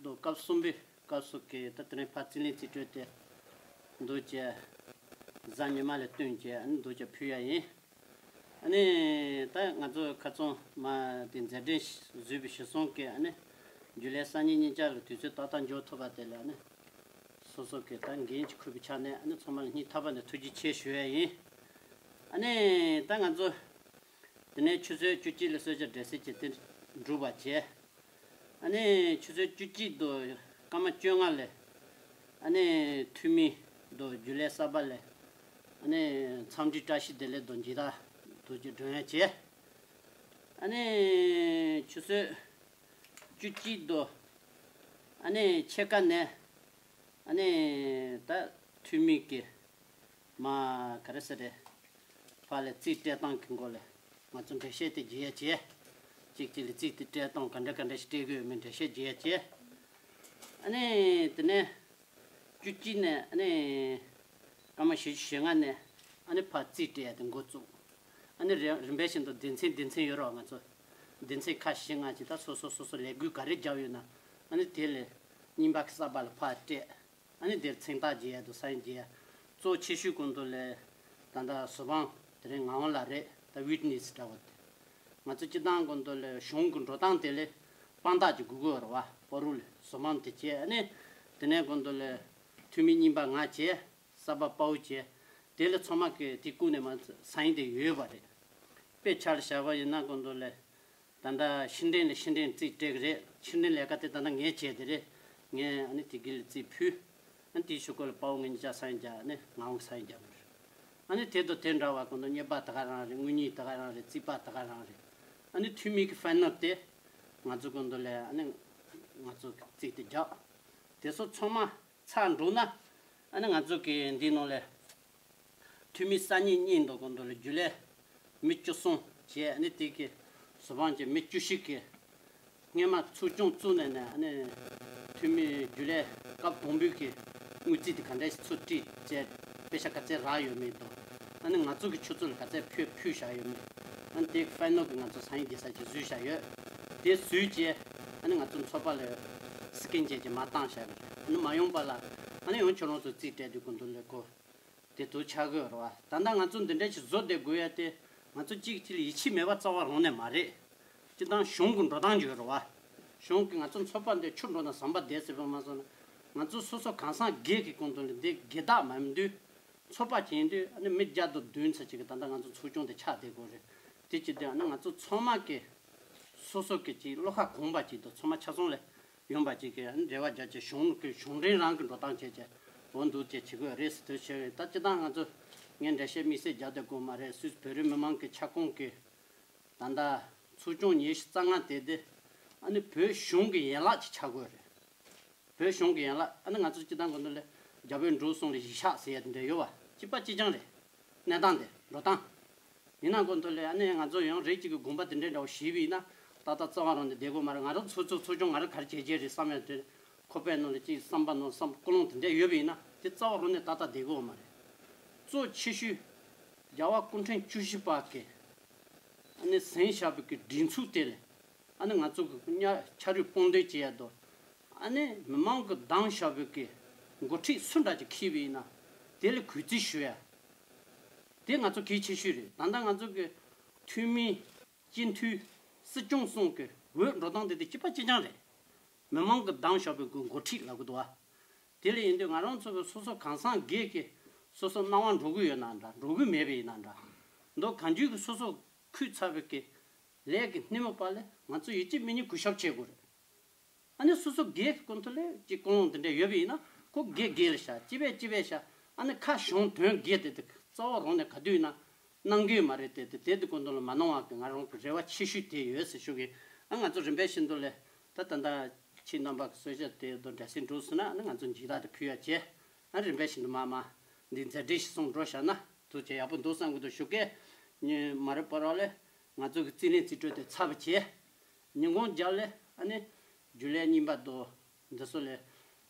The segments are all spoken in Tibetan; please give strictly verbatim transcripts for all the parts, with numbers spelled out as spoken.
དུ་སྐབས་གསུམ་པའི་སྐབས་སུ་གི་ད་དེ་རིང་ཕར་རྩིས་ལེན་རྩིས་སྤྲོད་དེ་འདུག་ཅེས་གཟའ་ཉི་མ་ལ་བསྟུན་ཅེས་ཨ་ནི་འདུག་ཅེས་ཕུལ་ཡ་ཡིན། ཨ་ནི་ད་ང་ཚོ་ཁ་ཚོན་མ་དེ་མཛད་འཕྲིན་བཟོས་པའི་གཞི་བཟུང་གི་ཨ་ནི་རྒྱུན་ལས་སང་ཉིན་གཉིས་ཆར་ལ་དུས་ཚོད་ཏག་ཏག་འཇོག་ཐུབ་པ་དེ་ལ་ཨ་ནི་སོ་སོ་གི་ད་འགན་ཅིག་འཁུར་བའི་ཆ་ནས་ཨ་ནི་ཚང་མ་ལ་སྙིང་ཐག་པ་ནས་ཐུགས་རྗེ་ཆེ་ཞུ་ཡ་ཡིན། ཨ་ནི་ད་ང་ཚོ་དེ་ནས་ཆུ་ཚོད་བཅུ་གཅིག་ལ་གསོལ་ཇ་འབྲས་སིལ་གྱི་དེ་འགྲུབ་པ་བྱས། ཨ་ནི་ཆུ་ཚོད་བཅུ་གཅིག་དང་སྐར་མ་བཅོ་ལྔ་ལ་ཨ་ནི་འཐུས་མི་དང་རྒྱུན་ལས་གསར་པ་ལ་ཨ་ནི་འཚམས་འདྲི་བཀྲ་ཤིས་བདེ་ལེགས་དང་མཇལ་དར་དང་ཅིག་སྒྲོན་ཡ་བྱས། ཨ་ནི་ཆུ་ཚོད་བཅུ་གཅིག་དང་ཨ་ནི་ཕྱེད་ཀ་ནས་ཨ་ནི་ད་འཐུས་མི་གི་མ་ག་རེ་ཟེར་རེད། ཕར་ལ་རྩིས་སྤྲད་སྟངས་ཀྱི་སྐོར་ལ་ང་ཚོ་འགྲེལ་བཤད་དེ་བརྒྱབ་ཡ་བྱས། གཅིག་གཅིག་ལ་རྩིས་དེ་སྤྲད་སྟངས་ག་འདྲ་ག་འདྲ་ཞིག་སྤྲད་དགོས་ཡོད་མེད་འགྲེལ་བཤད་བརྒྱབ་ཡ་བྱས། ཨ་ནི་དེ་ནས་བཅུ་གཅིག་ནས་ཨ་ནི་སྐར་མ་བཞི་བཅུ་ཞེ་ལྔ་ནས་ཨ་ནི་ཕར་རྩིས་སྤྲད་ཡ་དེ་འགོ་བཙུགས། ཨ་ནི་རིམ་རིམ་པས་བཞིན་དུ་སྡེ་ཚན་སྡེ་ཚན་ཡོད་རེད་བ། ང་ཚོ་སྡེ་ཚན་ཁག་བཞི་ལྔ་ཅིག་ད་སོ་སོ་སོ་སོ་ལས་འགུལ་ག་རེ་བརྒྱབ་ཡོད་ན་ཨ་ནི་དེ་ལས་རྙིང་པ་གི་གསར་པ་ལ་ཕར་སྤྲད། ཨ་ནི་དེར་མཚན་རྟགས་རྒྱག་ཡ་དང་ས་ཡིན་རྒྱག་ཡ། གཙོ་ཆེ་ཤོས་ཀུན་ཏུ་ལས་ད་ལྟ་བཟོ་དཔང་དེ་རིང་ངག་དབང་ལགས་རེད། ད་ཝིཊ་ནེ་སི་འདྲ་བོ་དེ་ང་ཚོ་སྤྱི་བཏང་ཀུན་ཏུ་ལས་གཞུང་གི་འགྲོ་སྟངས་དེ་ལས་དཔང་རྟགས་ཀྱི་དགོས་ཀྱི་ཡོད་རེད་བ། པ་རུ་ལས་བཟོ་དཔང་དེ་བྱས། ཨ་ནི་དེ་ནས་ཀུན་ཏུ་ལས་འཐུས་མི་རྙིང་པ་ང་བྱས། གསར་པ་དཔའ་བོ་བྱས། དེ་ལས་ཚང་མ་གི་དེ་བཀུག་ནས་མ་ས་ཡིན་དེ་ཡོད་པ་རེད། དཔེ་ཆ་ལ་བཞག་པ་ཡིན་ན་ཀུན་ཏུ་ལས། ད་ལྟ་ཕྱི་འབྲེལ་ནས་ཕྱི་འབྲེལ་རྩིས་སྤྲད་ཀྱི་རེད། ཕྱི་འབྲེལ་ལས་ཀ་དེ་ད་ལྟ་ངས་བྱས་དེ་རེད། ངས་ཨ་ནི་དེ་གི་ལ་རྩིས་ཕུལ། ཨ་ནི་དེའི་ཤོག་གུ་ལ་དཔའ་བོ་ངེད་གཉིས་ཆ་ས་ཡིན་རྒྱག་ཨ་ནི་ངག་དབང་ས་ཡིན་རྒྱག་པ་རེད། ཨ་ནི་དེ་དང་དེ་འདྲ་བ་ཀུན་ཏུ་གཉེར་པ་ད་ག་རང་རེད། དངུལ་གཉེར་ད་ག་རང་རེད། རྩིས་པ་ད་ག་རང་རེད། ཨ་ནི་འཐུས་མི་གི་ཕའི་ནལ་དེ་ང་ཚོ་ཀུན་ཏུ་ལས་ཨ་ནི་ང་ཚོ་གི་རྩིས་དེ་རྒྱག་དེ་ཚོ་ཚང་མ་ཚར་འགྲོ་ན་ཨ་ནི་ང་ཚོ་གི་འདི་ནང་ལས། འཐུས་མི་སང་ཉིན་གཉིས་འདུག་ཀུན་ཏུ་ལས་རྒྱུན་ལས་མི་བཅུ་གསུམ་བྱས། ཨ་ནི་དེ་གི་བཟོ་དཔང་བྱས་མི་བཅུ་བཞི་གི་སྔོན་མ་ཚོགས་ཆུང་བཙུགས་ནས་ནས་ཨ་ནི་འཐུས་མི་རྒྱུན་ལས་སྐབས་དང་པོའི་གི་དངུལ་རྩིས་དེ་ག་འདྲ་ཞིག་ཚུར་སྤྲད་བྱས། པེ་ཤ་ག་ཚད་རག་ཡོད་མེད་དང་། ཨ་ནི་ང་ཚོ་གི་ཆུ་ཚོད་ལ་ག་ཚད་ཕུལ་ཕུལ་བཞག་ཡོད་མེད། ཨ་ནི་དེ་གི་ཕའི་ནལ་གི་ང་ཚོ་ས་ཡིན་དེ་ས་ཅིག་བཟོས་བཞག་ཡོད། དེ་བཟོས་བྱས་ཨ་ནི་ང་ཚོ་ཚོགས་པ་ལ་སི་ཀེན་བྱས་ཀྱི་མར་བཏང་བཞག་གི་རེད། ཨ་ནི་མ་ཡོང་པ་ལ་ཨ་ནི་ཡང་ཁྱོད་རང་ཚོ་རྩིས་སྤྲད་དུས་ཀུན་ཏུ་ལས་གོ་དེ་དུ་ཆགས་དགོས་རེད་བ། ད་ལྟ་ང་ཚོ་འདི་འདྲ་ཞིག་བཟོ་བསྡད་དགོས་ཡ་དེ་ང་ཚོ་གཅིག་གཅིག་ལ་ཡིད་ཆེས་མེད་པ་རྩ་བ་རང་ནས་མ་རེད། སྤྱི་བཏང་གཞུང་གི་འགྲོ་སྟངས་ཅིག་ཡོད་རེད་བ། གཞུང་གིས་ང་ཚོ་ཚོགས་པ་འདི་ཆུ་འགྲོ་ན་ཟམ་པ་བསྡད་ཟེར་བ་མ་སོང་ན། ང་ཚོ་སོ་སོ་གང་ཟག་སྒེར་གྱི་ཀུན་ཏུ་ལ་འདི་སྒེར་བདག་མ་ཡིན་དུས། ཚོགས་པ་བྱེད་དུས་ཨ་ནི་མི་བརྒྱ་དང་བདུན་ཙམ་ཅིག་གི་ད་ལྟ་ང་ཚོ་ཚོགས་ཆུང་དེ་ཆགས་བསྡད་དགོས་རེད། དེ་བྱེད་དུས་ཨ་ནི་ང་ཚོ་ཚང་མ་གི་སོ་སོ་གི་ཅིག་བློ་ཁ་གོང་བ་ཅིག་དང་ཚང་མ་ཆ་ཚང་ལས་ཡོང་བ་ཅིག་གི་ཨ་ནི་འབྲེལ་བ་རྒྱག་ཅིག་གཞུང་གི་གཞུང་འབྲེལ་རང་གི་འགྲོ་སྟངས་བྱས་ཅིག་འོ་འདུག་ཅིག་བྱེད་དགོས་རེད་ཟེར་དུས་བྱས། ད་སྤྱི་བཏང་ང་ཚོ་ངས་འགྲེལ་བཤད་དམིགས་བསལ་རྒྱག་བསྡད་དགོས་མ་རེད། སུད་བོད་རིགས་མི་མང་གི་ཁྱབ་ཁོངས་ཀྱི་ད་ལྟ་ཚོགས་ཆུང་ཉི་ཤུ་རྩ་ལྔ་དེ་དེ་ཨ་ནི་བོད་གཞུང་གི་ཡན་ལག་ཅིག་ཆགས་དགོས་རེད། བོད་གཞུང་གི་ཡན་ལག་ཨ་ནི་ང་ཚོ་སྤྱི་བཏང་གི་འདུག་ལས་རྒྱ་བོད་འབྲུག་གསུམ་ལ་གཞིས་ཆགས་ཟེར་ཡ་དེ་འདྲ་ཡོད་བ། གཅིག་པ་གཅིག་རྐྱང་རེད། གནས་སྟངས་དེ་འགྲོ་སྟངས། ཡིན་ན་གོ་འདུག་ལས་ཨ་ནི་ང་ཚོ་ཡང་རེད་ཅིག་གི་དགོངས་པ་དེ་འདྲའི་འདྲ་བོ་ཞིག་ཡིན་ན་ད་ལྟ་རྩ་བ་རང་ནས་བསྡད་དགོས་མ་རེད། ང་རང་ཚོ་ཚོ་ཚོ་ཆུང་ང་རང་ག་རེ་བྱེད་བྱེད་རེད་བསམ་ཡ་དེ་ཁོ་པའི་ནང་ལ་ཅིག་བསམ་པ་ནང་བསམ་ཀུན་སློང་དེ་འདྲ་ཡོད་པ་ཡིན་ན་དེ་རྩ་བ་རང་ནས་ཏག་ཏག་བསྡད་དགོས་མ་རེད། གཙོ་ཆེ་ཤོས་རྒྱལ་བ་སྐུ་ཕྲེང་བཅུ་བཞི་པ་གི་ཨ་ནི་ཟིན་བཞག་པའི་གི་སྒྲིག་འཛུགས་དེ་ལས། ཨ་ནི་ང་ཚོ་གི་ཉ་ཆ་རུས་དཔུང་འདེགས་བྱེད་ཡ་དོ། ཨ་ནི་མི་མང་གི་བདམས་བཞག་པའི་གི་འགོ་ཁྲིད་སུ་འདྲ་ཅིག་འཁྱེར་བ་ཡིན་ན་དེ་ལ་གུས་བརྩི་ཞུ་ཡ། དེ་ང་ཚོ་གལ་ཆེ་ཤོས་རེད། ད་ལྟ་ང་ཚོ་གི་འཐུས་མི་སྤྱི་འཐུས་སྲིད་སྐྱོང་གསུམ་གི་འོས་འགྲོ་སྟངས་དེ་དེ་གཅིག་པ་གཅིག་རྐྱང་རེད། མི་མང་གི་བདམས་བཞག་པའི་གི་འགོ་ཁྲིད་ལབ་གི་འདུག་བ། དེ་ལས་ཡིན་དུས་ང་རང་ཚོ་གི་སོ་སོ་གང་ཟག་སྒེར་གྱི་སོ་སོ་སྣང་བ་འགྲོ་གི་ཡོད་ན་འདྲ། འགྲོ་གི་མེད་པ་ཡིན་ན་འདྲ། མདོ་གང་ཅིའི་གི་སོ་སོ་འཁུར་ཚར་བའི་གི་ལས་ཀྱི་སྣེ་མོ་པ་ལས་ང་ཚོ་ཡིད་ཆེས་མི་ཉིད་གུས་ཞབས་བྱེད་དགོས་རེད། ཨ་ནི་སོ་སོ་སྒེར་གྱི་ཀུན་ཐོག་ལས་ཀྱི་ཀུན་སློང་དེ་འདྲ་ཡོད་པ་ཡིན་ན་ཁོ་སྒེར་སྒེར་ལ་བཞག་སྤྱི་པས་སྤྱི་པས་བཞག་ཨ་ནི་ཁ་གཞུང་དོན་སྒེར་དེ་དེ་རྩ་བ་རང་ནས་ག་དུས་ཡིན་ན་གནང་གི་མ་རེད། དེ་དེ་དེ་དེ་ཀུན་སློང་ལ་མ་གནང་བ་གི་ང་རང་གི་རེ་བ་ཆེ་ཤོས་དེ་ཡོད་ཟེར་ཞུ་གི་ཨ་ང་ཚོ་རིམ་པས་བཞིན་དུ་ལས་ད་ད་ལྟ་ཁྱེད་རྣམ་པ་གི་གསོལ་ཇ་དེ་དང་འདྲ་སེ་འགྲོ་སོང་ན་ཨ་ནི་ང་ཚོ་འཇིགས་སྐྲག་དེ་ཕུལ་ཡ་བྱས་ཨ་རིམ་པས་བཞིན་དུ་མ་མ་འདི་མཛད་འཕྲིན་ཞིག་སོང་འགྲོ་བཞག་ན་ཐུགས་རྗེ་ཡག་པོ་འདུག་བསམ་གི་འདུག་ཞུ་གི་ཉི་མ་རེད་པ་རོགས་ལས་ང་ཚོ་གི་རྩིས་ལེན་རྩིས་སྤྲོད་དེ་ཚར་བ་བྱས། ཉིན་གུང་རྒྱབ་ལས་ཨ་ནི་རྒྱུན་ལས་རྙིང་པ་དོ་འདི་ཚོ་ལས་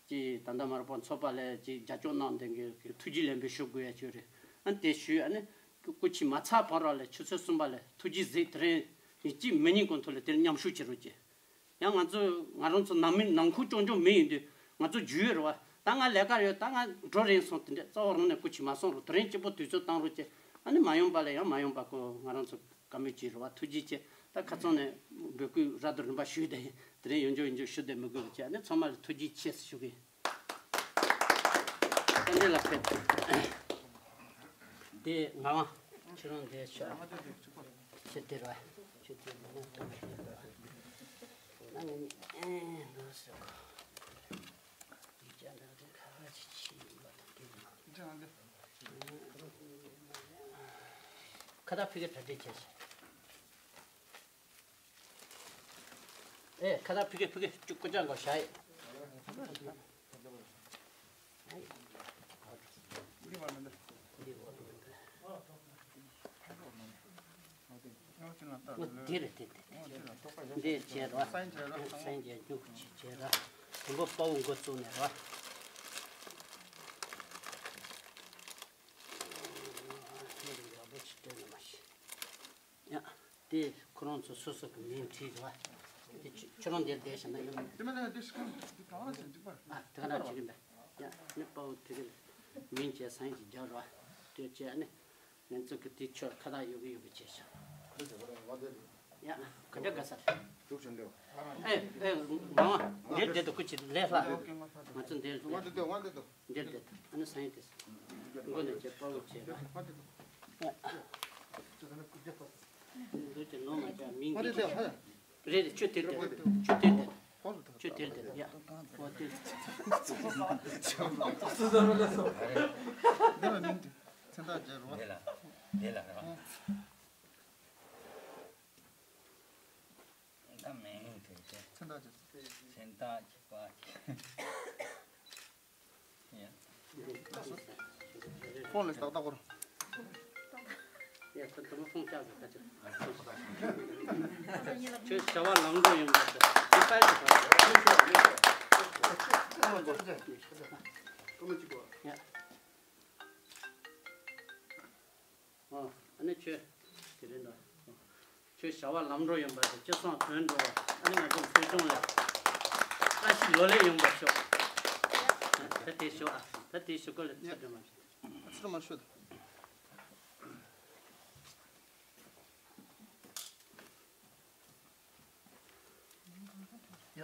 ཀྱི་ད་ལྟ་མ་རུ་པ་ཚོགས་པ་ལས་ཀྱི་རྒྱབ་སྐྱོར་གནང་དེ་གི་ཐུགས་རྗེ་ལན་འབུལ་ཞུ་དགོས་ཡ་ཅིག་རེད། ཨ་ནི་དེ་ཞུས་ཨ་ནི་སྐུ་མཁྱེན་མ་ཚར་བར་ར་ལས་ཆུ་ཚོད་གསུམ་པ་ལས་ཐུགས་རྗེ་གཟིགས་དེ་རིང་ཡིན་གཅིག་མི་ཉིད་ཀུན་ཐོག་ལས་དེར་མཉམ་ཞུགས་བྱེད་རོགས་གྱིས། ཡང་ང་ཚོ་ང་རང་ཚོ་ནང་མི་ནང་ཁུལ་སྐྱོང་སྐྱོང་མི་ཡིན་དུས་ང་ཚོ་རྒྱུས་ཡོད་རེད་བ། ད་ང་ལས་ཀ་ཡོད་ད་ང་འགྲོ་རན་སོང་དེ་འདྲས་རྩ་བ་རང་ནས་སྐུ་མཁྱེན་མ་སོང་རོགས་དེ་རིང་གཅིག་པོ་དུས་ཚོད་བཏང་རོགས་གྱིས། ཨ་ནི་མ་ཡོང་པ་ལས་ཡང་མ་ཡོང་པ་ཁོ་ང་རང་ཚོ། བཀའ་མོལ་བྱས་རེད་བ། ཐུགས་རྗེ་ཆེ། ད་ཁ་ཚང་ནས་འབོད་སྐུལ་ར་དོ་རིམ་པ་ཞུས་ཏེ་དེ་རིང་ཡོང་རྒྱུ་ཡོང་རྒྱུ་ཞུ་བདེ་མི་དགོས་པ་བྱས་ཨ་ནི་ཚང་མ་ལ་ཐུགས་རྗེ་ཆེ་ཞུ་གི་རྟེན་འབྲེལ་ལ་ཕེབས། དེ་ང་བ་ཁྱེད་རང་འདས་ཤོག་ཁྱེད་དེ་ར་ཁྱེད་དེ་མ་ཐུག་ན་ངས་ཨེ་འདུག་ཟེར་གོ་ཁ་བརྡ་ཕི་གེ་གྲ་སྒྲིག་བྱས་ཤག་ཨེ་ཁ་བརྡ་ཕི་གེ་ཕི་གེ་ཅུ་ཀུ་ཅང་གོ་ཤ་ཡི། འོ་འདི་རེད་འདི་འདི་འདི་བྱས་ར། སན་བྱས་ར་སན་བྱས་རྒྱུག་བྱས་ར། དུམ་བུ་དཔའ་བོ་འགོ་བཙུགས་ནས་ར། ཡ་དེ་ཁོ་རང་ཚོ་སོ་སོ་གི་མིང་བྲིས་ར། དེ་ཁྱོད་རང་འདིར་བསྡད་བཞག་ན་ཡོང་། དེ་མ་ནས་དེ་ཤི་ཁང་དེ་གང་ལ་ཟེར་འཇིག་པར། ཨ་དེ་ག་ན་བྲིས་གིན་པས། ཡ་ནི་དཔའ་བོ་དེ་གི་མིང་བྱས་སན་ཞིག་རྒྱག་ར། དེ་བྱས་ནི། ང་ཚོ་གི་དེ་ཆོས་ཁ་བརྡ་ཡོད་གི་ཡོད་གི་བྱས་ཤག་ཡ་ག་འདྲ་ག་ས་རེད། ཨེ་ཨེ་མ་འདིར་བསྡད་དུ་ཁུ་ཆེ་ལས་ལྷ། ང་ཚོ་འདིར་འདིར་བསྡད་དུ་ཨ་ནི་སང་ཉིན་དེ་མགོ་ནས་བྱས་དཔའ་བོ་བྱས་ལ། འདུག་ཅེས་ལོ་མ་བྱ་མིང་འདི་རེད་རེད། ཆུ་དེར་དེར་ཆུ་དེར་དེར་ཆུ་དེར་དེར་ཡ། འོ་དེ། འདི་ལ་མིང་དེ་མཚན་རྟགས་བརྒྱབ་རོགས། འདི་ལ་འདི་ལ་རོགས། ད་མིང་དེ་ཚེ། མཚན་རྟགས་བརྒྱབ། མཚན་རྟགས་བརྒྱབ་པ། ཡ། ཕོན་ལས་ཏག་ཏག་གོ། ཡ་ད་དུ་མ་ཕོན་བཅག་གི་ད་ཅི། ཁྱོད་བྱ་བ་ལམ་འགྲོ་ཡིན་པ་དེ་ཅི་ལྟར་གྱི་བར། ཡ། ཨོ། ཨ་ནི་ཁྱོད། དེ་རིང་ད། ཁྱོད་བྱ་བ་ལམ་འགྲོ་ཡོང་བ་དང་སྤྱི་བསང་དོན་འགྲོ་བ་ཨ་ནི་ང་ཚོ་ཚོགས་ཆུང་ལ་བཀྲ་ཤིས་ལོ་ལེགས་ཡོང་བར་ཤོག་ད་དེ་ཤོག་ཨ་ད་དེ་ཤོག་གོ་ལ་ཚ་དྲི་མ་བྱེད། ཨ་ཚ་དྲི་མ་ཤོད། ཡ།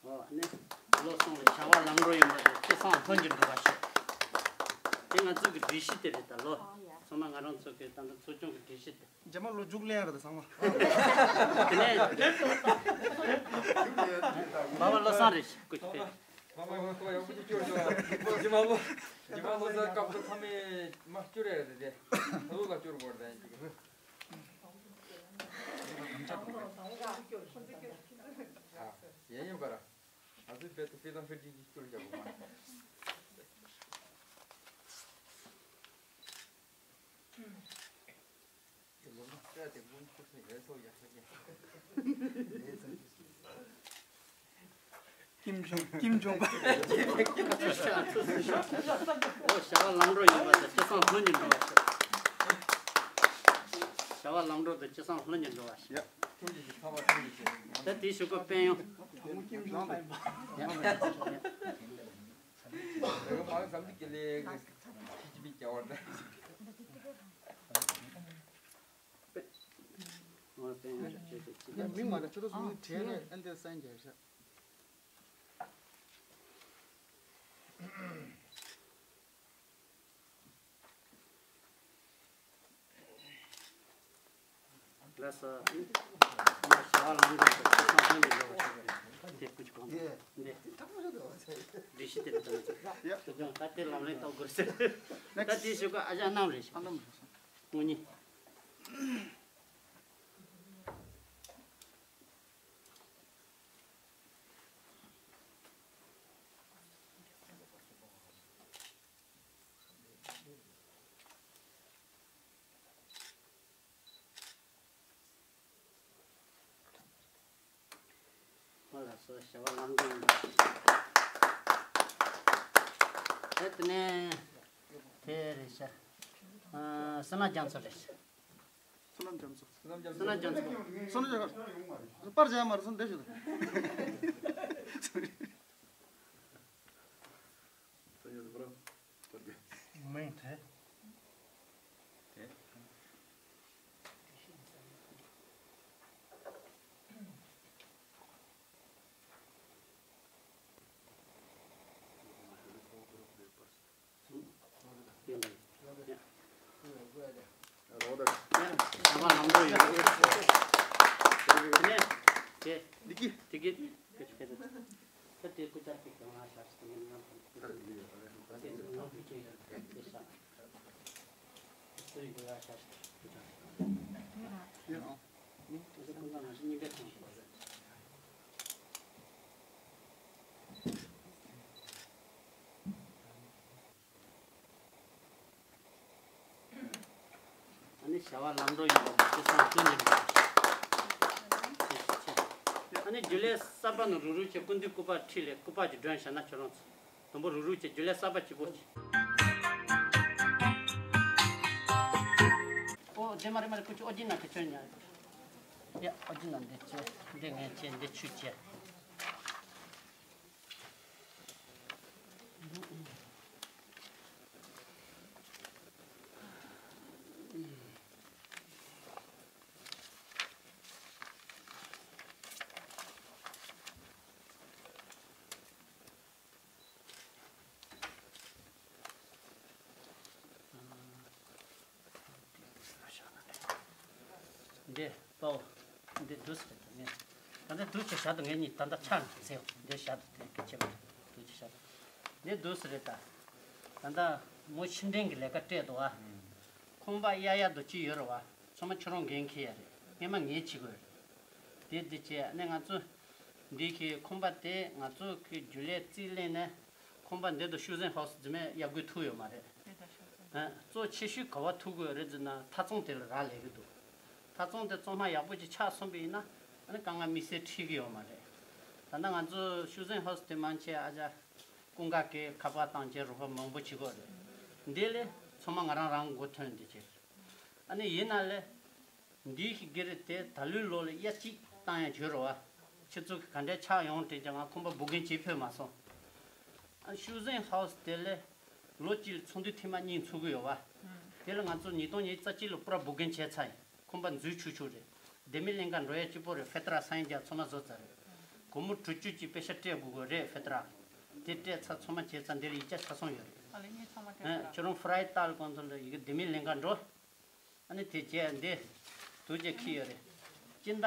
ཨོ་ཨ་ནི་བློ་བཟང་ལ་བྱ་བ་ལམ་འགྲོ་ཡིན་པ་དང་སྤྱི་བསང་ལྷུན་གྱིས་འགྲུབ་པར་ཤོག་དེ་ང་ཚོ་གི་སྒྲིག་གཞི་དེ་རེད་ད་ལོ། ཚང་མ་ང་རང་ཚོ་གི་ད་ལྟ་ཚོགས་ཆུང་གི་སྒྲིག་གཞི་དེ། རྗེས་མ་ལོ་མཇུག་ལེན་ཡག་རེད་ད་ཚང་མ། དེ་ནས་བ་བ་བློ་བཟང་རེད་ཤག་སྐུ་མཁྱེན། མ་མ་ཡང་ཁོ་ཡག་པོ་ཅིག་སྐྱོར་ཤོག་རྗེས་མ་ལོ་རྗེས་མ་ལོ་གསར་སྐབས་སུ་ཐ་མའི་མ་སྐྱོར་ཡག་རེད་དེ། ད་ལོ་ལ་སྐྱོར་དགོས་རེད་ད་ཡིན་གཅིག་ཨ་ཡ་ཡིན་པ་ར། ང་ཚོའི་བེད་དུ་ཕི་དང་ཕི་ཏི་ཅིག་སྐྱོར་བཞག་གོ་མ། ཀིམ་ཇོང་ཀིམ་ཇོང་པ། ཨོ་བྱ་བ་ལམ་འགྲོ་ཡིན་པ་དང་སྤྱི་བསང་ལྷུན་གྱིས་འགྲོ་བ་ཤོག་བྱ་བ་ལམ་འགྲོ་དང་སྤྱི་བསང་ལྷུན་གྱིས་འགྲོ་བ་ཤོག་ད་དེའི་གཞུག་གུ་དཔལ་ཡོན། ཀིམ་ཇོང་པ་ཡིན་པ། ཁམས་ཀྱི་ལས་ཀྱི་ཁྱི་ཅི་མི་སྐྱ་བར་ད། ཡ་མིང་མ་རེད། ཁྱོད་ཚོ་སུ་ནི་བྲལ་རེད། ཨ་འདིར་སན་རྒྱལ་ཤག་ལགས་སོ། ང་བྱ་བ་ལམ་འགྲོ་དང་ཁྱེད་ཚང་ལྷན་དུ་འགྲོ་བ་ཞིག་རེད། དེ་ཀུ་ཅི་གོང་དུ་འདི་སྒྲིག་གཞི་དེ་རེད། དང་ཚོ་ད་ལམ་ལྷན་ཐོག་དགོས་ཟེར། ད་དེའི་གཞུག་གུ་ཨ་ཅག་གནམ་རེད་ཤག་ཨ་གནམ་རེད་ཤག་དངོས་གཉིས། ཨོ་ལགས་སོ། བྱ་བ་ལམ་འགྲོ་ཡིན་པ། ཨེ་དེ་ནས་དེ་རེད་ཤག་ཨ་བསོད་ནམས་རྒྱ་མཚོ་རེད་ཤག་བསོད་ནམས་རྒྱ་མཚོ། བསོད་ནམས་རྒྱ་མཚོ། བསོད་ནམས་རྒྱ་མཚོ། པར་བྱས་མ་རེད་སོང་བསྡད་ཤོག་ད། མིང་དེ། དེ། ཨ་ནི་བྱ་བ་ལམ་འགྲོ་ཡིན་པ་དེ་སང་ཚུལ་ནས་འགྲོ། ཨ་ནི་རྒྱུན་ལས་གསར་པ་ནང་རུག་རུག་བྱས་སྐུ་མདུན་སྐུ་པར་ཁྲིད་ལས་སྐུ་པར་གྱི་སྒྲོན་བཞག་ན་ཁྱོད་རང་ཚོ། དང་པོ་རུག་རུག་བྱས་རྒྱུན་ལས་གསར་པ་གཅིག་པོ་བྱས། ཨོ་དེ་མ་རེད་མ་རེད། ཀུ་ཅི་ཨོ་རྒྱན་ནང་གི་ཁྱོད་ཉར། ཡ་ཨོ་རྒྱན་ནང་འདི་ཁྱོད་འདི་ངས་བྱས། འདི་ཆུ་བྱས། འདི་པའོ། འདི་འདུག་སེ་རེད་ད་ངས། ད་ལྟ་འདུག་སེ་བཞག་འདུག་ངས་གཉིས་ད་ལྟ་ཆག་ཟེར་འདི་བཞག་འདུག་དེ་སྐད་ཆེ་བ་འདུག་སེ་བཞག་འདུག་འདི་འདུག་སེ་རེད་ད། ད་ལྟ་མོ་ཕྱི་འབྲེལ་གྱི་ལས་ཀ་སྤྲད་འདུག་ཨ། ཁང་པ་གཡར་ཡག་འདུག་ཅི་ཡོད་རེད་བ། ཚང་མ་ཁྱོད་རང་འགན་འཁྱེར་ཡ་རེད། སྔས་མ་ངས་བྱེད་དགོས་རེད། དེ་འདི་བྱས་ནས་ང་ཚོ་འདི་གི་ཁང་པ་དེ་ང་ཚོ་གི་རྒྱུན་ལས་རྩིས་ལེན་ནས་ཁང་པ་འདི་དང་ཤུ་ཟན་ཧའོ་སི་རྫུན་མས་གཡར་དགོས་ཐུག་ཡོད་མ་རེད། ཨ། གཙོ་ཆེ་ཤོས་ག་བ་ཐུག་དགོས་རེད་ཟེར་ན་ཐ་ཚང་དེ་ལ་རག་ལས་ཀྱི་འདུག་ཐ་ཚང་དེ་གཙང་མ་ཡག་པོ་ཅིག་ཆགས་སོང་པ་ཡིན་ན་ཨ་ནི་དཀའ་ངལ་དམིགས་བསལ་འཕྲད་ཀྱི་ཡོད་མ་རེད། ད་ལྟ་ང་ཚོ་ཤུ་ཟན་ཧའོ་སི་དེ་མང་ཆེ་ཨ་ཅག་ཀུན་དགའ་གི་ཁ་པར་བཏང་བྱས་རོགས་པ་མང་པོ་བྱེད་དགོས་རེད། འདི་ལས་ཚང་མ་ང་རང་རང་མགོ་ཐོན་འདི་བྱས། ཨ་ནི་ཡིན་ན་ལས། འདིའི་གི་སྒེར་དེ་ད་ལོའི་ལོ་ལ་གཡར་གཅིག་བཏང་ཡང་བྱོས་རོགས་ཨ། ཁྱེད་ཚོ་གི་ག་འདྲའི་ཆག་ཡོང་དྲན་ཀྱང་ང་ཁང་པ་སྦུག་འགན་བྱེད་ཕོད་མ་སོང་། ཨ་ཤུ་ཟན་ཧའོ་སི་དེ་ལས་ལོ་གཅིག་ལ་ཚོགས་འདུ་ཐེངས་མ་གཉིས་ཚོགས་ཀྱི་ཡོད་བ། དེ་ལ་ང་ཚོ་ཉིས་སྟོང་ཉི་ཤུ་རྩ་གཅིག་ལོ་པུ་ར་སྦུག་འགན་བྱས་ཚར་ཡིན། ཁང་པ་འཛུལ་ཆུག་ཆུག་རེད། ལྡེ་མིག་ལིང་ག་འགྲོ་ཡ་གཅིག་པོ་རེད། ཧྥེ་ཏྲ་སང་རྒྱ་ཚང་མ་བཟོ་ཚར་རེད། སྒོར་མོ་དྲུག་ཅུ་གཅིག་པེ་ཤ་སྤྲད་དགོས་དགོས་རེད་ཧྥེ་ཏྲ། དེ་སྤྲད་ཚར་ཚང་མ་བྱས་ཚར་འདི་ལ་ཡིག་ཆ་ཆ་ཚང་ཡོད་རེད། ཨ་ལེ་ངས་ཚང་མ་སྤྲད་ཚར། ཁྱོད་རང་ཧྥ་རའི་ཏཱ་ལ་གོང་ཚོ་ལ་ཡི་གེ་ལྡེ་མིག་ལིང་ག་འགྲོ། ཨ་ནི་དེ་བྱས་འདི་དུས་བཅད་ཁྱི་ཡོད་རེད། སྤྱི་ཟླ་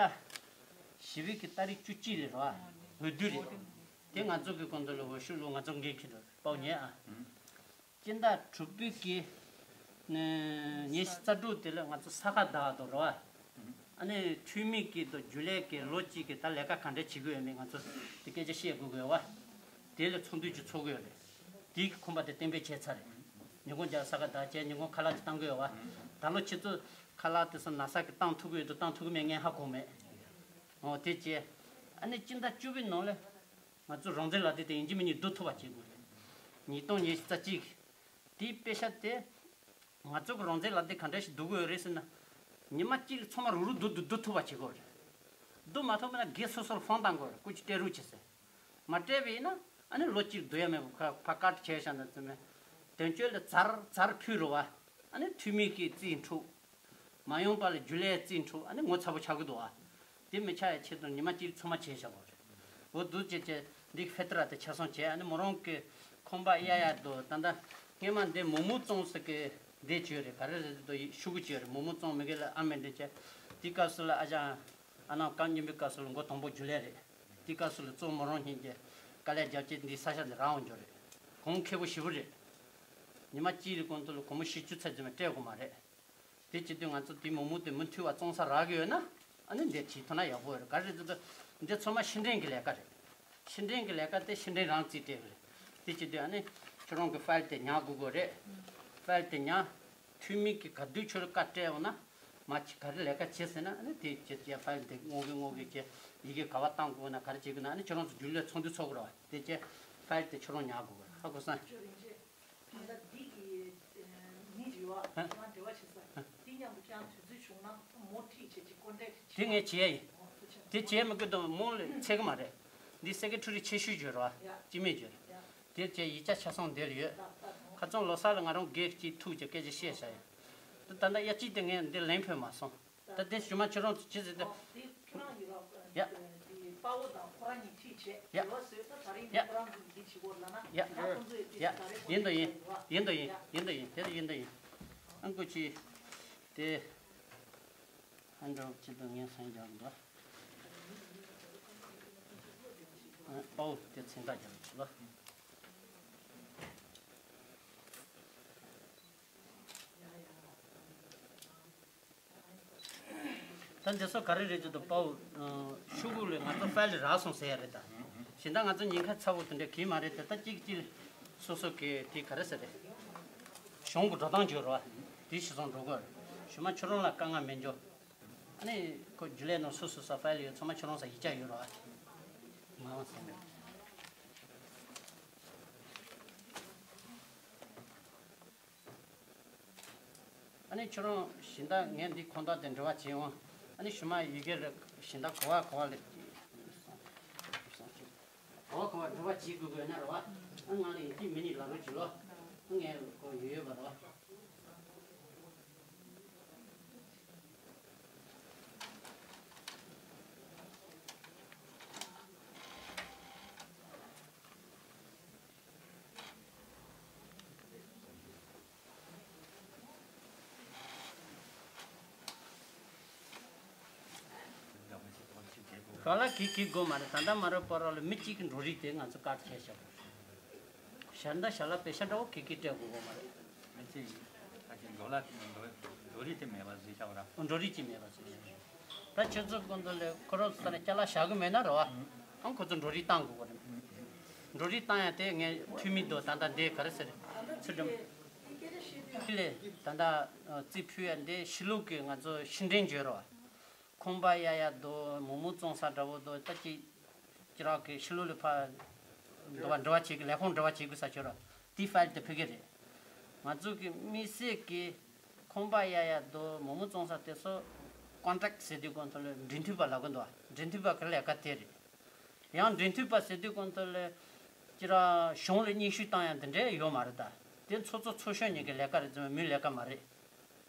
བཞི་པའི་གི་ཏ་རིག་བཅུ་གཅིག་ལས་རོ། འོས་བསྡུ་རེད། དེ་ང་ཚོ་གི་གོང་དུ་ལ་འོས་ཤོག་ལོ་ང་ཚོ་འགན་འཁྱེར་རོ་པའོ་ཉེ་ཨ། སྤྱི་ཟླ་དྲུག་པའི་གི་ཉི་ཤུ་རྩ་དྲུག་དེ་ལ་ང་ཚོ་ས་ག་ཟླ་དོ་རོ་ཨ། ཨ་ནི་འཐུས་མི་གི་དང་རྒྱུན་ལས་ཀྱི་ལོ་གཅིག་གི་ད་ལས་ཀ་ག་འདྲ་བྱེད་དགོས་ཡོད་མེད་ང་ཚོ་དེ་སྐད་ཆ་བཤད་དགོས་དགོས་བ། དེ་ལ་ཚོགས་འདུ་ཅིག་ཚོགས་དགོས་རེད། དེའི་གི་ཁོམ་པ་དེ་གཏན་འབེབས་བྱས་ཚར་རེད། ཉིན་གུང་རྒྱག་ས་ག་ད་བྱས་ཉིན་གུང་ཁ་ལག་ཅིག་བཏང་གི་ཡོད་བ། ད་ལོ་ཁྱེད་ཚོ་ཁ་ལག་དེ་ཚོ་ན་ས་གི་བཏང་ཐུབ་ཀྱི་ཡོད་དུ་བཏང་ཐུབ་ཀྱི་མེད་ངས་ཧ་གོ་མེད། འོ་དེ་བྱས། ཨ་ནི་སྤྱི་ཟླ་བཅུ་པའི་ནང་ལ་ང་ཚོ་རང་བཙན་ལག་དེབ་དེ་ཡིན་གཅིག་མིན་གཉིས་བསྡུ་ཐུབ་པ་བྱེད་དགོས་རེད། ཉིས་སྟོང་ཉི་ཤུ་རྩ་གཅིག་དེའི་དཔེ་ཆ་དེ། ང་ཚོ་གི་རང་བཙན་ལག་དེབ་ག་འདྲ་ཞིག་བསྡུ་དགོས་རེད་ཟེར་ན། ཉི་མ་གཅིག་ལ་ཚང་མ་རུག་རུག་བསྡུ་བསྡུ་བསྡུ་ཐུབ་པ་བྱེད་དགོས་རེད། བསྡུ་མ་ཐུབ་པ་ན་སྒེར་སོ་སོར་ཕོན་བཏང་དགོས་རེད། སྐུ་མཁྱེན་སྤྲད་རོགས་བྱེད་ཟེར། མ་སྤྲད་པ་ཡིན་ན་ ཨ་ནི་ལོ་གཅིག་སྡོད་ཡ་མེད་པ་ཕར་ཕར་བཀའ་དྲིན་ཆེ་བཞག་ན་ཙམ་མེད། དོན་གཅོད་ལ་ཛར་ཛར་ཕུལ་རུ་བ། ཨ་ནི་འཐུས་མི་གི་རྩིས་འཁྲུག་མ་ཡོང་པ་ལ་རྒྱུན་ལས་རྩིས་འཁྲུག་ཨ་ནི་ངོ་ཚ་པོ་ཆགས་ཀྱི་འདུག་ཨ། དེ་མི་ཆགས་ཡ་ཆེད་དུ་ཉི་མ་གཅིག་ཚང་མ་བྱས་བཞག་པ་རེད། འོ་འདུག་བྱས་བྱས་འདི་ཧྥེ་ཏྲ་དེ་ཆ་ཚང་བྱས། ཨ་ནི་མོ་རང་གི་ཁང་པ་གཡར་ཡ་འདུག་ད་ལྟ་སྔས་མ་འདི་མོག་མོག་བཙོང་ས་གི་འདི་བྱོས་རེད། ག་རེ་རེད་འདུག་ཤུ་གུ་བྱོས་རེད། མོག་མོག་བཙོང་མི་དགོས་ལ་ཨ་མེ་འདི་བྱས། དེ་སྐབས་སུ་ལ་ཨ་ཅག་ཨ་ནང་རྐང་གཉིས་པའི་སྐབས་སུ་ལ་མགོ་དང་པོ་རྒྱུན་ལས་རེད། དེ་སྐབས་སུ་ལ་གཙོ་མོ་རང་སྙིང་རྗེ་དཀའ་ལས་རྒྱབ་བྱས་འདི་ས་ཆ་འདི་རག་འོང་འགྱོ་རེད། གོང་ཁེ་པོ་ཞེ་པོ་རེད། ཉི་མ་གཅིག་ལ་གོང་དུ་ལ་སྒོར་མོ་བཞི་བཅུ་ཚད་ཙམ་སྤྲད་དགོས་མ་རེད། དེ་བྱེད་དུས་ང་ཚོ་དེ་མོག་མོག་དེ་མུ་མཐུད་པ་བཙོང་ས་རག་གི་ཡོད་ན། ཨ་ནི་འདི་བྱེད་ཐུབ་ན་ཡག་པོ་རེད། ག་རེ་ཟེར་དུས་འདི་ཚང་མ་ཕྱི་འབྲེལ་གྱི་ལས་ཀ་རེད། ཕྱི་འབྲེལ་གྱི་ལས་ཀ་དེ་ཕྱི་འབྲེལ་རང་རྩིས་སྤྲད་གི་རེད། དེ་བྱེད་དུས་ཨ་ནི་ཁྱོད་རང་གི་ཕའིལ་དེ་ཉར་དགོས་གི་རེད། ཕའིལ་དེ་ཉར། འཐུས་མི་གིས་ག་དུས་ཁྱོད་ལ་བཀའ་སྤྲད་འོང་ན། མ་ག་རེ་ལས་ཀ་བྱེད་ཟེར་ན། ཨ་ནི་དེ་བྱེད་ཀྱི་ཕའིལ་དེ་སྔོག་གི་སྔོག་གི་བྱས། ཡི་གེ་ག་པར་བཏང་དགོས་ན་ག་རེ་བྱེད་དགོས་ན། ཨ་ནི་ཁྱོད་རང་ཚོ་རྒྱུན་ལས་ཚོགས་འདུ་ཚོགས་དགོས་རེད་བ། དེ་བྱས་ཕའིལ་དེ་ཁྱོད་རང་ཉར་དགོས་གི་རེད། ཧ་གོ་སོང་། ད་ལྟ་འདི་གི་མི་རེད་བ། ཁྱེད་རང་འབྲེལ་བ་བྱེད་ས། འདི་མཉམ་དུ་ཁྱེད་རང་དུས་ཚོད་བྱུང་ན་མོ་ཁྲིད་བྱེད་ཅིག་ཀོན་ཊེག་བྱེད། དེ་ངས་བྱས་ཡིན། དེ་བྱས་མི་དགོས་དང་མོ་ལ་ཚད་གི་མ་རེད། འདི་སེ་ཀེ་ཊི་རི་ཆེ་ཤོས་བརྗོད་རོགས། སྤྱི་མེས་བརྗོད། དེ་བྱས་ཡིག་ཆ་ཆ་ཚང་འདིར་ཡོད། ཁ་རྩང་ལོ་གསར་ལ་ང་རང་སྒེར་གྱིས་ཐུག་ཅིག་སྐད་ཆ་བཤད་བྱ་ཡིན། ད་ལྟ་དབྱར་སྐྱིད་དེ་ངས་འདི་ལན་ཕོད་མ་སོང་། ད་དེ་ཞུ་མ་ཁྱོད་རང་ཚོ་ཅི་ཟེར་ཏེ། ཡ། ཡ། ཡ། ཡིན་དོ་ཡིན། ཡིན་དོ་ཡིན། ཡིན་དོ་ཡིན། ཡིན་དོ་ཡིན། དེ་ཡིན་དོ་ཡིན། ཨང་ཀུ་ཅི། དེ། ཨ་འདྲ་ཅི་དང་ངས་སང་རྒྱག་འདུག་ཨོ་དེ་མཚན་རྟགས་རྒྱག་འདུག་ད་འདི་ཚོ་ག་རེ་རེད་ཅེས་དུ་པའོ། ཤུ་གུ་ལས་ང་ཚོ་ཕའིལ་རག་སོང་ཟེར་ཡ་རེད་ད། གཞན་དག་ང་ཚོ་ཉེན་ཁ་ཚ་བོ་དེ་འདྲ་གི་མ་རེད་དེ། ད་གཅིག་གཅིག་སོ་སོ་གི་དེ་ག་རེ་ཟེར་རེད། གཞུང་གི་འགྲོ་སྟངས་བརྗོད་རོགས། དེ་ཤི་སོང་འགྲོ་དགོས། ཞུ་མ་ཁྱོད་རང་ལ་དཀའ་ངལ་མེད་འཇོ། ཨ་ནི་ཁོ་རྒྱུན་ལས་ནང་སོ་སོ་ས་ཕའིལ་ཡོད། ཚང་མ་ཁྱོད་རང་ས་ཡིག་ཆ་ཡོད་རོགས། མ་འོང་ཟེར་ནས། ཨ་ནི་ཁྱོད་རང་གཞན་དག་ངས་འདི་ཁོང་དག་དེ་འབྲེལ་བ་བྱེད་འོང་། ཨ་ནི་ཞུ་མ་ཡི་གེ་རེ་གཞན་དག་ག་བ་ག་བ་ལ། ག་བ་ག་བ་འབྲེལ་བ་བྱེད་དགོས་དགོས་ན་རེད་བ། ཨ་ང་ལ་ཡིན་གཅིག་མིན་གཉིས་ལབ་རོགས་བྱེད་ལོ། ཨ་ངས་ཁོ་ཡོད་ཡོད་པ་རེད་བ། ག་ལ་གི་གི་དགོས་མ་རེད། ད་ལྟ་མ་རེད་པ་ར་ལ་མི་གཅིག་གི་འགྲོ་རིགས་དེ་ང་ཚོ་བཀག་ཆད་བྱ་དགོས། ཞར་མདའ་ཞར་ལ་པེ་ཤ་འདྲ་བོ་གི་གི་སྤྲད་དགོས་གོ་མ་རེད། མི་ཚེ་ཡི་ཁ་ཆེ་འགྲོ་ལ་འགྲོ་འགྲོ་རིགས་དེ་མེད་པ་བཟོས་བྱ་བ་ར། འགྲོ་རིགས་ཅིག་མེད་པ་བཟོས་བྱ་བ། ད་ཁྱོད་ཚོ་ཀོན་ཏོ་ལེ་ཁོ་རང་ཚོ་ས་ནས་ཅ་ལག་བཞག་གི་མེད་ན་རེད་བ། ཨང་ཁོ་ཚོ་འགྲོ་རིགས་བཏང་དགོས་གོ་རེད། འགྲོ་རིགས་བཏང་ཡ་དེ་ངས་འཐུས་མི་དོ་ད་ལྟ་འདི་ག་རེ་ཟེར་ཚུལ་ཁྲིམས་ལས་ད་ལྟ་རྩིས་ཕུལ་ཡ་འདི་ཕྱི་ལུགས་ཀྱི་ང་ཚོ་ཕྱི་འབྲེལ་འཇོལ་རོགས། ཁང་པ་གཡར་ཡ་དོ་མོག་མོག་བཙོང་ས་འདྲ་བོ་དོ་ད་ཅི་ཅི་རག་གི་ཕྱི་ལོགས་ལ་ཕ་འདུག་པ་འབྲེལ་བ་བྱེད་ཀྱི་ལས་ཁུངས་འབྲེལ་བ་བྱེད་དགོས་ས་ཁྱོད་ར་དེ་ཕའིལ་དེ་ཕུལ་གི་རེད། ང་ཚོ་གི་དམིགས་བསལ་གི་ཁང་པ་གཡར་ཡ་དོ་མོག་མོག་བཙོང་ས་དེ་ཚོ་ཀོན་ཊེག་ཟེར་དུས་གོང་ཐོག་ལ་འབྲེལ་མཐུད་པ་ལབ་གི་འདུག་འབྲེལ་མཐུད་པ་གི་ལས་ཀ་དེ་རེད། ཡང་འབྲེལ་མཐུད་པ་ཟེར་དུས་གོང་ཐོག་ལ་ཅི་ར་གཞུང་ལ་སྙན་ཞུ་བཏང་ཡ་འདི་འདྲས་ཡོད་མ་རེད་ད། དེ་ཚོ་ཚོ་ཚོ་ཤོག་ཉིད་ཀྱི་ལས་ཀ་རེད་ཙམ་མོའི་ལས་ཀ་མ་རེད།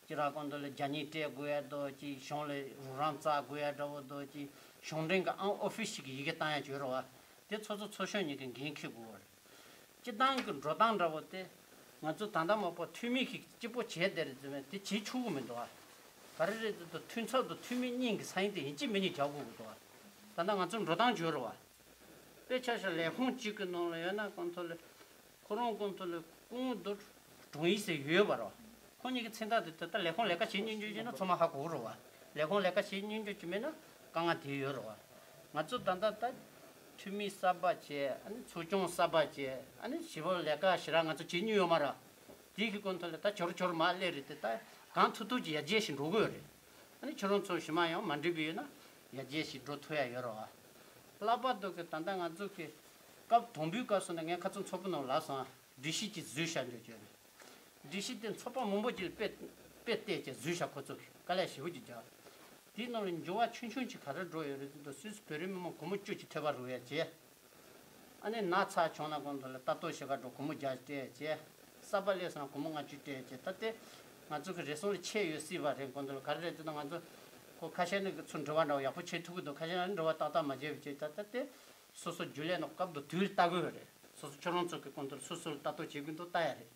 ཅི་ར་གོང་དུ་ལ་རྒྱ་ཉིན་སྤྲད་དགོས་ཡ་དོ་ཅི་གཞུང་ལ་རུ་རང་བཙག་དགོས་ཡ་འདྲ་བོ་དོ་ཅི་གཞུང་འབྲེལ་གྱི་ཨང་ཨོ་ཕི་སི་ཞིག་གི་ཡི་གེ་བཏང་ཡ་བྱོས་རོགས་བ། དེ་ཚོ་ཚོ་ཚོ་ཤོག་ཉིད་ཀྱི་འགན་འཁྱེར་དགོས་པ་རེད། སྤྱི་བཏང་གི་འགྲོ་སྟངས་འདྲ་བོ་དེ་ང་ཚོ་ད་ལྟ་མ་གཏོགས་འཐུས་མི་ཞིག་གཅིག་པོ་བྱས་བསྡད་རེད་ཟེར་བས་དེ་བྱེད་ཆོག་གི་མི་འདུག་ཨ། ག་རེ་རེད་ཟེར་དུས་འཐུས་ཚབ་དང་འཐུས་མི་གཉིས་ཀྱི་ས་ཡིན་དེ་ཡིན་གཅིག་མིན་གཉིས་རྒྱག་དགོས་ཀྱི་འདུག་ཨ། ད་ལྟ་ང་ཚོ་འགྲོ་སྟངས་བྱོས་རོགས་བ། དཔེ་ཆ་བཞག་ལས་ཁུངས་གཅིག་གི་ནང་ལ་ཡོད་ན་གོང་ཐོག་ལ། ཁོ་རང་གོང་ཐོག་ལ་སྐུ་ངོ་རྡོ་དྲུང་ཡིག་ཟེར་ཡོད་པ་རོ། ཁོ་གཉིས་ཀྱི་མཚན་རྟགས་དེ་ད་ལས་ཁུངས་ལས་ཀ་བྱེད་སྙིང་རྗེ་ཡོད་ན་ཚང་མ་ཧ་གོ་རོ་བ། ལས་ཁུངས་ལས་ཀ་བྱེད་སྙིང་རྗེ་ཅིག་མེད་ན་དཀའ་ངལ་དེ་ཡོད་རོ་བ། ང་ཚོ་ད་ལྟ་ད་འཐུས་མི་གསར་པ་བྱས་ཨ་ནི་ཚོགས་ཆུང་གསར་པ་བྱས་ཨ་ནི་ཞེ་པོ་ལས་ཀ་ཞེ་དྲག་ང་ཚོ་བྱེད་སྙིང་ཡོད་མ་ར། དེ་གི་གོང་ཐོག་ལ་ད་འབྱོར་འབྱོར་མ་སླེབས་རེད་དེ་ད་གང་ཐུབ་ཐུབ་ཀྱི་ཡར་རྒྱས་ཤིག་འགྲོ་གི་ཡོད་རེད། ཨ་ནི་ཁྱོད་རང་ཚོ་ཞུ་མ་ཡང་མ་འགྲིག་པ་ཡོད་ན་ཡར་རྒྱས་ཤིག་འགྲོ་ཐུབ་ཡ་ཡོད་རེད་བ། ལྷག་པར་དུ་གི་ད་ལྟ་ང་ཚོ་གི་སྐབས་དང་པོའི་སྐབས་སུ་ནས་ངས་ཁ་ཚོན་ཚོགས་པ་ནང་ལ་སོང་སྒྲིག་གཞི་ཅིག་བཟོས་བཞག་འཇོག་བྱས་རེད། སྒྲིག་གཞི་དེ་ཚོགས་པ་མང་པོ་ཅིག་ལ་དཔེ་དཔེ་བལྟས་ཀྱི་བཟོས་བཞག་ཁོ་ཚོ་གི་དཀའ་ལས་ཞེ་པོ་ཅིག་རྒྱག་དེའི་ནང་ལ་འགྱུར་བ་ཆུང་ཆུང་ཅིག་ག་རེ་འགྲོ་ཡོད་རེད་ཟེར་དུས་སུད་སི་བོད་རིགས་མི་མང་སྒོར་མོ་བཅུ་ཅིག་ཐོབ་པ་རུ་ཡ་བྱས། ཨ་ནི་ན་ཚ་བྱུང་ན་གོང་དུ་ལ་ལྟ་རྟོག་བྱེད་ག་འགྲོ། སྒོར་མོ་བརྒྱ་སྤྲད་བྱས། གསར་པ་སླེབས་སོང་ན་སྒོར་མོ་ལྔ་བཅུ་སྤྲད་བྱས། ད་དེ་ང་ཚོ་གི་རེ་ཟུང་ལ་ཆད་ཡོད་སྲིད་པ་རེད། གོང་དུ་ལ་ག་རེ་རེད་ཟེར་ན། ང་ཚོ་ཁོ་ཁ་ཤས་ནི་གི་ཚུར་འབྲེལ་བ་འདྲ་བོ་ཡག་པོ་བྱེད་ཐུབ་ཀྱི་འདུག་ཁ་ཤས་ནི་འབྲེལ་བ་ཏག་ཏག་མ་བྱས་པ་བྱས། ད་ད་དེ་སོ་སོ་རྒྱུན་ལས་ནང་སྐབས་དུ་དུས་ལྟ་དགོས་པ་རེད། སོ་སོ་ཁྱོད་རང་ཚོ་གི་གོང་དུ་སོ་སོ་ལ་ལྟ་རྟོག་བྱེད་དགོས་འདུག་ལྟ་ཡ་རེད།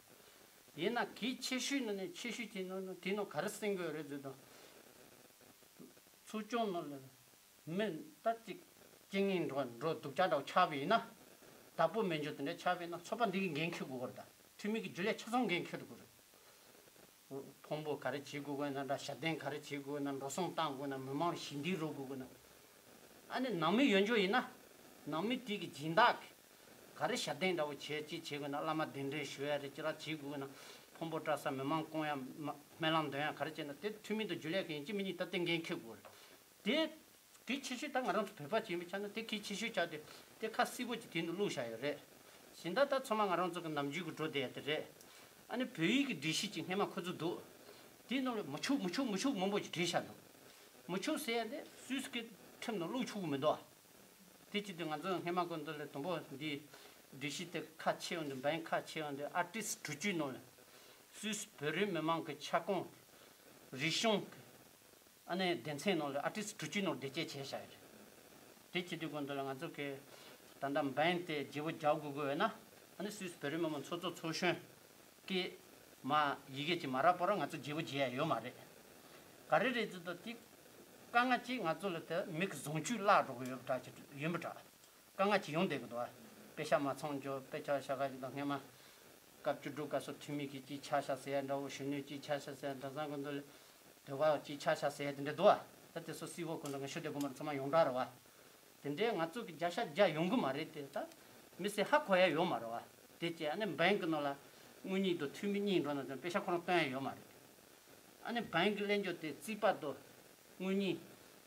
ཡིན་ན་གལ་ཆེ་ཤོས་ནི་ནི་ཆེ་ཤོས་དེ་ནི་དེ་ནི་ག་རེ་གསུང་དགོས་རེད་ཟེར་དུས། ཚོགས་ཆུང་ནང་ལ་མི་ད་ཅིག་རྐྱེན་ངན་འགྲོ་འགྲོ་སྡུག་ཅག་འདྲ་བོ་ཆགས་པ་ཡིན་ན། བདག་པོ་མེད་འཇོག་དེ་འདྲ་ཆགས་པ་ཡིན་ན། ཚོགས་པ་འདི་གི་འགན་འཁྱེར་དགོས་ཀྱི་རེད། ད་འཐུས་མི་གི་རྒྱུན་ལས་ཆ་ཚང་འགན་འཁྱེར་དགོས་རེད། ཕུང་པོ་ག་རེ་བྱེད་དགོས་ཀྱི་ན་འདྲ། ཞབས་བརྟན་ག་རེ་བྱེད་དགོས་ན། འགྲོ་སོང་བཏང་དགོས་ན། མི་མང་ལ་ཞི་བདེ་རོགས་དགོས་ཀྱི་ན། ཨ་ནི་ནང་མི་ཡོད་འཇོག་ཡིན་ན། ནང་མི་དེ་གི་སྦྱིན་བདག་གི་ག་རེ་ཞབས་བརྟན་འདྲ་བོ་བྱས་ཅིག་བྱེད་དགོས་ན། བླ་མ་གདན་འདྲེན་ཞུ་ཡ་རེད། ཅི་ར་བྱེད་དགོས་ན། ཕུང་པོ་བཀྲ་ས་མི་མང་སྐོང་ཡ་མ་སྨོན་ལམ་འདོན་ཡ་ག་རེ་བྱས་ན། དེ་འཐུས་མི་དང་རྒྱུན་ལས་ཀྱི་ཡིན་གཅིག་མིན་གཉིས་ད་དེ་འགན་འཁྱེར་དགོས་རེད། དེ་གལ་ཆེ་ཤོས་ད་ང་རང་ཚོ་བོད་པ་ཅིག་ཡིན་པའི་ཆ་ནས་དེ་གལ་ཆེ་ཤོས་ཆགས་ཏེ་དེ་ཁ་གསལ་པོ་ཅིག་དེ་ནང་བླུགས་བཞག་ཡོད་རེད། གཞན་དག་ད་ཚང་མ་ང་རང་ཚོ་གི་ནམ་རྒྱུན་གྱི་འགྲོ་བསྡད་ཡ་དེ་རེད། ཨ་ནི་བོད་ཡིག་གི་སྒྲིག་གཞི་ཅིག་སྔས་མ་ཁོ་ཚོ་འདུག་དེའི་ནང་ལ་མི་ཆོག་མི་ཆོག་མི་ཆོག་མང་པོ་ཅིག་བྲིས་བཞག་འདུག་མི་ཆོག་ཟེར་ཡ་དེ་སུད་སི་གི་ཁྲིམས་ནང་བླུགས་ཆོག་གི་མི་འདུག་དེ་བྱེད་དུས་ང་ཚོ་སྔས་མ་ཀུན་ཏུ་ལ་དུམ་བུ་འདི་སྒྲིག་གཞི་དེ་ཁ་ཕྱེ་ཡོང་དུས། འབའ་ཁ་ཕྱེ་ཡོང་དུས། ཨར་ཊིསི་དྲུག་ཅུའི་ནང་ལ་སུད་སི་བོད་རིགས་མི་མང་གི་ཁྱབ་ཁོངས་རིག་གཞུང་གི་ཨ་ནི་སྡེ་ཚན་ནང་ལ་ཨར་ཊིསི་དྲུག་ཅུའི་ནང་ལ་དེ་སྐད་ཆ་བཤད་ཡོད་རེད། དེ་བྱེད་དུས་ཀུན་ཏུ་ལ་ང་ཚོ་གི་ད་ལྟ་འབའ་དེ་བརྗེ་པོ་རྒྱག་དགོས་དགོས་ཡོད་ན། ཨ་ནི་སུད་སི་བོད་རིགས་མི་མང་ཚོགས་གཙོ་ཚོགས་གཞོན་གྱིས་མ་ཡི་གེ་ཅིག་མ་རག་བར་ང་ཚོ་བརྗེ་པོ་བྱེད་ཡ་ཡོད་མ་རེད། ག་རེ་རེད་ཟེར་དུས་དེ་དཀའ་ངལ་ཅིག་ང་ཚོ་ལ་དེ་མི་གི་བཟང་སྤྱོད་བརླག་འགྲོ་གི་ཡོད་པ་འདྲ་ཅིག་ཡིན་པ་འདྲ། དཀའ་ངལ་ཅིག་ཡོང་བསྡད་ཀྱི་འདུག་ཨ། དཔེ་ཆ་མ་ཚང་འཇོག་དཔེ་ཆ་བཞག་ག་ཅིག་དང་། སྔས་མ་སྐབས་བཅུ་དྲུག་སྐབས་སུ་འཐུས་མི་གིས་ཅིག་ཆ་བཞག་ཟེར་ཡ་འདྲ་བོ། གཞོན་ནུས་ཅིག་ཆ་བཞག་ཟེར་ཡ་འདྲ་ཚང་ཀུན་ཏུ་ལ་དོལ་པ་ཅིག་ཆ་བཞག་ཟེར་ཡ་དེ་འདྲ་འདུག་ཨ། ད་དེ་ཚོ་སྲིད་པ་ཀུན་ཏུ་ང་ཤོད་བསྡད་དགོས་མ་རེད། ཚང་མ་ཡོངས་གྲགས་རེད་བ། དེ་འདྲའི་ང་ཚོ་གི་བརྒྱ་ཆ་བརྒྱ་ཡོང་གི་མ་རེད་དེ། ད་མི་སེར་ཧ་གོ་ཡ་ཡོད་མ་རེད་བ། དེ་བྱས་ཨ་ནི་འབའ་གི་ནང་ལ་དངུལ་གཉིས་དང་འཐུས་མི་གཉིས་འགྲོ་ན་ཙང་དཔེ་ཆ་ཁོ་རང་སྟོན་ཡ་ཡོད་མ་རེད། ཨ་ནི་འབའ་གི་ལེན་འཇོག་དེ་རྩིས་པ་དང་དངུལ་གཉིས་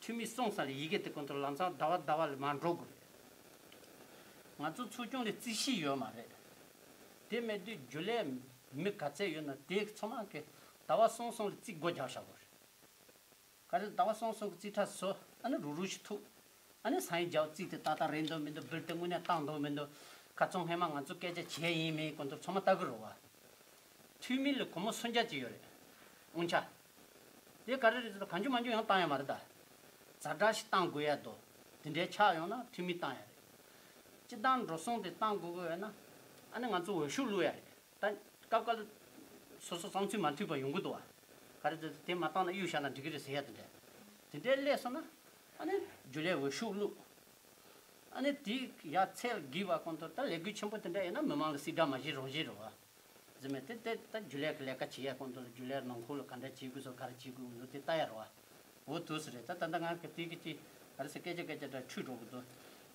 འཐུས་མི་གསུམ་ས་ལ་ཡི་གེ་དེ་ཀུན་ཏུ་ལམ་སང་ཟླ་བ་ཟླ་བ་ལ་མར་འགྲོ་དགོས་རེད། ང་ཚོ་ཚོགས་ཆུང་ལ་རྩིས་ཞིབ་ཡོད་མ་རེད། དེ་མེད་དུས་རྒྱུན་ལས་མི་ག་ཚད་ཡོད་ན་དེ་ཚང་མ་གི་ཟླ་བ་གསུམ་གསུམ་ལ་རྩིས་སྒོ་རྒྱག་བཞག་དགོས་རེད། ག་རེ་ཟླ་བ་གསུམ་གསུམ་གི་རྩིས་ཁྲ་བཟོ། ཨ་ནི་རུག་རུག་ཞིག་ཐུག་ཨ་ནི་སང་ཉིན་རྒྱག་རྩིས་དེ་ཏག་ཏག་རེད་འདུག་མི་འདུག་བིལ་དེ་དངོས་གནས་བཏང་འདུག་མི་འདུག་ཁ་ཚང་སྔས་མ་ང་ཚོ་སྐད་ཆ་བྱས་ཡིན་མིན་ཀུན་ཏུ་ཚང་མ་ལྟ་གི་རེད་བ། འཐུས་མི་ལ་སྒོར་མོ་སུམ་བརྒྱ་ཅིག་ཡོད་རེད། དབང་ཆ། དེ་ག་རེ་རེད་ཟེར་ན་གང་བྱུང་མང་བྱུང་ཡང་བཏང་ཡ་མ་རེད་ད། ཛ་དྲག་ཞིག་བཏང་དགོས་ཡ་འདུག་དེ་འདྲའི་ཆགས་ཡོང་ན་འཐུས་མི་བཏང་ཡ་རེད། སྤྱི་བཏང་འགྲོ་སོང་དེ་བཏང་དགོས་དགོས་ཡོད་ན། ཨ་ནི་ང་ཚོ་འོས་ཤོག་བླུག་ཡ་རེད། ད་སྐབས་འགའ་ལ་སོ་སོ་བསམ་ཚུལ་མ་མཐུན་པ་ཡོང་གི་འདུག་བ། ག་རེ་ཟེར་དེ་མ་བཏང་ན་གཡུག་བཞག་ན་འགྲིག་གི་རེད་ཟེར་ཡ་དེ་འདྲ། དེ་འདྲའི་སླེབས་སོང་ན། ཨ་ནི་རྒྱུན་ལས་འོས་ཤོག་བླུག་ཨ་ནི་དེ་ཡ་ཚད་ལ་བགྱིས་པ་ཀུན་ཏུ་ད་ལས་འགུལ་ཆེན་པོ་དེ་འདྲ་ཡིན་ན་མི་མང་ལ་སྲིད་དགྲ་མ་བྱེད་རང་བྱེད་རེད་བ། ཟེར་མེད་དེ་དེ་ད་རྒྱུན་ལས་ཀྱི་ལས་ཀ་བྱེད་ཡ་ཀུན་ཏུ་ལ་རྒྱུན་ལས་ནང་ཁུལ་ལ་ག་འདྲ་བྱེད་དགོས་སོགས་ག་རེ་བྱེད་དགོས་འདུག་དེ་ལྟ་ཡ་རེད་བ། འོ་དུས་སུ་རེད། ད་ད་ལྟ་ང་གི་དེ་གི་ཅི་ག་རེ་ཟེར། སྐད་ཆ་སྐད་ཆ་འདྲ་འཁྲུལ་འགྲོ་གི་འདུག་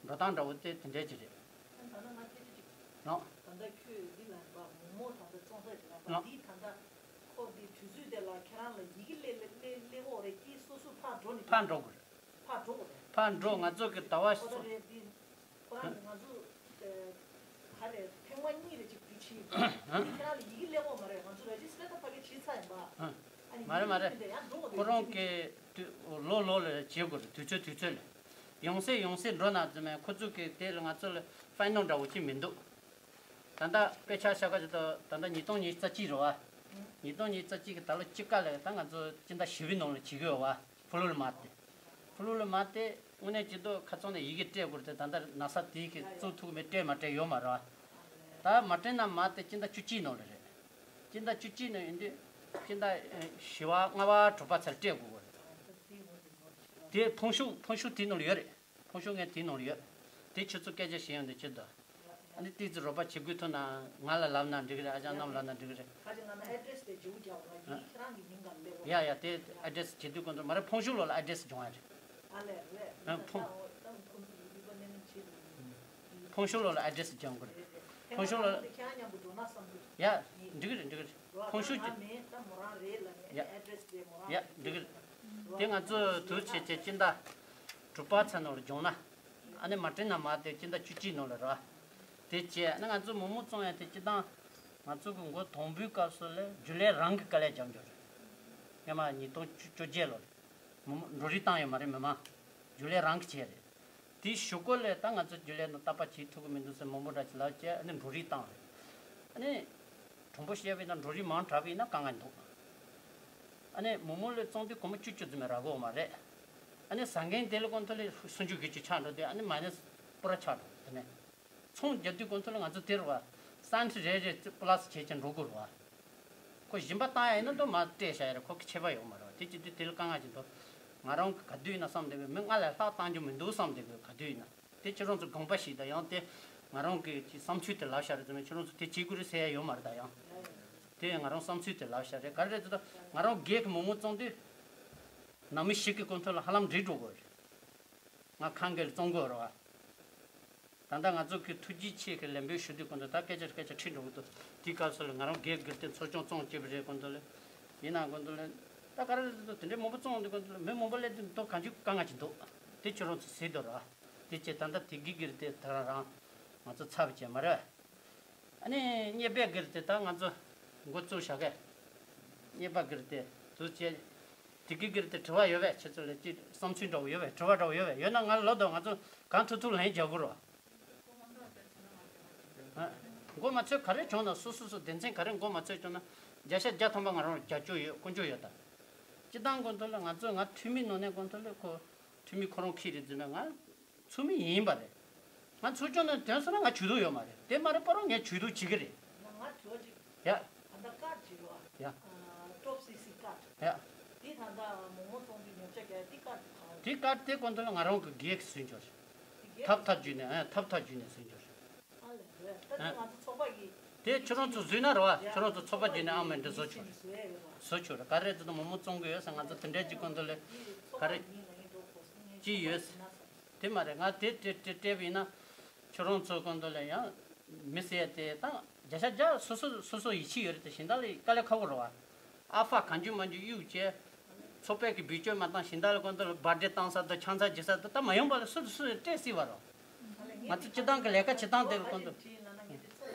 འགྲོ་སྟངས་འདྲ་བོ་དེ་དེ་འདྲས་ཅིག་རེད། ད་ལྟ་ང་སྐད་ཆ་ཅིག་ལགས། ད་ལྟ་ཁྱོད་འདི་ལ་ཡིན་པ་མོག་མོག་ད་ལྟ་བཙོང་ས་ཅིག་ལ་ཡིན་པ། ལགས། འདི་ད་ལྟ་ཁོ་འདི་དུས་ཚོད་དེ་ལ་ཁྱེད་རང་ལ་ཡི་གེ་སླེབས་སླེབས་སླེབས་འོག་རེད་ཀྱི་སོ་སོ་ཕར་འགྲོ་ནི། ཕར་འགྲོ་དགོས་རེད། ཕར་འགྲོ་དགོས་རེད། ཕར་འགྲོ། ང་ཚོ་གི་ཟླ་བ་ཁོ་ད་རེད་འདི། ཁོ་རང་གི་ང་ཚོ་ག་རེ་ཐེངས་མ་གཉིས་རེ་ཅིག་འདི་བྱས་ཡིན་པ། འདི་ཁྱེད་རང་ལ་ཡི་གེ་སླེབས་འོག་མ་རེད། ང་ཚོ་རེ་ཇི་སི་ཊར་ད་ཕ་གི་བྱས་ཚར་ཡིན་པ། ཨ་ནི་མ་རེད་མ་རེད། ཡང་འགྲོ་དགོས་ཁོ་རང་གི་དུས་ལོ་ལོ་ལ་བྱེད་དགོས་རེད། དུས་ཚོད་དུས་ཚོད་ལ། ཡང་སེ་ཡང་སེ་འགྲོ་ན་ཙམ་མེད། ཁོ་ཚོ་གི་དེ་ལ་ང་ཚོ་ལ་ཕའི་ནལ་འདྲ་བོ་ཅིག་མི་འདུག་ད་ལྟ་དཔེ་ཆ་བཞག་ག་ཅིག་ད་ད་ལྟ་ཉིས་སྟོང་ཉི་ཤུ་རྩ་གཅིག་རེད་བ། ཉིས་སྟོང་ཉི་ཤུ་རྩ་གཅིག་གི་ད་ལོ་དཔྱིད་ཀ་ལ་ད་ང་ཚོ་སྤྱི་ཟླ་བཞི་པའི་ནང་ལ་བྱེད་ཀྱི་ཡོད་བ། ཕུ་ལུ་ལ་མ་དེ། ཕུ་ལུ་ལ་མ་དེ་དངོས་གནས་ཅི་ཐུབ་ཁ་ཚང་ནས་ཡི་གེ་སྤྲད་དགོས་རེད་དེ། ད་ལྟ་ན་ས་དེའི་གི་བཙུགས་ཐུབ་མེད་སྤྲད་མ་སྤྲད་ཡོད་མ་རེད་བ། ད་མ་སྤྲད་ན་མ་དེ་སྤྱི་ཟླ་བཅུ་གཅིག་ནང་ལ་རེད། སྤྱི་ཟླ་བཅུ་གཅིག་ནང་ཡིན་དུས་སྤྱི་ཟླ་བཞི་པ་ལྔ་པ་དྲུག་པ་ཚར་སྤྲད་དགོས་རེད། དེ་ཕུང་ཤུགས་ཕུང་ཤུགས་དེའི་ནང་ལ་ཡོད་རེད། ཕུང་ཤུགས་ངས་དེའི་ནང་ལ་ཡོད། དེ་ཁྱོད་ཚོ་སྐད་ཆ་བཤད་ཡོང་དུས་ཅི་འདུག་ཨ་ནི་ཏོག་ཙམ་རོགས་པ་བྱེད་དགོས་ཐུག་ན་ང་ལ་ལབ་ན་འགྲིག་གི་རེད། ཨ་ཅག་རྣམས་ལབ་ན་འགྲིག་གི་རེད། ཁ་ཅིག་ང་ལ་ཨེ་ཌི་རེ་སི་དེ་བརྗེ་པོ་རྒྱག་དགོས། ཡིན་ཁྱེད་རང་གི་མིང་ག་ལ་སླེབས་དགོས། ཡ་ཡ་དེ་ཨེ་ཌི་རེ་སི་བརྗེ་དུས་ཀུན་ཏུ་མ་རེད། ཕུང་ཤུགས་ལོ་ལ་ཨེ་ཌི་རེ་སི་སྦྱོང་ཡ་རེད། ཨ་ལས་རེད། ཨ་ཕུང་། ཁོང་ཚོ་ཡུལ་པ་ནས་ནས་བྱེད་དགོས། ཕུང་ཤུགས་ལོ་ལ་ཨེ་ཌི་རེ་སི་སྦྱང་དགོས་རེད། ཕུང་ཤུགས་ལོ་ལ། ཁྱེད་རང་མཉམ་དུ་འགྲོ་ན་བསམ་གྱི། ཡ། འགྲིག་གི་རེད། འགྲིག་གི་རེད། ཕུང་ཤུགས་ཀྱི། ཡ། འགྲིག་གི་རེད། དེ་ང་ཚོ་དུས་ཆེ་ཆེ་སྤྱི་ཟླ་དྲུག་པ་ཚེ་ནང་ལ་སྦྱོང་ན། ཨ་ནི་མ་དྲན་ན་མ་དེ་སྤྱི་ཟླ་བཅུ་གཅིག་ནང་ལ་རེད་བ། དེ་བྱས་ཨ་ནི་ང་ཚོ་མོག་མོག་བཙོང་ཡ་དེ་སྤྱི་བཏང་ང་ཚོ་གི་འགོ་དང་པོའི་སྐབས་སུ་ལ་རྒྱུན་ལས་རང་གི་དཀའ་ལས་རྒྱབ་འཇོག་རེད། སྔོན་མ་ཉིས་སྟོང་བཅོ་བརྒྱད་ལོ་རེད། མོག་མོག་འགྲོ་རིགས་བཏང་ཡོད་མ་རེད། མི་མང་རྒྱུན་ལས་རང་གི་བྱས་རེད། དེའི་གཞུག་གུ་ལས་ད་ང་ཚོ་རྒྱུན་ལས་ནང་རྟག་པར་བྱེད་ཐུབ་ཀྱི་མི་འདུག་ཟེར་མང་པོ་འདྲ་ཅིག་ལབ་བྱས། ཨ་ནི་འབྲུ་རིགས་བཏང་རེད། ཨ་ནི་གྲུང་པོ་བཤད་པ་ཡིན་ན་འབྲུ་རིགས་མང་དྲགས་པ་ཡིན་ན་དཀའ་ངལ་འདུག་ཨ་ནི་མང་མང་ལས་བཙོང་དུས་སྒོར་མོ་བཅུ་བཅུ་ཙམ་རག་གི་ཡོད་མ་རེད། ཨ་ནི་ཟ་མཁན་དེ་ལ་དགོས་མཁོ་ལ་སུམ་ཅུ་བརྒྱད་ཅུ་ཆགས་འགྲོ་དུས་ཨ་ནི་མ་ནས་པུ་ར་ཆགས་འགྲོ། དེ་ནས་ཚོང་རྒྱག་དུས་དགོས་མཁོ་ལ་ང་ཚོ་དེ་རུ་བ་སན་ཊི་རེ་རེ་པུ་ལ་སི་བྱས་ཀྱང་འགྲོ་དགོས་རེད་བ། ཁོ་གཞན་པ་བཏང་ཡ་ཡིན་ན་དོ་མ་སྤྲད་བཞག་ཡ་རེད། ཁོ་གི་ཁྱད་པར་ཡོད་མ་རེད་བ། དེ་བྱེད་དུས་དེ་ལ་དཀའ་ངལ་ཅིག་འདུག་ང་རང་གི་ག་དུས་ཡིན་ན་བསམ་བསྡད་དགོས། མི་ལྔ་ལས་ལྷག་བཏང་རྒྱུ་མི་འདུག་བསམ་བསྡད་དགོས། ག་དུས་ཡིན་ན་དེ་ཁྱེད་རང་ཚོ་དགོངས་པ་ཞིག་དང་། ཡང་དེ་ང་རང་གི་ཅིག་བསམ་ཚུལ་དེ་ལབ་བཞག་རེད་ཙམ། ཁྱེད་རང་ཚོ་དེ་བྱེད་དགོས་རེད་ཟེར་ཡ་ཡོད་མ་རེད། ད་ཡང་དེ་ང་རང་བསམ་ཚུལ་དེ་ལབ་བཞག་རེད། ག་རེ་རེད་ཟེར་ན་ང་རང་སྒེར་གྱི་མང་མང་བཙོང་དུས་ནང་མི་ཞིག་གི་དགོས་མཁོ་ལ་ཧ་ལམ་འགྲིག་འགྲོ་གི་རེད། ང་ཁང་གི་ལ་བཙོང་དགོས་རེད་བ། ད་ལྟ་ང་ཚོ་གི་ཐུགས་རྗེ་ཆེ་གི་ལན་འབུལ་ཞུ་དུས་སྐབས་དུ་ད་སྐད་ཆ་སྐད་ཆ་ཁྲིད་འགྲོ་གི་འདུག་དེའི་སྐབས་སུ་ལ་ང་རང་སྒེར་སྒེར་དེ་འཚོ་སྐྱོང་བཙོང་བྱེད་པ་རེད་སྐབས་དུ་ལ། ཡིན་ན་སྐབས་དུ་ལ་ད་ག་རེ་རེད་འདུག་དེ་འདྲའི་མང་པོ་བཙོང་དུས་སྐབས་དུ་ལ་མི་མང་པོ་སླེབས་དུས་འདུག་གང་ཅི་དཀའ་ངལ་ཅིག་འདུག་དེ་ཁྱོད་རང་ཚོ་གཟིགས་དོ་ར། དེ་བྱས་ད་ལྟ་དེ་གི་སྒེར་དེ་ད་རང་རང་ང་ཚོ་ཚབ་བྱས་མ་རེད། ཨ་ནི་གཉེར་པའི་སྒེར་དེ་ད་ང་ཚོ་འགོ་བཙུགས་བཞག་གས། གཉེར་པ་སྒེར་དེ་དུ་བྱས། དེ་གི་སྒེར་དེ་དྲི་བ་ཡོད་པས། ཁྱེད་ཚོ་ལ་ཅིག་བསམ་ཚུལ་འདྲ་བོ་ཡོད་པས། དྲི་བ་འདྲ་བོ་ཡོད་པས། ཡོད་ན་ང་ལ་ལབ་དང་། ང་ཚོ་གང་ཐུབ་ཐུབ་ལན་རྒྱག་དགོས་རོགས། ཨ། མགོ་མ་ཚོས་ག་རེ་བྱུང་ན། སོ་སོ་སོ་སྡེ་ཚན་ག་རེ་མགོ་མ་ཚོས་བྱུང་ན་བརྒྱ་ཆ་བརྒྱ་ཐམ་པ་ང་རང་རྒྱབ་སྐྱོར་ཡོད། ཀུན་སྤྱོད་ཡོད་ད། སྤྱི་བཏང་སྐབས་དུ་ལ་ང་ཚོ་ང་འཐུས་མི་ནང་ནས་སྐབས་དུ་ལ་ཁོ་འཐུས་མི་ཁོ་རང་ཁྱེད་རེད་ཟེར་ན་ང་ཚོགས་མི་ཡིན་པ་རེད། ང་ཚོགས་ཆུང་ནས་ཐོན་སོང་ན་ང་ཇུས་གཏོགས་ཡོད་མ་རེད། དེ་མ་རེད་པ་རོ། ངས་ཇུས་གཏོགས་བྱེད་ཀྱི་རེད། ང་ང་དྲི་བ་ཅིག་ཡ། ད་ལྟ་ཀར་ཅིག་རེད་བ། ཡ། ཀྲོབ་སི་སི་ཀར། ཡ། དེ་ད་ལྟ་མོག་མོག་བཙོང་དུས་ཉོ་ཆ་རྒྱག་དེ་ཀར་དེ་གང་རེད། དེ་ཀར་དེ་སྐབས་དུ་ལ་ང་རང་གི་སྒེར་གྱི་བཟོས་འཇོག་རེད། དེ་སྒེར་ཐབ་ཐབ་བརྒྱུད་ནས། ཨ། ཐབ་ཐབ་བརྒྱུད་ནས་བཟོས་འཇོག་རེད། ཨ་ལས་རེད། ད་དེ་ང་ཚོ་ཚོགས་པ་གི། དེ་ཁྱོད་རང་ཚོ་བཟོས་ན་རེད་བ། ཁྱོད་རང་ཚོ་ཚོགས་པ་བརྒྱུད་ནས་ཨང་མེད་འདྲ་བཟོ་ཆོག་རེད། བཟོ་ཆོག་རེད། ག་རེ་དེ་དང་མོག་མོག་བཙོང་གི་ཡོད་ཟེར། ང་ཚོ་དེ་འདྲའི་ཅིག་སྐབས་དུ་ལ་ག་རེ་ཅི་ཡོད་ཟེར། དེ་མ་རེད། ང་དེ་སྤྲད་སྤྲད་སྤྲད་པ་ཡིན་ན་ཁྱོད་རང་ཚོ་སྐབས་དུ་ལ་ཡང་མི་ཟེར་དེ་དང་བརྒྱ་ཆ་བརྒྱ་སོ་སོ་སོ་སོ་ཡིད་ཆེས་ཡོད་རེད་དེ། གཞན་དག་ལ་དཀའ་ལས་ཁག་པོ་རེད་བ། ཨ་ཕ་གང་བྱུང་མང་བྱུང་གཡུག་བྱས། ཚོགས་པའི་གི་བེད་སྤྱོད་མ་བཏང་། གཞན་དག་ལ་སྐབས་དུ་ལ་བར་ཌེ་བཏང་ས་དང་ཆང་ས་བརྗེ་ས་དང་ད་མ་ཡོང་པ་ལ་སུ་དང་སུ་སྤྲད་སྲིད་པ་རེད། ང་ཚོ་སྤྱི་བཏང་གི་ལས་ཀ་བྱེད་སྟངས་དེ་ལ་སྐབས་དུ།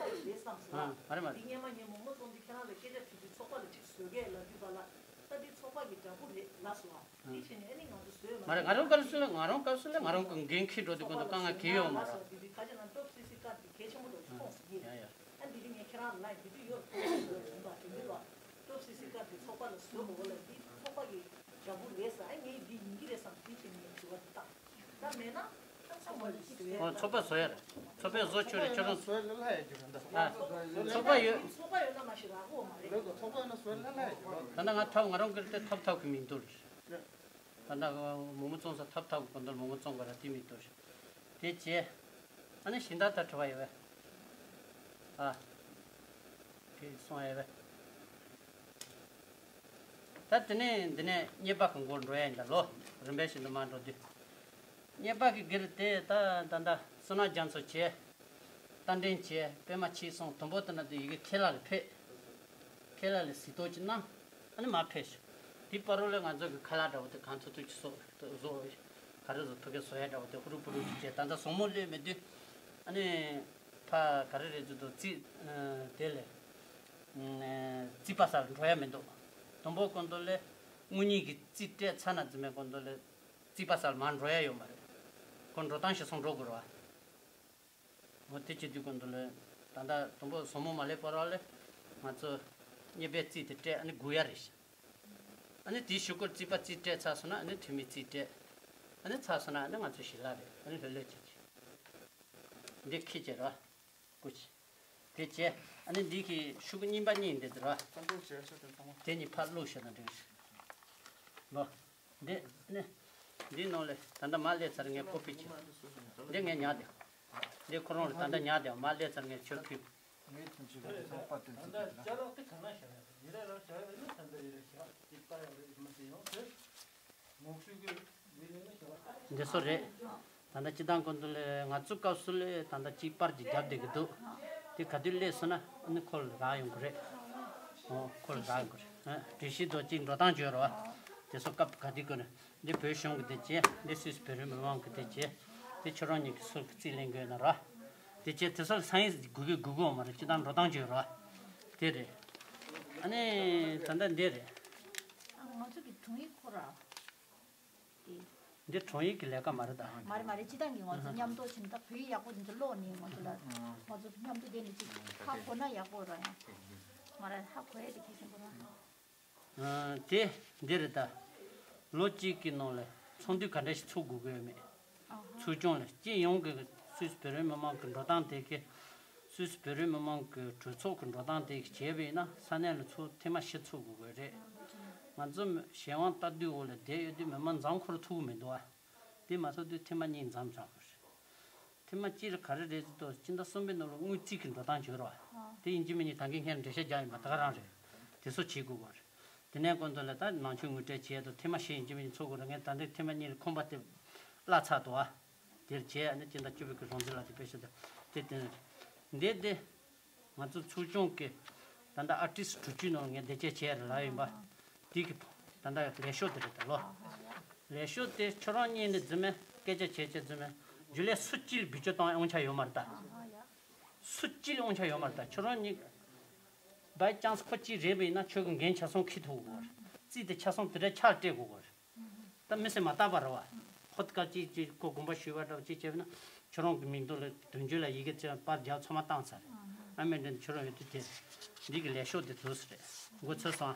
ཨ། མ་རེད་མ་རེད། ད་འདི་ཚོགས་པ་གི་འདྲ་པོ་རེད་ལབ་སོང་བ། དེ་བྱས་ནས་ཨ་ནི་ང་ཚོ་བཟོས་མ། མ་རེད། ང་རང་སྐབས་སུ་ལ་ང་རང་སྐབས་སུ་ལ་ང་རང་གི་འགན་འཁྱེར་འགྲོ་དུས་སྐབས་དུ་དཀའ་ངལ་གང་ཡང་ཡོད་མ་རེད། དེ་དུས་ཁ་ཅིག་ན་ཀྲོབ་སི་སི་ཀར་དེ་གལ་ཆེན་པོ་འདྲ་བོ་མཐོང་སོང་ངས། ཡ་ཡ། ཨ་འདི་རིང་ངས་ཁྱེད་རང་ལ་ཡིན་དུས་ཡོད་ཐུགས་སུ་ཡོད་ཡིན་པ་དེ་འདུག་བ། ཀྲོབ་སི་སི་ཀར་དེ་ཚོགས་པ་ལ་བཟོས་དགོས་ལ་འདི་ཚོགས་པ་གི་འདྲ་པོ་རེད་ཟེར། ཨ་ངས་འདི་ཡིན་གྱི་རེད་བསམ། དེ་བྱས་ནས་ངས་དྲི་བ་འདི་བཏང་། ད་མེད་ན་ད་ཚོགས་པ་ལ་བཟོས་ཡ། ཨོ། ཚོགས་པ་བཟོ་ཡ་རེད། ཚོགས་པས་བཟོ་ཆོག་རེད། ཁྱོད་རང་བཟོས་ལ་ལྷ་ཡ་རྒྱུ་རེད་ད། ཨ། ཚོགས་པ་ཡོད། ཚོགས་པ་ཡོད་ན་མ་ཤི་ར་གོ་མ་རེད། ལོས་གོ་ཚོགས་པ་ཡོད་ན་བཟོས་ལ་ལྷ་ཡ་རྒྱུ་རེད། ད་ལྟ་ང་ཐབ་ང་རང་གིར་དེ་ཐབ་ཐབ་གི་མིང་འདུག་རེད། ད་ལྟ་མོག་མོག་བཙོང་ས་ཐབ་ཐབ་གི་གོ་འདོར་མོག་མོག་བཙོང་ག་ར་དེ་མིང་འདུག་རེད། དེ་བྱས། ཨ་ནི་གཞན་དག་ད་དྲི་བ་ཡོད་པས། ཨ། དེ་སོང་ཡོད་པས། ད་དེ་ནས་འདི་ནས་གཉེར་པ་གི་མགོ་འགྲོ་ཡ་ཡིན་ད། ལོ་རིམ་པས་བཞིན་དུ་མར་འགྲོ་དུས། གཉེར་པ་གི་སྒེར་དེ་ད་ད་ད་བསོད་ནམས་རྒྱ་མཚོ་བྱས། རྟ་མགྲིན་བྱས། པད་མ་ཆོས་སྲུང་། དུམ་བུ་དེ་ན་དུ་ཡི་གེ་ཁས་ལ་ལ་ཕེབས། ཁས་ལ་ལ་གཟིགས་རྟོག་ཅིག་གནང་། ཨ་ནི་མར་ཕེབས་ཤོག་དེ་བར་རོ་ལས་ང་ཚོ་གི་ཁ་ལག་འདྲ་བོ་དེ་གང་ཐུབ་ཐུབ་ཅིག་བཟོ་བཟོ། ག་རེ་བཟོ། ཕ་གི་བཟོ་ཡ་འདྲ་བོ་དེ་ཧུ་རུ་ཕུ་རུ་ཅིག་བྱས། ད་ལྟ་བཟང་མོ་སླེབས་མེད་དུས། ཨ་ནི་ཕ་ག་རེ་རེད་ཚོད་དུ་རྩིས་དེ་ལས་རྩིས་པ་སར་འགྲོ་ཡ་མི་འདུག་དུམ་བུ་སྐབས་དུ་ལས་དངུལ་གཉིས་ཀྱི་རྩིས་སྤྲད་ཚར་ན་རྫུན་མའི་སྐབས་དུ་ལས་རྩིས་པ་སར་མར་འགྲོ་ཡ་ཡོད་མ་རེད། ཁོ་འགྲོ་སྟངས་ཤིག་སོང་འགྲོ་དགོས་རེད་བ། འོ་དེ་བྱེད་དུས་སྐབས་དུ་ལ་ད་ལྟ་དུམ་བུ་བཟང་མོ་མ་སླེབས་བར་བ་ལས་ང་ཚོ་གཉེར་པའི་རྩིས་དེ་སྤྲད། ཨ་ནི་སྒུག་ཡ་རེད་ཤག་ཨ་ནི་དེའི་གཞུག་གུར་རྩིས་པ་རྩིས་སྤྲད་ཚར་སོང་ན་ཨ་ནི་འཐུས་མི་རྩིས་སྤྲད། ཨ་ནི་ཚར་སོང་ན་ཨ་ནི་ང་ཚོ་ཞལ་ལག་རེད། ཨ་ནི་ལྷོད་ལྷོད་བྱེད་ཀྱི། འདི་ཁྱི་བྱེད་ར། སྐུ་མཁྱེན། དེ་བྱས། ཨ་ནི་འདི་གི་ཤུགས་གཉིས་པ་གཉིས་འདི་འདི་ར། ཙམ་པོ་བྱས་ཤོག་དེ་ཚང་མ། དེ་གཉིས་ཕར་བླུགས་ཤོག་དང་འདྲ། ལོ། འདི་ནི། འདི་ནང་ལ་ད་ལྟ་མར་སླེབས་ཚར། ངས་ཀོ་པི་བྱས། འདི་ངས་ཉར་བསྡད། འདི་ཁོ་རང་ལ་ད་ལྟ་ཉར་བསྡད། མར་སླེབས་ཚར་ངས་ཁྱོད་ཕུལ། ངས་ཐུན་ཆེ་གི་ཚང་པ་དེ་ཚོ་དེ་ལ། ཅ་ལག་དེ་ག་ན་བཞག་ཡ་རེད། ཡི་ར་ར་བཞག་ཡ་རེད་ན་ད་ལྟ་ཡི་ར་བཞག་ཅིག་པ་ཡ་རེད་མ་ཟེར་ཡོང་ཟེར། འདི་སུ་རེད། ད་ལྟ་སྤྱི་བཏང་སྐབས་དུ་ལ་ང་ཚོ་སྐབས་སུ་ལ་ད་ལྟ་གཅིག་པར་གྱི་རྒྱབ་བསྡད་ཀྱི་འདུག་དེ་ག་དུས་སླེབས་སོང་ན་ཨ་ནི་ཁོ་ལ་རག་ཡོང་གི་རེད། ཨོ་ཁོ་ལ་རག་ཡོང་གི་རེད། ཨ་སྒྲིག་གཞི་དང་གཅིག་འགྲོ་སྟངས་བརྗོད་རོགས། དེ་ཚོ་སྐབས་ག་དུས་དགོས་ན་འདི་བོད་གཞུང་གི་དེ་བྱས། འདི་སུད་སི་བོད་རིགས་མི་མང་གི་དེ་བྱས། དེ་ཁྱོད་རང་ཉིད་ཀྱི་སུ་གི་རྩིས་ལེན་དགོས་ན་ར། དེ་བྱས་དེ་ཚོ་ལ་ས་ཡིན་དགོས་ཀྱི་དགོས་ཀྱི་ཡོད་མ་རེད། སྤྱི་བཏང་འགྲོ་སྟངས་བརྗོད་རོགས། དེ་རེད། ཨ་ནི་ད་ལྟ་འདི་རེད། ང་ཚོ་གི་དྲུང་ཡིག་ཁོ་ར། དེ། འདི་དྲུང་ཡིག་གི་ལས་ཀ་མ་རེད་ད། མ་རེད་མ་རེད། སྤྱི་བཏང་གི་ང་ཚོ་མཉམ་དུ་བྱས་ན་ད་བོད་ཡིག་ཡག་པོ་འདི་ཚོ་ཀློག་ནས་ང་ཚོ་ལ་ང་ཚོ་མཉམ་དུ་བསྡད་ནས་ཅིག་ཧ་གོ་ན་ཡག་པོ་རེད་ཡ། མ་རེད་ཧ་གོ་ཡ་དེ་གལ་ཆེན་པོ་རེད། དེ་འདི་རེད་ད། ལོ་གཅིག་གི་ནང་ལ་ཚོགས་འདུ་ག་འདྲ་ཞིག་ཚོགས་དགོས་ཀྱི་ཡོད་མེད། ཚོགས་ཆུང་ལ་སྤྱི་ཡོངས་ཀྱི་སུད་སི་བོད་རིགས་མི་མང་གི་འགྲོ་སྟངས་དེ་གི། སུད་སི་བོད་རིགས་མི་མང་གི་གྲོས་ཚོགས་ཀྱི་འགྲོ་སྟངས་དེ་གི་བྱས་པ་ཡིན་ན་ས་གནས་ལ་ཚོགས་ཐེངས་མ་བཞི་ཚོགས་དགོས་ཀྱི་རེད། ང་ཚོ་གཞན་དབང་ལྟ་དུས་འོག་ལ་བསྡད་ཡོད་དུས་མི་མང་འཛོམས་ཁོ་ར་ཐུག་གི་མི་འདུག་ཨ། དེ་མ་ཐུག་དུས་ཐེངས་མ་གཉིས་འཛོམས་བྱུང་བ་རེད། ཐེངས་མ་གཅིག་ལ་ག་རེ་རེད་ཟེར་དུས་སྤྱི་ཟླ་གསུམ་པའི་ནང་ལ་དངུལ་རྩིས་ཀྱི་འགྲོ་སྟངས་བྱོས་རོགས། དེ་ཡིན་གཅིག་མིན་གཉིས་ད་གིན་ཁྱེད་འགྲེལ་བཤད་རྒྱག་ཡིན་པ་ད་ག་རང་རེད། དེ་ཚོ་བྱེད་དགོས་པ་རེད། དེ་ནས་ཀོང་ཏོ་ལ་ད་ནང་ཆོས་ངོ་སྤྲོད་བྱས་དུས་ཐེངས་མ་བཞི་ཡིན་གཅིག་མིན་གཉིས་ཚོགས་དགོས་རེད། ངས་ད་ལྟའི་ཐེངས་མ་གཉིས་ལ་ཁོམ་པ་དེ་བརླག་ཚར་འདུག་ཨ། དེར་བྱས་ཨ་ནི་སྤྱི་ཟླ་བཅུ་པའི་གི་རང་འཛིན་ལགས་ཀྱི་དཔེ་ཤོད་དེ་དེ་དེ་དེ་དེ། ང་ཚོ་ཚོགས་ཆུང་གི་ད་ལྟ་ཨར་ཊིསི་དྲུག་ཅུའི་ནང་ངས་འདི་སྐད་བྱས་རེད་ལབ་ཡིན་པ། དེ་གི་ད་ལྟ་ལས་ཤོག་དེ་རེད་ད་ལོ། ལས་ཤོག་དེ་ཁྱོད་རང་གཉིས་ནས་རྫུན་མ་སྐད་ཆ་བྱས་བྱས་རྫུན་མ་རྒྱུན་ལས་སུ་གཅིག་ལ་བེད་སྤྱོད་བཏང་དབང་ཆ་ཡོད་མ་རེད་ད། སུ་གཅིག་ལ་དབང་ཆ་ཡོད་མ་རེད་ད་ཁྱོད་རང་གཉིས། བའི་ཅང་སི་ཁོ་གཅིག་རེད་པ་ཡིན་ན་ཁྱོད་ཀྱི་འགན་ཆ་ཚང་འཁྱེར་ཐུབ་དགོས་རེད། རྩིས་དེ་ཆ་ཚང་དེ་འདྲ་ཆགས་སྤྲད་དགོས་རེད། ད་མི་སེར་མ་བཏགས་པ་རེད་བ། ཧོད་སྐབས་ཅིག་ཅིག་ཁོ་དགོངས་པ་ཞུས་པ་འདྲ་བ་ཅིག་བྱས་ན་ཁྱོད་རང་གི་མིང་ཐོག་ལ་དོན་གཅོད་ལ་ཡི་གེ་ཚོས་པར་རྒྱག་ཚང་མ་བཏང་ཚར། ཨ་མེ་འདྲ་ཁྱོད་རང་ཡོད་དུས་དེ། འདི་གི་ལས་ཤོག་དེ་འདུག་ཟེར་རེད་འགོ་ཚུགས་སོང་།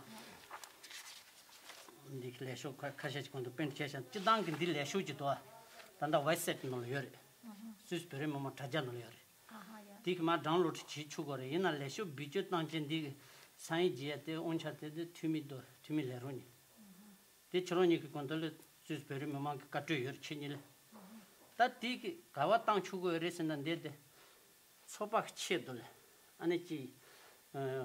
འདི་གི་ལས་ཤོག་ཁ་ཁ་ཤས་ཀྱི་གོང་དུ་པིན་བྱས་ཤག་སྤྱི་བཏང་གི་འདི་ལས་ཤོག་ཅིག་འདུག་ཨ། ད་ལྟ་ཝེབ་སའིཊ་ནང་ལ་ཡོད་རེད། སུད་སི་བོད་རིགས་མི་མང་དྲ་རྒྱ་ནང་ལ་ཡོད་རེད། དེ་གི་མར་ཌའོན་ལོཌ་བྱེད་ཆོག་གི་རེད། ཡིན་ན་ལས་ཤོག་བེད་སྤྱོད་བཏང་ཆེད་འདི་གི་སའིན་བྱེད་ཡ་དེ་དབང་ཆ་དེ་དེ་འཐུས་མི་འདུག་འཐུས་མི་ལས་རོགས་གཉིས། དེ་ཁྱེད་རང་གཉིས་ཀྱི་གོང་དུ་ལ་སུད་སི་བོད་རིགས་མི་མང་གི་བཀའ་འཁྲོལ་ཡོད་རེད་ཁྱེད་གཉིས་ལ། ད་དེ་གི་ག་བ་བཏང་ཆོག་གི་ཡོད་རེད་ཟེར་ན་འདི་དེ། ཚོགས་པ་གི་ཆེད་དུ་ལ། ཨ་ནི་ཅི།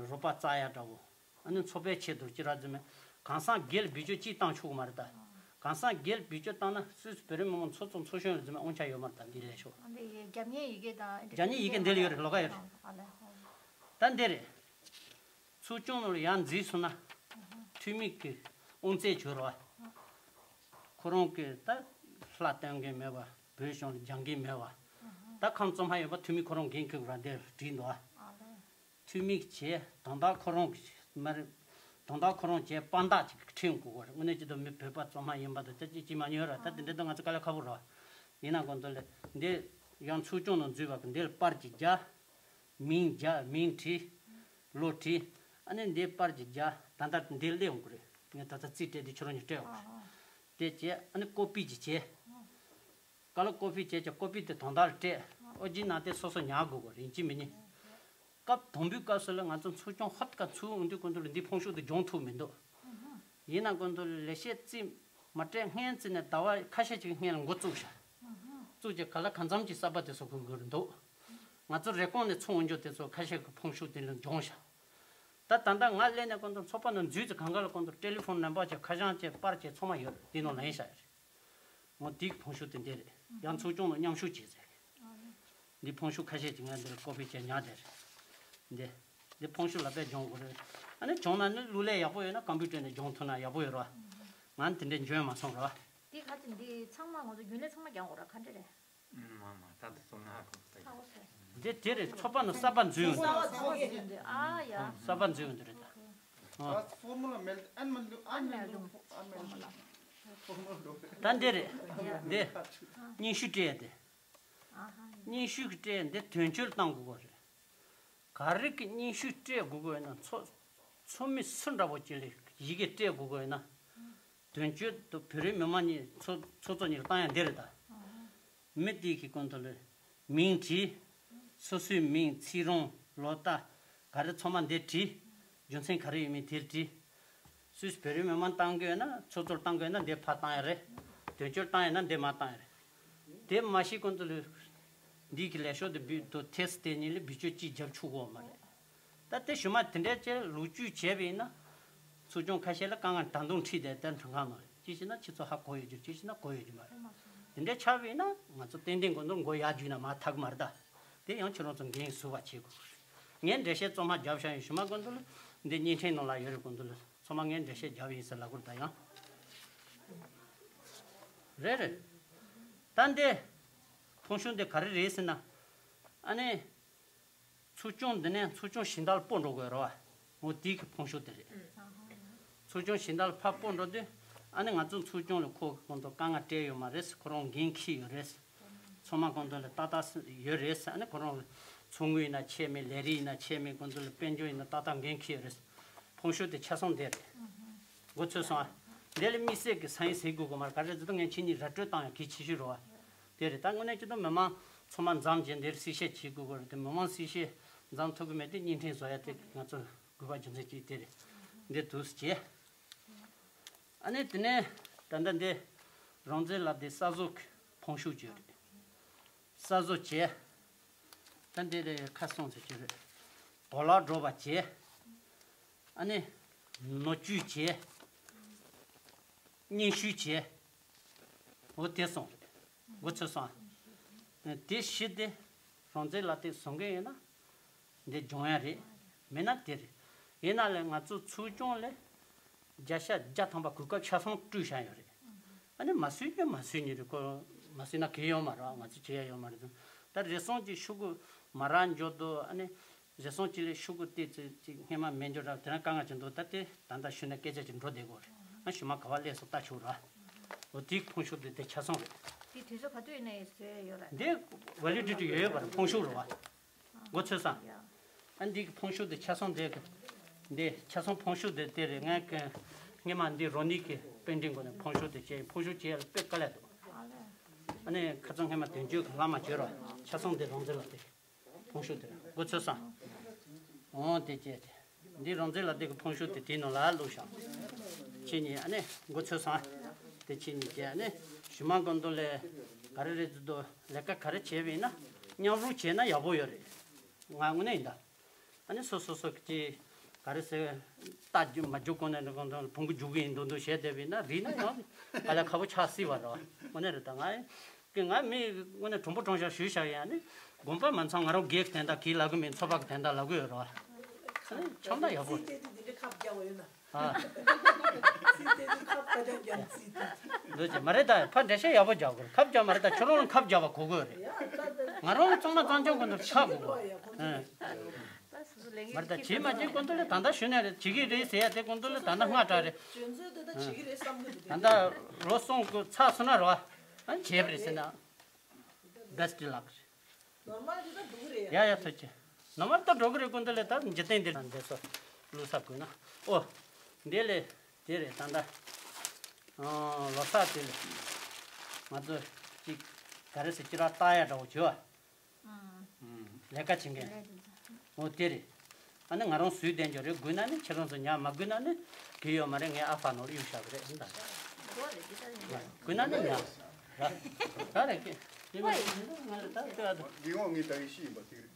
རོགས་པ་རྩ་ཡ་འདྲ་བོ། ཨ་ནི་ཚོགས་པའི་ཆེད་དུ་ཅི་ར་ཟེར་མེད། གང་ཟག་སྒེར་ལ་བེད་སྤྱོད་ཅིག་བཏང་ཆོག་གི་མ་རེད་ད། གང་ཟག་སྒེར་ལ་བེད་སྤྱོད་བཏང་ན་སུད་སི་བོད་རིགས་མི་མང་ཚོགས་གཙོ་ཚོགས་གཞོན་ལ་ཟེར་མེད་དབང་ཆ་ཡོད་མ་རེད་ད་འདི་ལས་ཤོག་ཨ་འདི་རྒྱབ་གཉེར་ཡི་གེ་དང་། རྒྱབ་གཉེར་ཡི་གེ་འདི་ལ་ཡོད་རེད་ལོགས་ཀ་ཡོད་རེད། ཨ་ལས། ད་འདི་རེད། ཚོགས་ཆུང་ནང་ལ་ཡར་འཛུལ་སོང་ན། འཐུས་མི་གི་དབང་ཚད་འབྱོར་བ། ཁོ་རང་གི་ད་ལྷ་སྟོན་མཁན་མེད་པ། བོད་གཞུང་ལ་སྦྱང་མཁན་མེད་པ། ད་ཁམས་བཙོན་ཁང་ཡོད་པ་འཐུས་མི་ཁོ་རང་འགན་འཁུར་བ་འདིར་བྲིས་འདུག་ཨ། འཐུས་མི་བྱས་དོན་དག་ཁོ་རང་མ་རེད། དོན་དག་ཁོ་རང་བྱས་དཔང་རྟགས་ཅིག་ཁྲིད་དགོས་པ་རེད། དངོས་གནས་ཅི་ལྟར་མི་བོད་པ་བཙོན་ཁང་ཡིན་པ་དང་ཅི་ཅི་ཅི་མ་ཉོས་ར་ད་དེ་འདྲ་ད་ང་ཚོ་དཀའ་ལས་ཁག་པོ་རེད། ཡིན་ན་གོང་དུ་ལས་འདི་ཡང་ཚོགས་ཆུང་ནང་འཛུལ་བ་གི་འདིར་པར་གྱི་རྒྱ། མིང་རྒྱ་མིང་བྲིས། ལོ་བྲིས། ཨ་ནི་འདི་པར་གྱི་རྒྱ་ད་ལྟ་འདི་སླེབས་འོང་གི་རེད། ངས་ད་ལྟ་རྩིས་སྤྲད་དུས་ཁྱོད་རང་གཉིས་སྤྲད་འོང་གི་རེད། དེ་བྱས་ཨ་ནི་ཀོ་པི་ཅིག་བྱས། ཀ་ལ་ཀོ་པི་བྱས་ཀྱང་ཀོ་པི་དེ་དོན་དག་ལ་སྤྲད། ཨོ་རྒྱན་ནང་དེ་སོ་སོ་ཉར་དགོས་གོ་རེད་ཡིན་གཅིག་མིན་གཉིས། སྐབས་དང་པོའི་སྐབས་སུ་ལ་ང་ཚོ་ཚོགས་ཆུང་ཧོད་ཀ་ཚུར་འོང་དུས་ཀུན་ཏུ་ལ་འདི་ཕོངས་ཤུགས་དེ་སྦྱོང་ཐུབ་མི་འདུག་ཡིན་ན་ཀུན་ཏུ་ལ་ལས་བྱེད་རྩིས་མ་སྤྲད་སྔན་རྩིས་ནས་ཟླ་བ་ཁ་ཤས་ཅིག་སྔན་ལ་འགོ་བཙུགས་ཤག་བཙུགས་ཀྱི་ག་ལ་གང་འཚམ་གྱི་གསར་པ་དེ་ཚོ་དགོས་དགོས་འདུག་ང་ཚོ་རེབ་གོང་ནས་ཚུར་འོང་རྒྱུ་དེ་ཚོ་ཁ་ཤས་ཀྱི་ཕོངས་ཤུགས་དེ་ལ་སྦྱོང་ཤག་ད་ད་ལྟ་ང་སླེབས་ནས་ཀུན་ཏུ་ཚོགས་པ་ནང་འཛུལ་ཚེ་གང་ག་ལ་ཀུན་ཏུ་ཊེ་ལི་ཕོན་ནམ་བར་བྱས་ཁ་བྱང་བྱས་པར་བྱས་ཚང་མ་ཡོད་རེད། འདི་ནང་ལེན་བྱ་ཡོད་རེད། ངོ་འདི་གི་ཕོངས་ཤུགས་དེ་འདི་རེད། ཡང་ཚོགས་ཆུང་ནང་མཉམ་ཞུགས་བྱས་ཚེ། འདི་ཕོངས་ཤུགས་ཁ་ཤས་ཀྱིས་ང་འདིར་ཀོ་པི་བྱས་ཉར་བསྡད་རེད། འདི། འདི་ཕོངས་ཤུགས་ལ་དཔེ་སྦྱོང་དགོས་རེད། ཨ་ནི་བྱུང་ན་ནི་གློག་ཀླད་ཡག་པོ་ཡོད་ན་ཀམ་པུ་ཊར་ནས་སྦྱོང་ཐུབ་ན་ཡག་པོ་ཡོད་རེད་བ། ང་ནི་དེ་འདྲས་འཇོན་མ་སོང་རེད་བ། འདི་ག་ཅིག་འདི་ཚང་མ་ང་ཚོ་རྒྱུན་ལས་ཚང་མ་རྒྱག་དགོས་རེད་ག་འདྲས་རེད། མ་མ་ད་དུ་སོང་ན་ཧ་གོ་ས་ཡིན། འདི་དེ་རེད་ཚོགས་པ་ནང་གསར་པ་འཛུལ་ཡོང་དུས། ཨ་ཡ། གསར་པ་འཛུལ་ཡོང་དུས་རེད་ད། ཨ། ད་སོ་མོ་ལ་མེལ་ཨན་མ་ལུ་ཨན་མེལ་ལུ་ཨན་མེལ་ལུ། སོ་མོ་ལུ། ད་འདི་རེད། འདི། སྙན་ཞུ་སྤྲད་དེ། སྙན་ཞུ་གི་སྤྲད་འདི་དོན་གཅོད་བཏང་དགོས་ཀྱི་རེད། ག་རེ་གི་སྙན་ཞུ་སྤྲད་དགོས་ཀྱི་ཡོད་ན་ཚོ། ཚོགས་མི་སུ་འདྲ་བོ་ཅིག་ལ་ཡི་གེ་སྤྲད་དགོས་ཀྱི་ཡོད་ན། དོན་གཅོད་དུ་བོད་རིགས་མི་མང་གཉིས་ཚོ་ཚོགས་གཙོ་གཉིས་ལ་བཏང་ཡ་འདི་རེད་ད། མི་དེ་གི་སྐོར་དུ་ལ་མིང་བྲིས། སོ་སོའི་མིང་ཚེ་རིང་ལོ་ཟླ་ག་རེ་ཚང་མ་འདིར་བྲིས། རྒྱུ་མཚན་ག་རེ་ཡོད་མེད་དེར་བྲིས། སུད་སི་བོད་རིགས་མི་མང་བཏང་གི་ཡོད་ན་ཚོགས་གཙོར་བཏང་གི་ཡོད་ན་འདིར་ཕར་བཏང་ཡ་རེད། དོན་གཅོད་བཏང་ཡ་ན་འདིར་མར་བཏང་ཡ་རེད། དེ་མ་ཤེས་སྐོར་དུ་ལ་འདི་གི་ལས་ཤོག་དེ་བུད་དུ་ཐེ་སི་དེ་གཉིས་ལ་བེད་སྤྱོད་ཅིག་རྒྱབ་ཆོག་གོ་མ་རེད། ད་དེ་ཞུ་མ་དེ་འདྲའི་ཅེས་ལོ་རྒྱུས་བྱས་པ་ཡིན་ན། ཚོགས་ཆུང་ཁ་ཤས་ལ་དཀའ་ངལ་ད་དུང་འཕྲད་བསྡད་དེ་མཐུན་ཁང་ནང་ཅི་ཞིག་ན་ཁྱེད་ཚོ་ཧ་གོ་ཡོད་རྒྱུ་ཅི་ཞིག་ན་གོ་ཡོད་རྒྱུ་མ་རེད། དེ་འདྲའི་ཆགས་པ་ཡིན་ན་ང་ཚོ་ཏན་ཏན་ཀུན་ཏུ་མགོ་ཡར་རྒྱུག་ན་མར་ཐག་མ་རེད་ད། དེ་ཡང་ཁྱེད་རང་ཚོ་འགན་ཟུར་བ་བྱེད་དགོས། ངས་འགྲེལ་བཤད་གཙང་མ་རྒྱབ་བཞག་ཡིན་ཞུ་མ་ཀུན་ཏུ་ལ་འདི་བརྙན་འཕྲིན་ནང་ལ་ཡོད་རེད་ཀུན་ཏུ་ལ་ཚང་མ་ངས་འགྲེལ་བཤད་རྒྱབ་ཡིན་ཟེར་ལབ་དགོས་རེད་ད་ཡང་། རེད་རེད། ད་འདི། ཕོངས་ཤུགས་འདི་ག་རེ་རེད་ཟེར་ན། ཨ་ནི། ཚོགས་ཆུང་འདི་ནས་ཚོགས་ཆུང་གཞན་དག་ལ་སྤོ་འགྲོ་དགོས་རེད་བ། འོ་དེ་གི་ཕོངས་ཤུགས་དེ་རེད། ཚོགས་ཆུང་གཞན་དག་ལ་ཕར་སྤོ་འགྲོ་དུས། ཨ་ནི་ང་ཚོ་ཚོགས་ཆུང་ལ་ཁོ་གི་སྐོར་དུ་དཀའ་ངལ་སྤྲད་ཡོད་མ་རེད། ཁོ་རང་འགན་འཁྱེར་ཡོད་རེད། ཚང་མ་སྐོར་དུ་ལ་ཏག་ཏག་ཡོད་རེད། ཨ་ནི་ཁོ་རང་ཚོགས་དངུལ་ཡིན་ན་ཆད་མེད། ལས་རིགས་ཡིན་ན་ཆད་མེད། སྐོར་དུ་ལ་དཔལ་འབྱོར་ཡིན་ན་ཏག་ཏག་འགན་འཁྱེར་ཡོད་རེད། ཕོངས་ཤུགས་དེ་ཆ་ཚང་དེ་རེད། མགོ་ཚོས་སོང་ཨ། དེ་ལ་དམིགས་བསལ་གྱི་ས་ཡིན་ཟེར་དགོས་གོ་མ་རེད། ག་རེ་ཟེར་དུས་ངས་ཁྱེད་གཉིས་ར་སྤྲོད་བཏང་ཡང་གལ་ཆེ་ཤོས་རེད་བ། དེ་རེད། ད་དངོས་གནས་ཅི་ཐུབ་མི་མང་ཚང་མ་འཛོམས་བྱས་འདིར་གསལ་བཤད་བྱེད་དགོས་གོ་རེད། དེ་མི་མང་གསལ་བཤད་འཛོམས་ཐུབ་ཀྱི་མེད་དུས་བརྙན་འཕྲིན་བཟོ་ཡ་དེ་ང་ཚོ་དགོས་པ་རྒྱུ་མཚན་གཅིག་དེ་རེད། འདི་འདུག་སེ་བྱས། ཨ་ནི་དེ་ནས་ད་ལྟ་འདི་རང་བཙན་ལག་དེབ་གསར་བཟོ་གི་ཕོངས་ཤུགས་བརྗོད་རེད། གསར་བཟོ་བྱས། ད་འདི་ལས་ཁ་སང་ཚེ་བརྗོད་རེད། གོ་ལག་སྒྲོག་པ་བྱས། ཨ་ནི་ནོར་བཅུད་བྱས། རྙིང་ཤུལ་བྱས། འོ་དེ་སོང་རེད། མགོ་ཚོས་སོང་ཨ། དེ་བཞི་དེ་རང་བཙན་ལག་དེབ་བཟོ་མཁན་ཡིན་ན། འདི་སྦྱོང་ཡ་རེད། མེད་ན་དེ་རེད། ཡིན་ན་ལས་ང་ཚོ་ཚོགས་ཆུང་ལས་བརྒྱ་ཆ་བརྒྱ་ཐམ་པ་གོ་སྐབས་ཆ་ཚང་སྤྲོད་བཞག་ཡོད་རེད། ཨ་ནི་མ་བཟོས་ཀྱང་མ་བཟོས་ཉིན་རེད། ཁོ་མ་བཟོས་ན་གལ་ཡོད་མ་རེད། ང་ཚོ་བྱེད་ཡ་ཡོད་མ་རེད། ད་རེ་ཟུང་གཅིག་ཤོག་གུ་མ་རག་འཇོག་འདུག་ཨ་ནི་རེ་ཟུང་གཅིག་ལས་ཤོག་གུ་ཏོག་ཙམ་ཅིག་སྔས་མ་མེད་འཇོག་ར། དེ་རང་དཀའ་ངལ་ཅིག་འདུག་ད་དེ་ད་ལྟ་ཞུས་ན་སྐད་ཆ་ཅིག་འགྲོ་བསྡད་དགོས་རེད། ཨ་ཞུ་མ་ག་བ་སླེབས་སོང་ལྟ་ཆོག་ར། འོ་དེའི་ཕོངས་ཤུགས་དེ་དེ་ཆ་ཚང་རེད། དེ་དུས་ཚོད་ག་དུས་ཡིན་ནའི་བཟོས་ཡོད་ར། འདི་ཝེ་ལི་ཌི་ཊི་ཡོད་ཡོད་པ་རེད། ཕོངས་ཤུགས་རེད་བ། མགོ་ཚོས་སོང་། ཨ་འདི་གི་ཕོངས་ཤུགས་དེ་ཆ་ཚང་དེ་གི། འདི་ཆ་ཚང་ཕོངས་ཤུགས་དེ་དེ་རེད། ངས་གི་སྔས་མ་འདི་རོ་ནི་གི་པེན་ཊིང་སྒོ་ནས་ཕོངས་ཤུགས་དེ་བྱས། ཕོངས་ཤུགས་བྱས་ཡ་ལ་དཔེ་དཀའ་ལས་འདུག་ཨ་ནི་ཁ་སང་སྔས་མ་དོན་གཅོད་གི་ལམ་མ་བྱོས་རོགས། ཆ་ཚང་དེ་རང་བཙན་ལག་དེབ་ཕོངས་ཤུགས་དེ་རེད། མགོ་ཚོས་སོང་། འོ་དེ་བྱས་དེ། འདི་རང་བཙན་ལག་དེབ་ཀྱི་ཕོངས་ཤུགས་དེ་དེའི་ནང་ལ་བླུགས་བཞག་ཁྱེད་གཉིས་ཨ་ནི་མགོ་ཚོས་སོང་། དེ་ཁྱེད་གཉིས་ཀྱིས་ཨ་ནི་ཞུ་མ་དགོས་འདུག་ལས། ག་རེ་རེད་ཟེར་དུས་ལས་ཀ་ག་རེ་བྱས་པ་ཡིན་ན་མཉམ་རུབ་བྱས་ན་ཡག་པོ་ཡོད་རེད། ང་དངོས་གནས་ཡིན་ད། ཨ་ནི་སོ་སོ་སོ་གི་ག་རེ་ཟེར། རྟ་རྒྱུག་མ་རྒྱུག་གོང་ནས་གོང་དུ་བོང་གུ་རྒྱུག་གི་ཡིན་འདུག་འདུག་བྱས་བསྡད་པ་ཡིན་ན་རིལ་ན་ཡང་དཀའ་ལས་ཁག་པོ་ཆགས་སྲིད་པ་རེད། དངོས་གནས་རེད་ད། ང་གི་ང་མི་དངོས་གནས་གྲུང་པོ་གྲུང་ཤག་ཞུས་བཞག་ཡ་ནི། དགོངས་པ་མ་ཚོམ། ང་རང་སྒེར་གྱི་དོན་དག་གིས་ལབ་གི་མིན། ཚོགས་པ་གི་དོན་དག་ལབ་གི་ཡོད་རེད་བ། ཨ་ནི་ཆམ་ད་ཡག་པོ། ཚིག་དེ་དུས་འདི་འདྲའི་ཁབ་རྒྱག་པ་ཡོད་ན། ཨ། ཚིག་དེ་དུས་ཁབ་ད་ཅང་རྒྱག་ཚིག་དེ། འདོད་ཅེས་མ་རེད་ད། ཕར་འགྲེལ་བཤད་ཡག་པོ་རྒྱག་དགོས། ཁབ་རྒྱག་མ་རེད་ད། ཁྱོད་རང་ལ་ཁབ་རྒྱག་པ་གོ་དགོས་རེད། ང་རང་ལ་ཚང་མ་གཙང་རྐྱང་ཀུན་ཏུ་ཆགས་དགོས་གོ། ཨ། མ་རེད་ད། བྱེད་མ་བྱེད་ཀུན་ཏུ་ལ་ད་ལྟ་ཞུ་ནས་རེད། བྱེད་ཀྱི་རེད་ཟེར་ཡ་དེ་ཀུན་ཏུ་ལ་ད་ལྟ་སྔ་དྲགས་རེད། ཁྱོད་ཚོས་དེ་ད་བྱེད་ཀྱི་རེད་བསམ་གི་འདུག་ད་ལྟ་ལོ་གསུམ་གི་ཚར་སོང་ན་རེད་བ། ཨ་ནི་བྱས་པ་རེད་ཟེར་ན། Best luck རེད། ནོར་མལ་དེ་ད་འགྲོ་གི་རེད་ཡ། ཡ་ཡ་ཐུགས་རྗེ། ནོར་མལ་ད་འགྲོ་གི་རེད། ཀུན་ཏུ་ལ་ད་འཇིག་རྟེན་འདིར་འདི་ཚོ་བླུག་ས་དགོས་ན། ཨོ། འདི་ལས་དེ་རེད་ད་ལྟ། ཨ། ལོ་གསར་དེ་ལས་ང་ཚོ་ཅིག་ག་རེ་ཟེར། ཅི་ར་ལྟ་ཡ་འདྲ་བོ་བྱོས་ཨ། ལས་ཀ་བྱེད་མཁན། ལས་དེ་ཚོ། ཨོ་དེ་རེད། ཨ་ནི་ང་རང་སུས་བསྟན་རྒྱུ་རེད། དགོས་ན་ནི་ཁྱེད་རང་ཚོ་ཉར། མ་དགོས་ན་ནི་གི་ཡོད་མ་རེད། ངའི་ཨ་ཕ་ནོར་གཡུག་བཞག་གི་རེད་ཟེར་ད། དགོས་ན་ནི་ཉར། ར། ད་རེད་ཀི། ཡིན་པ་ཡིན་ན་ང་ལ་ད་ལྟོས་ཨ། ད། ཡིན་འོང་། ངས་ད་ཡིན་ཤི་ཡིན་པ་ཅིག་རེད།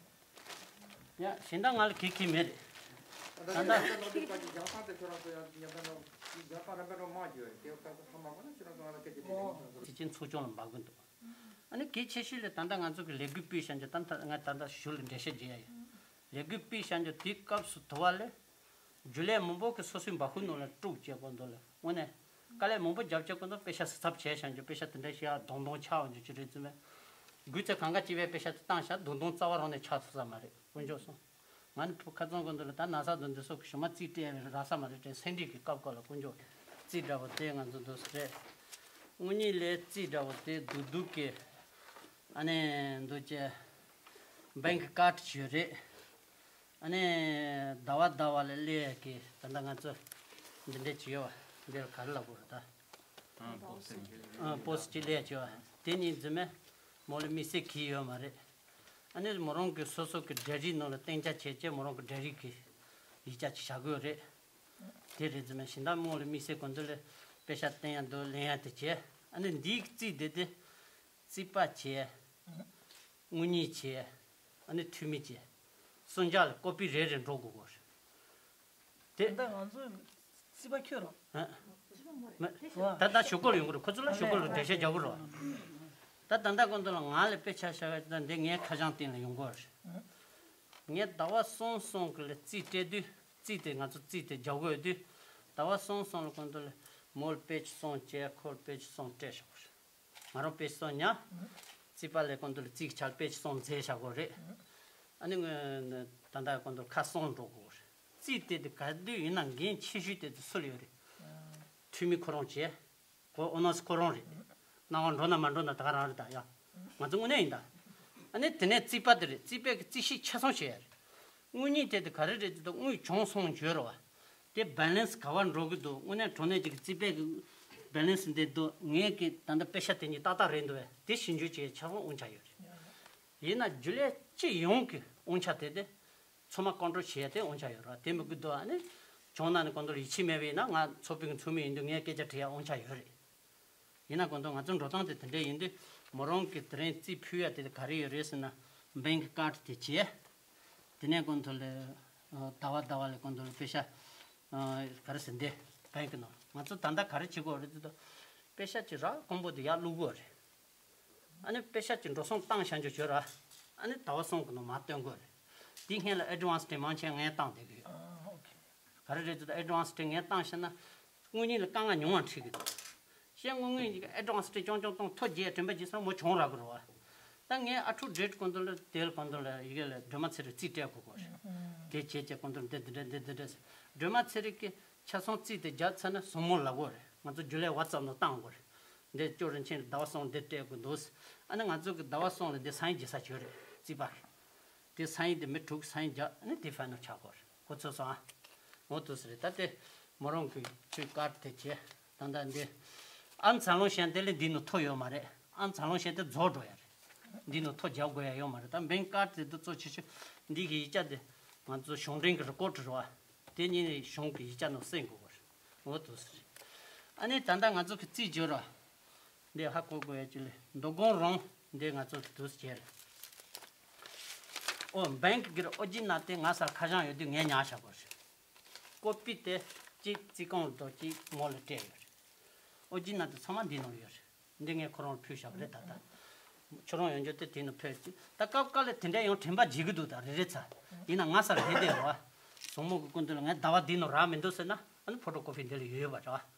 ཡ་གཞན་དག་ང་ལ་གི་གི་མེད་རེད། ད་ད། ད་ད་ལོ་དེ་ཀ་ཅིག་ཡང་ས་དེ་ཁྱོད་རང་ཚོ་ཡང་ཉམས་ད་ནོ། ཡང་ས་རམ་པའི་རོ་མ་གྱོད་དེ་ད་ཚོ་ཧ་མ་གོ་ན་ཁྱོད་རང་ཚོ་ང་ལ་སྐད་ཆ་དེ་རེད། ཁྱོད་རང་ཚོ། དེ་ཅན་ཚོགས་ཆུང་ལ་འབག་གི་འདུག་ཨ་ནི་གལ་ཆེ་ཤོས་ལས་ད་ལྟ་ང་ཚོ་གི་ལས་འགུལ་སྤེལ་བཞག་རྒྱུ། ད་ལྟ་ང་ད་ལྟ་ཞུ་ལ་འགྲེལ་བཤད་བརྗོད་ཡ་ཡོད། ལས་འགུལ་སྤེལ་བཞག་རྒྱུ་དེའི་སྐབས་སུ་དུ་བ་ལས། རྒྱུན་ལས་མང་པོ་གི་སོ་སོའི་འབག་ཁུལ་ནང་ལ་དཀྲུག་བྱས་གོ་འདུག་ལ། དངོས་གནས་དཀའ་ལས་མང་པོ་རྒྱབ་བྱས་གོ་འདུག་པེ་ཤ་སི་ཚབ་བྱས་བཞག་རྒྱུ། པེ་ཤ་དེ་འདྲ་ཞིག་ཨ་གདོང་གདོང་ཆགས་འོང་རྒྱུ་ཅི་རེད་བཙུན་མས། དགུ་ཚེ་གང་ག་སྐྱིད་པའི་པེ་ཤ་དེ་བཏང་བཞག་གདོང་གདོང་རྩ་བ་རང་ནས་ཆགས་ཐུབ་ས་མ་རེད། དཀོན་མཆོག་གསུམ། ང་ནི་ཕུ་ཁ་ཚང་གོ་འདུག་ལ། ད་ན་ཚ་དང་འདི་སོགས་ཀྱི་ཞུ་མ་རྩིས་སྤྲད་རག་ས་མ་རེད་དྲན། སེ་འབྲས་ཀྱི་སྐབས་སྐབས་ལ་དཀོན་མཆོག་རྩིས་འདྲ་བོ་དེ་ང་ཚོ་འདུག་ས་རེད། དངུལ་གཉིས་ལས་རྩིས་འདྲ་བོ་དེ་སྡུག་སྡུག་གི། ཨ་ནི་འདུག་ཅེ། བེང་ཀི་ཀར་ཌི་ཅིག་ཡོད་རེད། ཨ་ནི་ཟླ་བ་ཟླ་བ་ལ་སླེབས་ཀྱི་ད་ལྟ་ང་ཚོ་འདི་འདྲ་ཅིག་ཡོད་པ། འདི་ལ་ག་རེ་ལབ་དགོས་རེད་ད། ཨ། པོ་སི་ཅིག་སླེབས་ཀྱི་ཡོད་པ། དེ་གཉིས་རྫུན་མས། མོ་ལ་དམིགས་བསལ་གྱི་ཡོད་མ་རེད། ཨ་ནི་མོ་རང་གི་སོ་སོ་གི་འབྲེལ་རིས་ནང་ལ་གཏན་འཇགས་བྱས་བྱས་མོ་རང་གི་འབྲེལ་རིས་ཀྱི་ཡིག་ཆ་ཅིག་བཞག་གི་ཡོད་རེད། དེ་རེད་རྫུན་མས། གཞན་དག་མོ་ལ་དམིགས་བསལ་གོ་འདུག་ལ་པེ་ཤ་བཏོན་ཡ་འདུག་ལེན་ཡ་དེ་བྱས། ཨ་ནི་འདིའི་རྩིས་དེ་དེ། རྩིས་པ་བྱས། དངུལ་གཉེར་བྱས། ཨ་ནི་འཐུས་མི་བྱས། གསུམ་ཆ་ལ་ཀོ་པི་རེ་རེ་འགྲོ་དགོས་གོ། དེ། ད་ང་ཚོ་རྩིས་པ་ཁྱོད་རོ། ཨ། མ། ད་ད་ཞུ་སྐོར་ཡོང་གི་རེད། ཁོ་ཚོ་ལ་ཞུ་སྐོར་ལ་འགྲེལ་བཤད་རྒྱག་གི་རེད། ད་ད་ལྟ་ཀུན་ཏུ་ལ་ང་ལ་དཔེ་ཆ་བཞག་ད་འདི་ངའི་ཁ་བྱང་སྟེང་ལ་ཡོང་གོ་རེད། ངས་ཟླ་བ་གསུམ་གསུམ་གི་ལ་རྩིས་སྤྲད་དུས། རྩིས་དེ་ང་ཚོ་རྩིས་དེ་རྒྱག་དགོས་དུས། ཟླ་བ་གསུམ་གསུམ་ལ་ཀུན་ཏུ་ལ་མོ་ལ་པེ་ཅི་གསུམ་བྱས། ཁོ་ལ་པེ་ཅི་གསུམ་སྤྲད་བཞག་གོ་རེད། ང་རང་པེ་ཅི་གསུམ་ཉར། རྩིས་པ་ལས་ཀུན་ཏུ་ལ་རྩིས་ཀྱི་ཆ་ལ་པེ་ཅི་གསུམ་འཛེགས་བཞག་གོ་རེད། ཨ་ནི་ངས་ད་ལྟ་ཀུན་ཏུ་ལ་ཁ་གསུམ་འགྲོ་དགོས་རེད། རྩིས་དེ་དེ་ག་དུས་ཡིན་ན་འགན་ཆེ་ཤོས་དེ་ཚོ་སུ་ལ་ཡོད་རེད། འཐུས་མི་ཁོ་རང་བྱས། ཨོ་ཨོ་ནོས་ཁོ་རང་རེད། སྣང་བ་འགྲོ་ན་མ་འགྲོ་ན་ད་ག་རང་རེད་ད་ཡ། ང་ཚོ་དངོས་གནས་ཡིན་ད། ཨ་ནི་དེ་ནས་རྩིས་པ་དེ་རེད། རྩིས་པས་ཀྱི་རྩིས་གཞི་ཆ་ཚང་བྱས་ཡ་རེད། དངུལ་གཉིས་དེ་དེ་ག་རེ་རེད་ཟེར་དུས་དངུལ་བྱུང་སོང་བརྗོད་རོགས། དེ་བེ་ལེན་སི་ག་བར་འགྲོ་གི་འདུག་དངོས་གནས་དྲང་གནས་ཅིག་གི་རྩིས་པས་ཀྱི་བེ་ལེན་སི་འདི་འདུག་ངས་ཀྱི་ད་ལྟ་པེ་ཤ་དེ་གཉིས་ཏག་ཏག་རེད་འདུག་བས་དེ་ཞིབ་འཇུག་བྱས་ཆ་ཚང་དབང་ཆ་ཡོད་རེད། ཡིན་ན་རྒྱུན་ལས་སྤྱི་ཡོངས་ཀྱི་དབང་ཆ་དེ་དེ། ཚང་མ་ཀོན་ཀྲོལ་བྱེད་ཡ་དེ་དབང་ཆ་ཡོད་ར། དེ་མི་དགོས་དོ་ཨ་ནི། གྱོང་ནང་ནས་ཀོན་ཀྲོལ་ཡིད་ཆེས་མེད་པ་ཡིན་ན་ང་ཚོགས་པའི་ཚོགས་མི་ཡིན་དུས་ངས་སྐད་ཆ་དྲི་ཡ་དབང་ཆ་ཡོད་རེད། ཡིན་ན་ཀོན་ཀྲོལ་ང་ཚོ་འགྲོ་སྟངས་དེ་དེ་འདྲས་ཡིན་དུས་མོ་རང་གི་དེ་རིང་རྩིས་ཕུལ་ཡ་དེ་ག་རེ་ཡོད་རེད་ཟེར་ན་བེང་ཀི་ཀར་དེ་བྱས། དེ་ནས་ཀོན་ཀྲོལ་ལ་ཟླ་བ་ཟླ་བ་ལ་ཀོན་ཀྲོལ་པེ་ཤ་ག་རེ་ཟེར་འདི་བེང་ཀི་ནང་ང་ཚོ་ད་ལྟ་ག་རེ་བྱེད་དགོས་རེད་ཟེར་དུས་པེ་ཤ་ཅིག་རག་ཀོང་པོ་དེ་ཡར་བླུག་དགོས་རེད། ཨ་ནི་པེ་ཤ་ཅིག་འགྲོ་སོང་བཏང་བཞག་འཇོག་བྱོས་ར། ཨ་ནི་ཟླ་བ་གསུམ་གི་ནང་མར་སྟོན་དགོས་རེད། དེའི་སྔོན་ལ་ཨེ་ཌི་ཝན་སི་ཊི་མང་ཆེ་ངས་བཏང་བསྡད་ཀྱི་ཡོད། ཨ་ཨོ་ཁེ། ག་རེ་རེད་ཟེར་ན་ཨེ་ཌི་ཝན་སི་ཊི་ངས་བཏང་ཤེ་ན། དངུལ་གཉིས་ལ་དཀའ་ངལ་ཉུང་བ་འཕྲད་ཀྱི་འདུག་གཞན་དངུལ་དངུལ་གཉིས་ཀ་ཨེ་ཌི་ཝན་སི་ཊི་རྐྱང་རྐྱང་བཏང་ཐོ་རྒྱས་དྲན་པ་བརྗེད་སོང་མོ་གྱོང་རག་གི་རེད་བ། ད་ངས་ཨ་ཕྲུག་ཌེ་ཊི་ཀོན་ཀྲོལ་ལ་དེ་ལ་ཀོན་ཀྲོལ་ལ་ཡི་གེ་ལ་སྒྲོལ་མ་ཚེ་རིང་རྩིས་སྤྲད་དགོས་གོ་རེད། དེ་བྱས་བྱས་ཀོན་ཀྲོལ་འདི་འདི་འདྲ་འདི་འདི་འདྲ་ཟེར། སྒྲོལ་མ་ཚེ་རིང་གི་ཆ་ཚང་རྩིས་དེ་རྒྱག་ཚར་ན་བཟང་མོ་ལབ་དགོས་རེད། ང་ཚོ་རྒྱུན་ལས་ཝ་ཙབ་ནང་བཏང་དགོས་རེད། འདི་ཅོ་རིན་ཆེན་ཟླ་བ་གསུམ་འདི་སྤྲད་དགོས་འདུག་ཨ་ནི་ང་ཚོ་གི་ཟླ་བ་གསུམ་ལ་འདི་སའིན་རྒྱག་ས་བྱོས་རེད་རྩིས་པ་གི། དེ་སའིན་དེ་མི་དྲུག་སའིན་རྒྱག་ཨ་ནི་དེ་ཕའི་ནལ་ཆགས་དགོས་རེད། གོ་ཚོད་སོང་ཨ། འོ་འདུག་ཟེར་རེད། ད་དེ་མོ་རང་གི་ཁྱོད་ཀར་དེ་བྱས་ད་ལྟ་འདི་ཨ་ཛ་ལོང་ཤན་དེ་ལས་འདི་ནང་ཐོ་ཡོད་མ་རེད། ཨ་ཛ་ལོང་ཤན་དེ་རྫོགས་འགྲོ་ཡ་རེད། འདི་ནང་ཐོ་རྒྱག་དགོས་ཡ་ཡོད་མ་རེད། ད་བེང་ཀི་ཀར་དེ་དུ་གཙོ་ཆེ་ཤོས་འདི་གི་ཡིག་ཆ་དེ་ང་ཚོ་གཞུང་འབྲེལ་གི་རི་ཀོཌ་རེད་བ། དེ་གཉིས་ནི་གཞུང་གི་ཡིག་ཆ་ནང་གསན་དགོས་པ་རེད། འོ་འདུག་ཟེར་རེད། ཨ་ནི་ད་ལྟ་ང་ཚོ་གི་རྩིས་སྦྱོར་བ། འདི་ཧ་གོ་དགོས་ཡ་ཅིག་ལས་མདོ་དགོང་རང་འདི་ང་ཚོ་འདུག་བྱས་རེད། ཨོ་བེང་ཀི་གིར་ཨོ་ཇི་ན་དེ་ང་སར་ཁ་བྱང་ཡོད་དུས་ངས་ཉར་བཞག་པ་རེད། ཀོ་པི་དེ་གཅིག་རྩིས་ཁང་དུ་གཅིག་མོ་ལ་སྤྲད་ཡོད་རེད། ཨོ་ཇི་ན་དེ་ཚང་མ་འདི་ནང་ཡོད་རེད། འདི་ངས་ཁོ་རང་ཕུལ་བཞག་པ་རེད་ད་ལྟ། ཁྱོད་རང་ཡོང་རྒྱུ་དེ་དེ་ནང་ཕུལ་ཅིག་ད་སྐབས་སྐབས་ལ་དེ་འདྲ་ཡང་དྲན་པ་བརྗེད་ཀྱི་འདུག་ད་རེ་རེ་ཚ། ཡིན་ན་ང་སར་བསྡད་བསྡད་རོ། བཟང་མོ་གི་སྐུ་མདུན་ལ་ངས་ཟླ་བ་འདི་ནང་རག་མི་འདུག་ཟེར་ན་ཨ་ནི་ཕོ་ཊོ་ཀོ་པི་འདི་ལ་ཡོད་པ་རེད་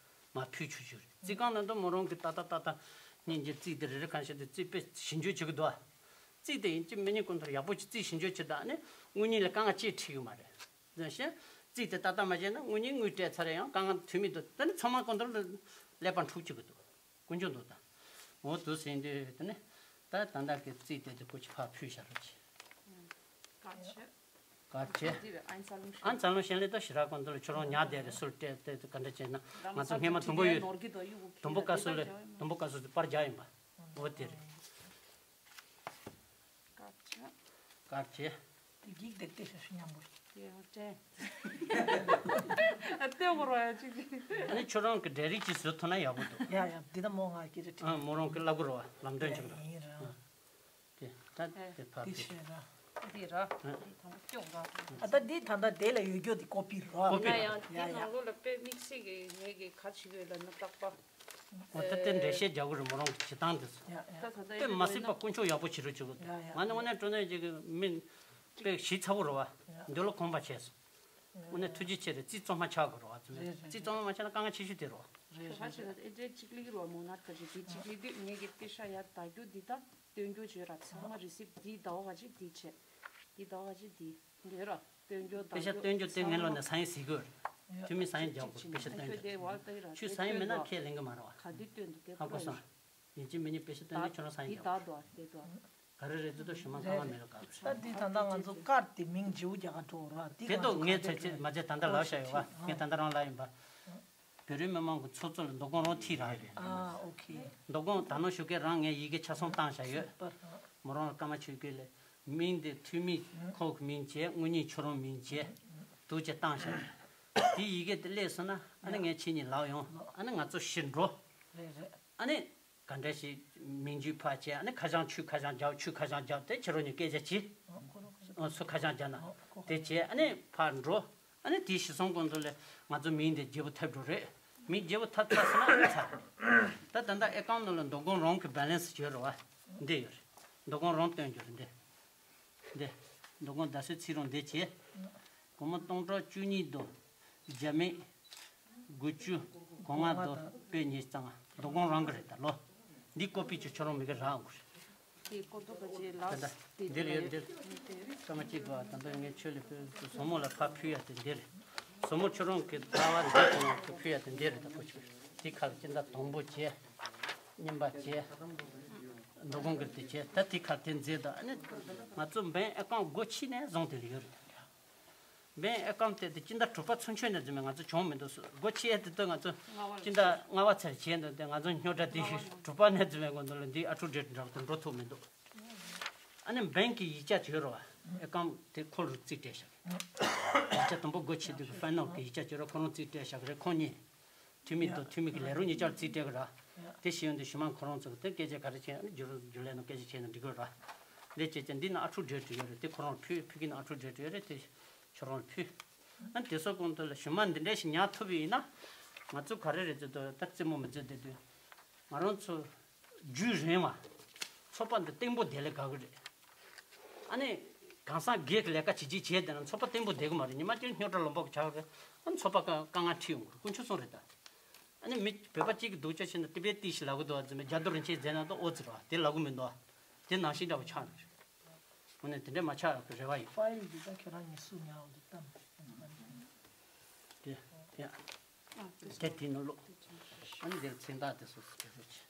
བ། མ་ཕུལ་ཆུ་ཆུ་རེད། རྩིས་ཁང་ནང་དུ་མོ་རང་གི་ཏག་ཏག་ཏག་ཏག་སྙིང་རྗེ་རྩིས་དེ་རེ་རེ་གང་ཤེས་དེ་རྩིས་དཔེ་ཞིབ་འཇུག་བྱེད་ཀྱི་འདུག་ཨ། རྩིས་དེ་ཡིན་གཅིག་མིན་གཉིས་ཀུན་ཐོར་ཡག་པོ་ཅིག་རྩིས་ཞིབ་འཇུག་བྱེད་ད་ཨ་ནི་དངུལ་གཉིས་ལ་དཀའ་ངལ་ཅིག་འཕྲད་ཀྱི་མ་རེད། དེ་བཞིན་རྩིས་དེ་ཏག་ཏག་མ་བྱས་ན་དངུལ་གཉིས་དངུལ་སྤྲད་ཚར་ཡང་དཀའ་ངལ་དུས་མི་འདུག་ད་ནི་ཚང་མ་ཀུན་ཐོར་ལ་ཀླད་པ་འཁྲུག་བྱེད་ཀྱི་འདུག་ཀུན་འབྱུང་འདུག་ད། འོ་དུ་ཟིན་དུས་དེ་ནི་ད་ད་ལྟ་གི་རྩིས་དེ་དེ་ཀུ་ཅི་ཕར་ཕུལ་བཞག་རོགས་གྱིས། བཀའ་ཆོས། གར་ཆེ། ཨན་ཚ་ལུང་ཤན་ལེ་ཏོ་ཞི་ར་ཀོན་ཏོ་ལ་ཁྱོད་རང་ཉག་དེ་རེ་སུལ་སྤྲད་དེ་ག་འདྲ་བྱས་ན་ང་ཚོ་སྔས་མ་དུམ་བུ་ཡོད། དུམ་བུ་བཀའ་ཟུར་ལས་དུམ་བུ་བཀའ་ཟུར་དེ་པར་རྒྱག་ཡིན་པ། འོ་དེ་རེད། གར་ཆེ། དེ་འགྱིག་དེ་ལྟས་ཤ་ཤུ་མཉམ་པོ་རེད། ཡ་ཡ་ཅན། ཨ་ལྟོས་གོ་རོ་ཡ་ཅིག་ཅིག་ཨ་ནི་ཁྱོད་རང་གི་འབྲས་རིགས་ཅིག་བཟོ་ཐུབ་ན་ཡག་པོ་འདུག་ཡ་ཡ་འདི་ད་མོ་ང་སྐད་ཆ་དྲིས། ཨ་མོ་རང་གི་ལབ་གོ་རོ་བ་ལམ་སྟོན་ཅིག་རོ། ཡིན་ར། དེ་ད་དེ་ཕར་འདི་ཕུད། ཤེས་ར། འདི་ར། འདི་དང་པོ་སྐྱོང་ར། ཨ་ད་འདི་ད་ལྟ་དེ་ལ་ཡོད་རྒྱུ་དེ་ཀོ་པི་ར། ཀོ་པི། ཡ་ཡ་ཡ་འདི་ཡ། ནང་ལོགས་ལ་དཔེ་དམིགས་བསལ་གྱི་ངས་ཀྱི་ག་བྱེད་དགོས་ལབ་ན་རྟག་པ། འོ་ད་དེ་འགྲེལ་བཤད་རྒྱག་གི་རེད་མོ་རང་གི་བྱེད་སྟངས་དེ་ཚོ། ཡ་ཡ། ད་ད་ད་དཔེ་མ་སྲིད་པ་དཀོན་མཆོག་ཡག་པོ་བྱེད་རོགས་བྱེད་དགོས། ཡ་ཡ། ང་ནི་དངོས་གནས་དྲང་གནས་ཅིག་གི་མི་དཔེ་ཞིབ་ཚགས་པོ་རེད་བ། ཡ། འདོད་བློ་ཁོམ་པ་བྱས་སོང་། དངོས་གནས་ཐུགས་རྗེ་ཆེ་རེད། རྩིས་གཙང་མ་ཆགས་དགོས་རེད་བ། རེད་རེད། རྩིས་གཙང་མ་མ་ཆགས་ན་དཀའ་ངལ་ཆེ་ཤོས་དེ་རེད་བ། རེད་རེད། ཁ་ཆེ་ད་ཨེ་འདྲའི་གཅིག་ལེགས་རེད་བ། མོ་ནར་ཁ་ཆེ་དེ་གཅིག་ལེགས་དུས་ངེད་ཀྱི་པེ་ཤ་ཡར་བདའ་རྒྱུ་འདི་དང་སྟོན་རྒྱུ་བྱོས་ར། ཚང་མ་རི་སིབ་འདི་ཟླ་བ་ཁ་ཆེ་འདི་བྱས། འདི་ཟླ་བ་ཁ་ཆེ་འདི་འདོད་ར། སྟོན་རྒྱུ་དང་པེ་ཤ་སྟོན་རྒྱུ་དེ་ངའི་ལོ་ནས་ས་ཡིན་ཟིག་དགོས། འཐུས་མི་ས་ཡིན་རྒྱག་དགོས། པེ་ཤ་སྟོན་རྒྱུ་དེ། ཁྱོད་ས་ཡིན་མེད་ན་ཁས་ལེན་གི་མ་རེད་བ། ག་དུས་སྟོན་འདུག་དེ་ཧ་གོ་སོང་། ཡིན་གཅིག་མིན་གཉིས་པེ་ཤ་སྟོན་དུས་ཁྱོད་རང་ས་ཡིན་རྒྱག་དགོས། ག་རེ་རེད་ཚོད་དུ་ཞུ་མ་གང་མ་མེད་ལ་ག་རེ། ད་འདི་ད་ལྟ་ང་ཚོ་ཀར་དེ་མིང་བརྗེ་པོ་རྒྱག་ག་འགྲོ་ར། འདི་དེ་ང་ཚོ་ཚོ་ག་ཚད་ཚད་མ་ཚད་ད་ལྟ་ལབ་བཞག་ཡོད་བ། ངས་ད་ལྟ་རང་ལབ་ཡིན་པ། བོད་རིགས་མི་མང་གི་ཚོགས་གཙོ་ལ་མདོ་དགོང་རང་ཐིག་རག་རེད། ཨ་ཨོ་ཁེ། མདོ་དགོང་ད་ནང་ཞུ་མཁན་རང་ངས་ཡི་གེ་ཆ་ཚང་བཏང་བཞག་ཡོད། སུ་པར། མོ་རང་ལ་སྐར་མ་ཆོད་གི་ལས། མིང་དེ་འཐུས་མི་ཁོག་མིང་བྱས། དངུལ་གཉིས་ཁྱོད་རང་མིང་བྱས། འདུག་ཅེས་བཏང་བཞག་དེ་ཡི་གེ་དེ་སླེབས་སོང་ན་ཨ་ནི་ངས་ཁྱེད་གཉིས་ལབ་ཡོང་། ཨ་ནི་ང་ཚོ་ཕྱིར་འགྲོ། རེད་རེད། ཨ་ནི་ག་འདྲ་ཞིག་མིང་རྒྱུད་ཕར་བྱས། ཨ་ནི་ཁ་བྱང་ཁྱོད་ཁ་བྱང་རྒྱག་ཁྱོད་ཁ་བྱང་རྒྱག་དེ་ཁྱེད་རང་གཉིས་སྐད་ཆ་བྱས། ཨ་ཁོ་རང་ཁ་བྱང་། ཨ་སུ་ཁ་བྱང་རྒྱག་ན། ཨ་ཁོ། དེ་བྱས་ཨ་ནི་ཕར་འགྲོ། ཨ་ནི་དེའི་ཞིག་སོང་གོང་དུ་ལས་ང་ཚོ་མིང་དེ་བརྗེ་པོ་ཐབས་འགྲོ་རེད། མིང་བརྗེ་པོ་ཐབས་ཐབས་སོང་ན་ཨ་ནི་ཚར་རེད། ད་ད་ལྟ་ཨེ་ཀའུན་ནང་ལ་མདོ་དགོང་རང་གི་བེ་ལེན་སི་བརྗོད་རེད་བ། འདི་ཡོད་རེད། མདོ་དགོང་རང་སྟོན་རྒྱུ་རེད་འདི། འདི། མདོ་དགོང་ཟླ་སྲོས་ཚེས་རིང་འདི་བྱས། སྒོར་མོ་སྟོང་ཕྲག་བཅུ་གཉིས་དོ། བརྒྱ་མེད། དགུ་བཅུ། གོ་ལྔ་དོ། དཔེ་ཉིས་རྩ་ལྔ། མདོ་དགོང་རང་གི་རེད་ད་ལོ། འདི་ཀོ་པི་ཅིག་ཁྱོད་རང་མི་གི་རག་དགོས་རེད། དེ་ཀོ་ཏོ་ག་ཅེ་ལགས། ད་ལྟ་འདིར་ཡོད་འདིར། སྐར་མ་གཅིག་གོ་ད་ལྟ་ངས་ཁྱོད་ལ་ཕུལ་བཟང་མོ་ལ་ཕར་ཕུལ་ཡ་དེ་འདི་རེད། བཟང་མོ་ཁྱོད་རང་གི་ཟླ་བ་འདི་ཁོ་རང་གི་ཕུལ་ཡ་དེ་འདི་རེད་ད་ཀོ་ཅིག་དེ་ཁར་སྤྱི་ཟླ་དང་པོ་བྱས། གཉིས་པ་བྱས། མདོ་ཁམས་ཀྱི་དེ་བྱས། ད་དེ་ཁར་དེ་མཛད་དོ། ཨ་ནི་ང་ཚོ་འབེན་ཨེ་ཀོང་སྒོ་ཕྱེ་ནས་བཟུང་དེ་ལ་ཡོད་རེད། འབེན་ཨེ་ཀོང་དེ་དེ་སྤྱི་ཟླ་དྲུག་པ་ཚུན་ཆད་ནས་འཛིན་མེད་ང་ཚོ་བྱུང་མི་འདུག་སྒོ་ཕྱེ་དེ་ལྟར་ང་ཚོ་སྤྱི་ཟླ་ལྔ་པ་ཚར་བྱས་འདུག་དེ་ང་ཚོ་རྙོག་དྲ་དེ་དྲུག་པ་ནས་འཛིན་མེད་གོང་དུ་ལ་འདི་ཨ་ཁྲུག་འདྲེ་འདྲ་པོ་དེ་འགྲོ་ཐུབ་མི་འདུག་ཨ་ནི་འབེན་གྱི་ཡིག་ཆ་བྱོས་རོགས། ཨེ་ཀོང་དེ་ཁོ་རུ་རྩིས་སྤྲད་བཞག་ཡིག་ཆ་དང་པོ་སྒོ་ཕྱེ་དུས་ཀྱི་ཕའི་ནལ་གྱི་ཡིག་ཆ་བྱོས་རོགས། ཁོ་རང་རྩིས་སྤྲད་བཞག་རེད། ཁོང་གཉིས། འཐུས་མི་དང་འཐུས་མི་གི་ལས་རོགས་གཉིས་ཆར་རྩིས་སྤྲད་གི་ར། དེ་ཤེས་ཡོན་དུ་ཞུ་མ་ཁོ་རང་ཚོ་གི་དེ་སྐད་ཆ་ག་རེ་བྱས་ན་རྒྱུ་རྒྱུ་ལས་ནང་སྐད་ཆ་བྱས་ན་འགྲིག་གི་ར། འདི་བྱས་ཙང་འདི་ན་ཨ་ཁྲུག་འདྲེ་བྲིས་ཡོད་རེད། དེ་ཁོ་རང་ཕུལ་ཕུལ་གི་ན་ཨ་ཁྲུག་འདྲེ་བྲིས་ཡོད་རེད། དེ་ཁྱོད་རང་ལ་ཕུལ། ཨ་དེ་སོགས་གོང་དུ་ལ་ཞུ་མ་འདི་འདྲ་ཞིག་ཉར་ཐུབ་པ་ཡིན་ན། ང་ཚོ་ག་རེ་རེད་ཟེར་དུས་ད་རྩེད་མོ་མི་རྩེ་བསྡད་དུས། ང་རང་ཚོ་རྒྱུན་རིང་བ། ཚོགས་པ་འདི་བརྟན་པོ་བསྡད་ལས་དགའ་གི་རེད། ཨ་ནི། གང་ཟག་སྒེར་གྱི་ལས་ཀ་བྱེད་ཀྱི་བྱས་བསྡད་ན་ཚོགས་པ་བརྟན་པོ་བསྡད་གི་མ་རེད། ཉི་མ་གཅིག་རྙོག་དྲ་ལོ་འབོག་ཆགས་གི། ཨ་ནི་ཚོགས་པ་དཀའ་དཀའ་ངལ་འཕྲད་ཡོང་གི་རེད། དཀོན་མཆོག་གསུམ་རེད་ད། ཨ་ནི་མི་བོད་པ་གཅིག་གི་སྡུག་ཅག་བྱས་ན་ཏི་པའི་ཏི་ཞིག་ལབ་གི་འདུག་བ་ཙི་མས་རྒྱ་རྡོ་རིན་ཆེན་མཛད་ན་ད་ཨོ་ཙི་རེད་བ། དེ་ལབ་གི་མི་འདུག་དེ་ནང་བཞིན་འདྲ་བོ་ཆགས་འགྲོ་རེད། དངོས་གནས་དེ་འདྲ་མ་ཆགས་ཡག་གི་རེ་བ་ཡོད། ཕ་ཡིལ་འདི་ད་ཁྱོད་རང་གཉིས་སུ་ཉར་འོ་འདི་ལྟ། དེ་དེ་ཨ་དེ་དེ་དེ་ནང་ལོགས། ཨ་ནི་དེར་མཚན་རྟགས་དེ་སོ་སོ་དེ་ཚོ་བྱེད།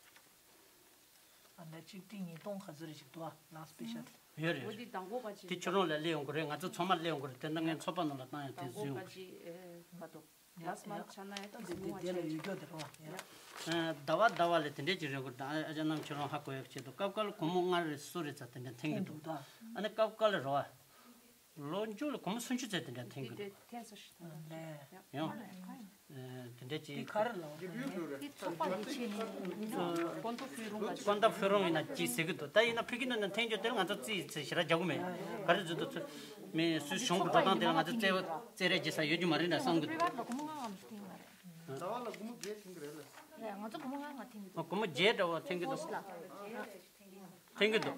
ཨ་ནི་གཅིག་ཏིང་ཉིས་སྟོང་ག་ཚོད་རེ་ཞིག་འདུག་ཨ། ལགས་སྤེ་ཤལ་དེ། ཡོད་རེད། འོ་དེ་དང་པོ་ག་ཅིག་དེ་ཁྱོད་རང་ལ་སླེབས་ཡོང་གི་རེད། ང་ཚོ་ཚང་མ་སླེབས་ཡོང་གི་རེད། དེ་འདྲ་ངས་ཚོགས་པ་ནང་ལ་བཏང་ཡང་དེ་དང་པོ་བཟོས་ཡོང་ག་གི་ཅིག་ཨེ་མ་གཏོགས། ལགས་སྨན་ཆ་ན་ཡང་ད་དེ་མོ་དེ་ལ་ཡོད་རྒྱུ་དེ་རེད་བ། ཡ། ཟླ་བ་ཟླ་བ་ལ་དེ་འདྲས་ཀྱི་རེ་སྐུལ་དང་ཨ་ཅག་རྣམས་ཁྱོད་རང་ཧ་གོ་ཡག་ཆེད་དུ་སྐབས་འགའ་ལ་སྒོར་མོ་ལྔ་རེ་སུ་རེ་ཙམ་དེ་འདྲ་འཐེན་གི་འཐེན་འདུག་འདུག་ད། ཨ་ནི་སྐབས་འགའ་ལ་རེད་བ། ལོ་མཇུག་ལ་སྒོར་མོ་སུམ་ཅུ་ཙམ་དེ་འདྲ་འཐེན་གི་འདུག་འདི་འཐེན་ས་ཞིག་ཡང་། དེ་འདྲ་ཅིག་དེ་ག་རེ་ལ་འདི་ཚོགས་པ་ལས་བྱེད་ནས་ཡིན་ན་སྐོར་ཐོག་ཕུལ་རུང་ག་ཅིག་སྐོར་ཐོག་ཕུལ་རུང་ཡིན་ན་ཅིག་ཟེར་གི་འདུག་ད་ཡིན་ན་ཕ་གི་ནང་ན་འཐེན་རྒྱུ་དེ་ལ་ང་ཚོ་རྩིས་ཚེ་ཞེ་དྲག་རྒྱག་གི་མེད། ག་རེ་ཟེར་དུས་ཚོད་མེད་སུས་གཞུང་གི་འགྲོ་སྟངས་དེ་ལ་ང་ཚོ་རྩེ་རྩེ་རེས་བྱེད་ས་ཡོད་རྒྱུ་མ་རེད་འདྲ་བསམ་གི་འདུག་ཟླ་བ་ལ་སྒོར་མོ་ལྔ་ལྔ་མ་ཞིག་འཐེན་གི་མ་རེད། ཟླ་བ་ལ་སྒོར་མོ་བརྒྱད་འཐེན་གི་རེད་ལ། ལགས་ང་ཚོ་སྒོར་མོ་ལྔ་ལྔ་འཐེན་གི་འདུག་སྒོར་མོ་བརྒྱད་འདྲ་བོ་འཐེན་གི་འདུག་ལགས། འཐེན་གི་འདུག་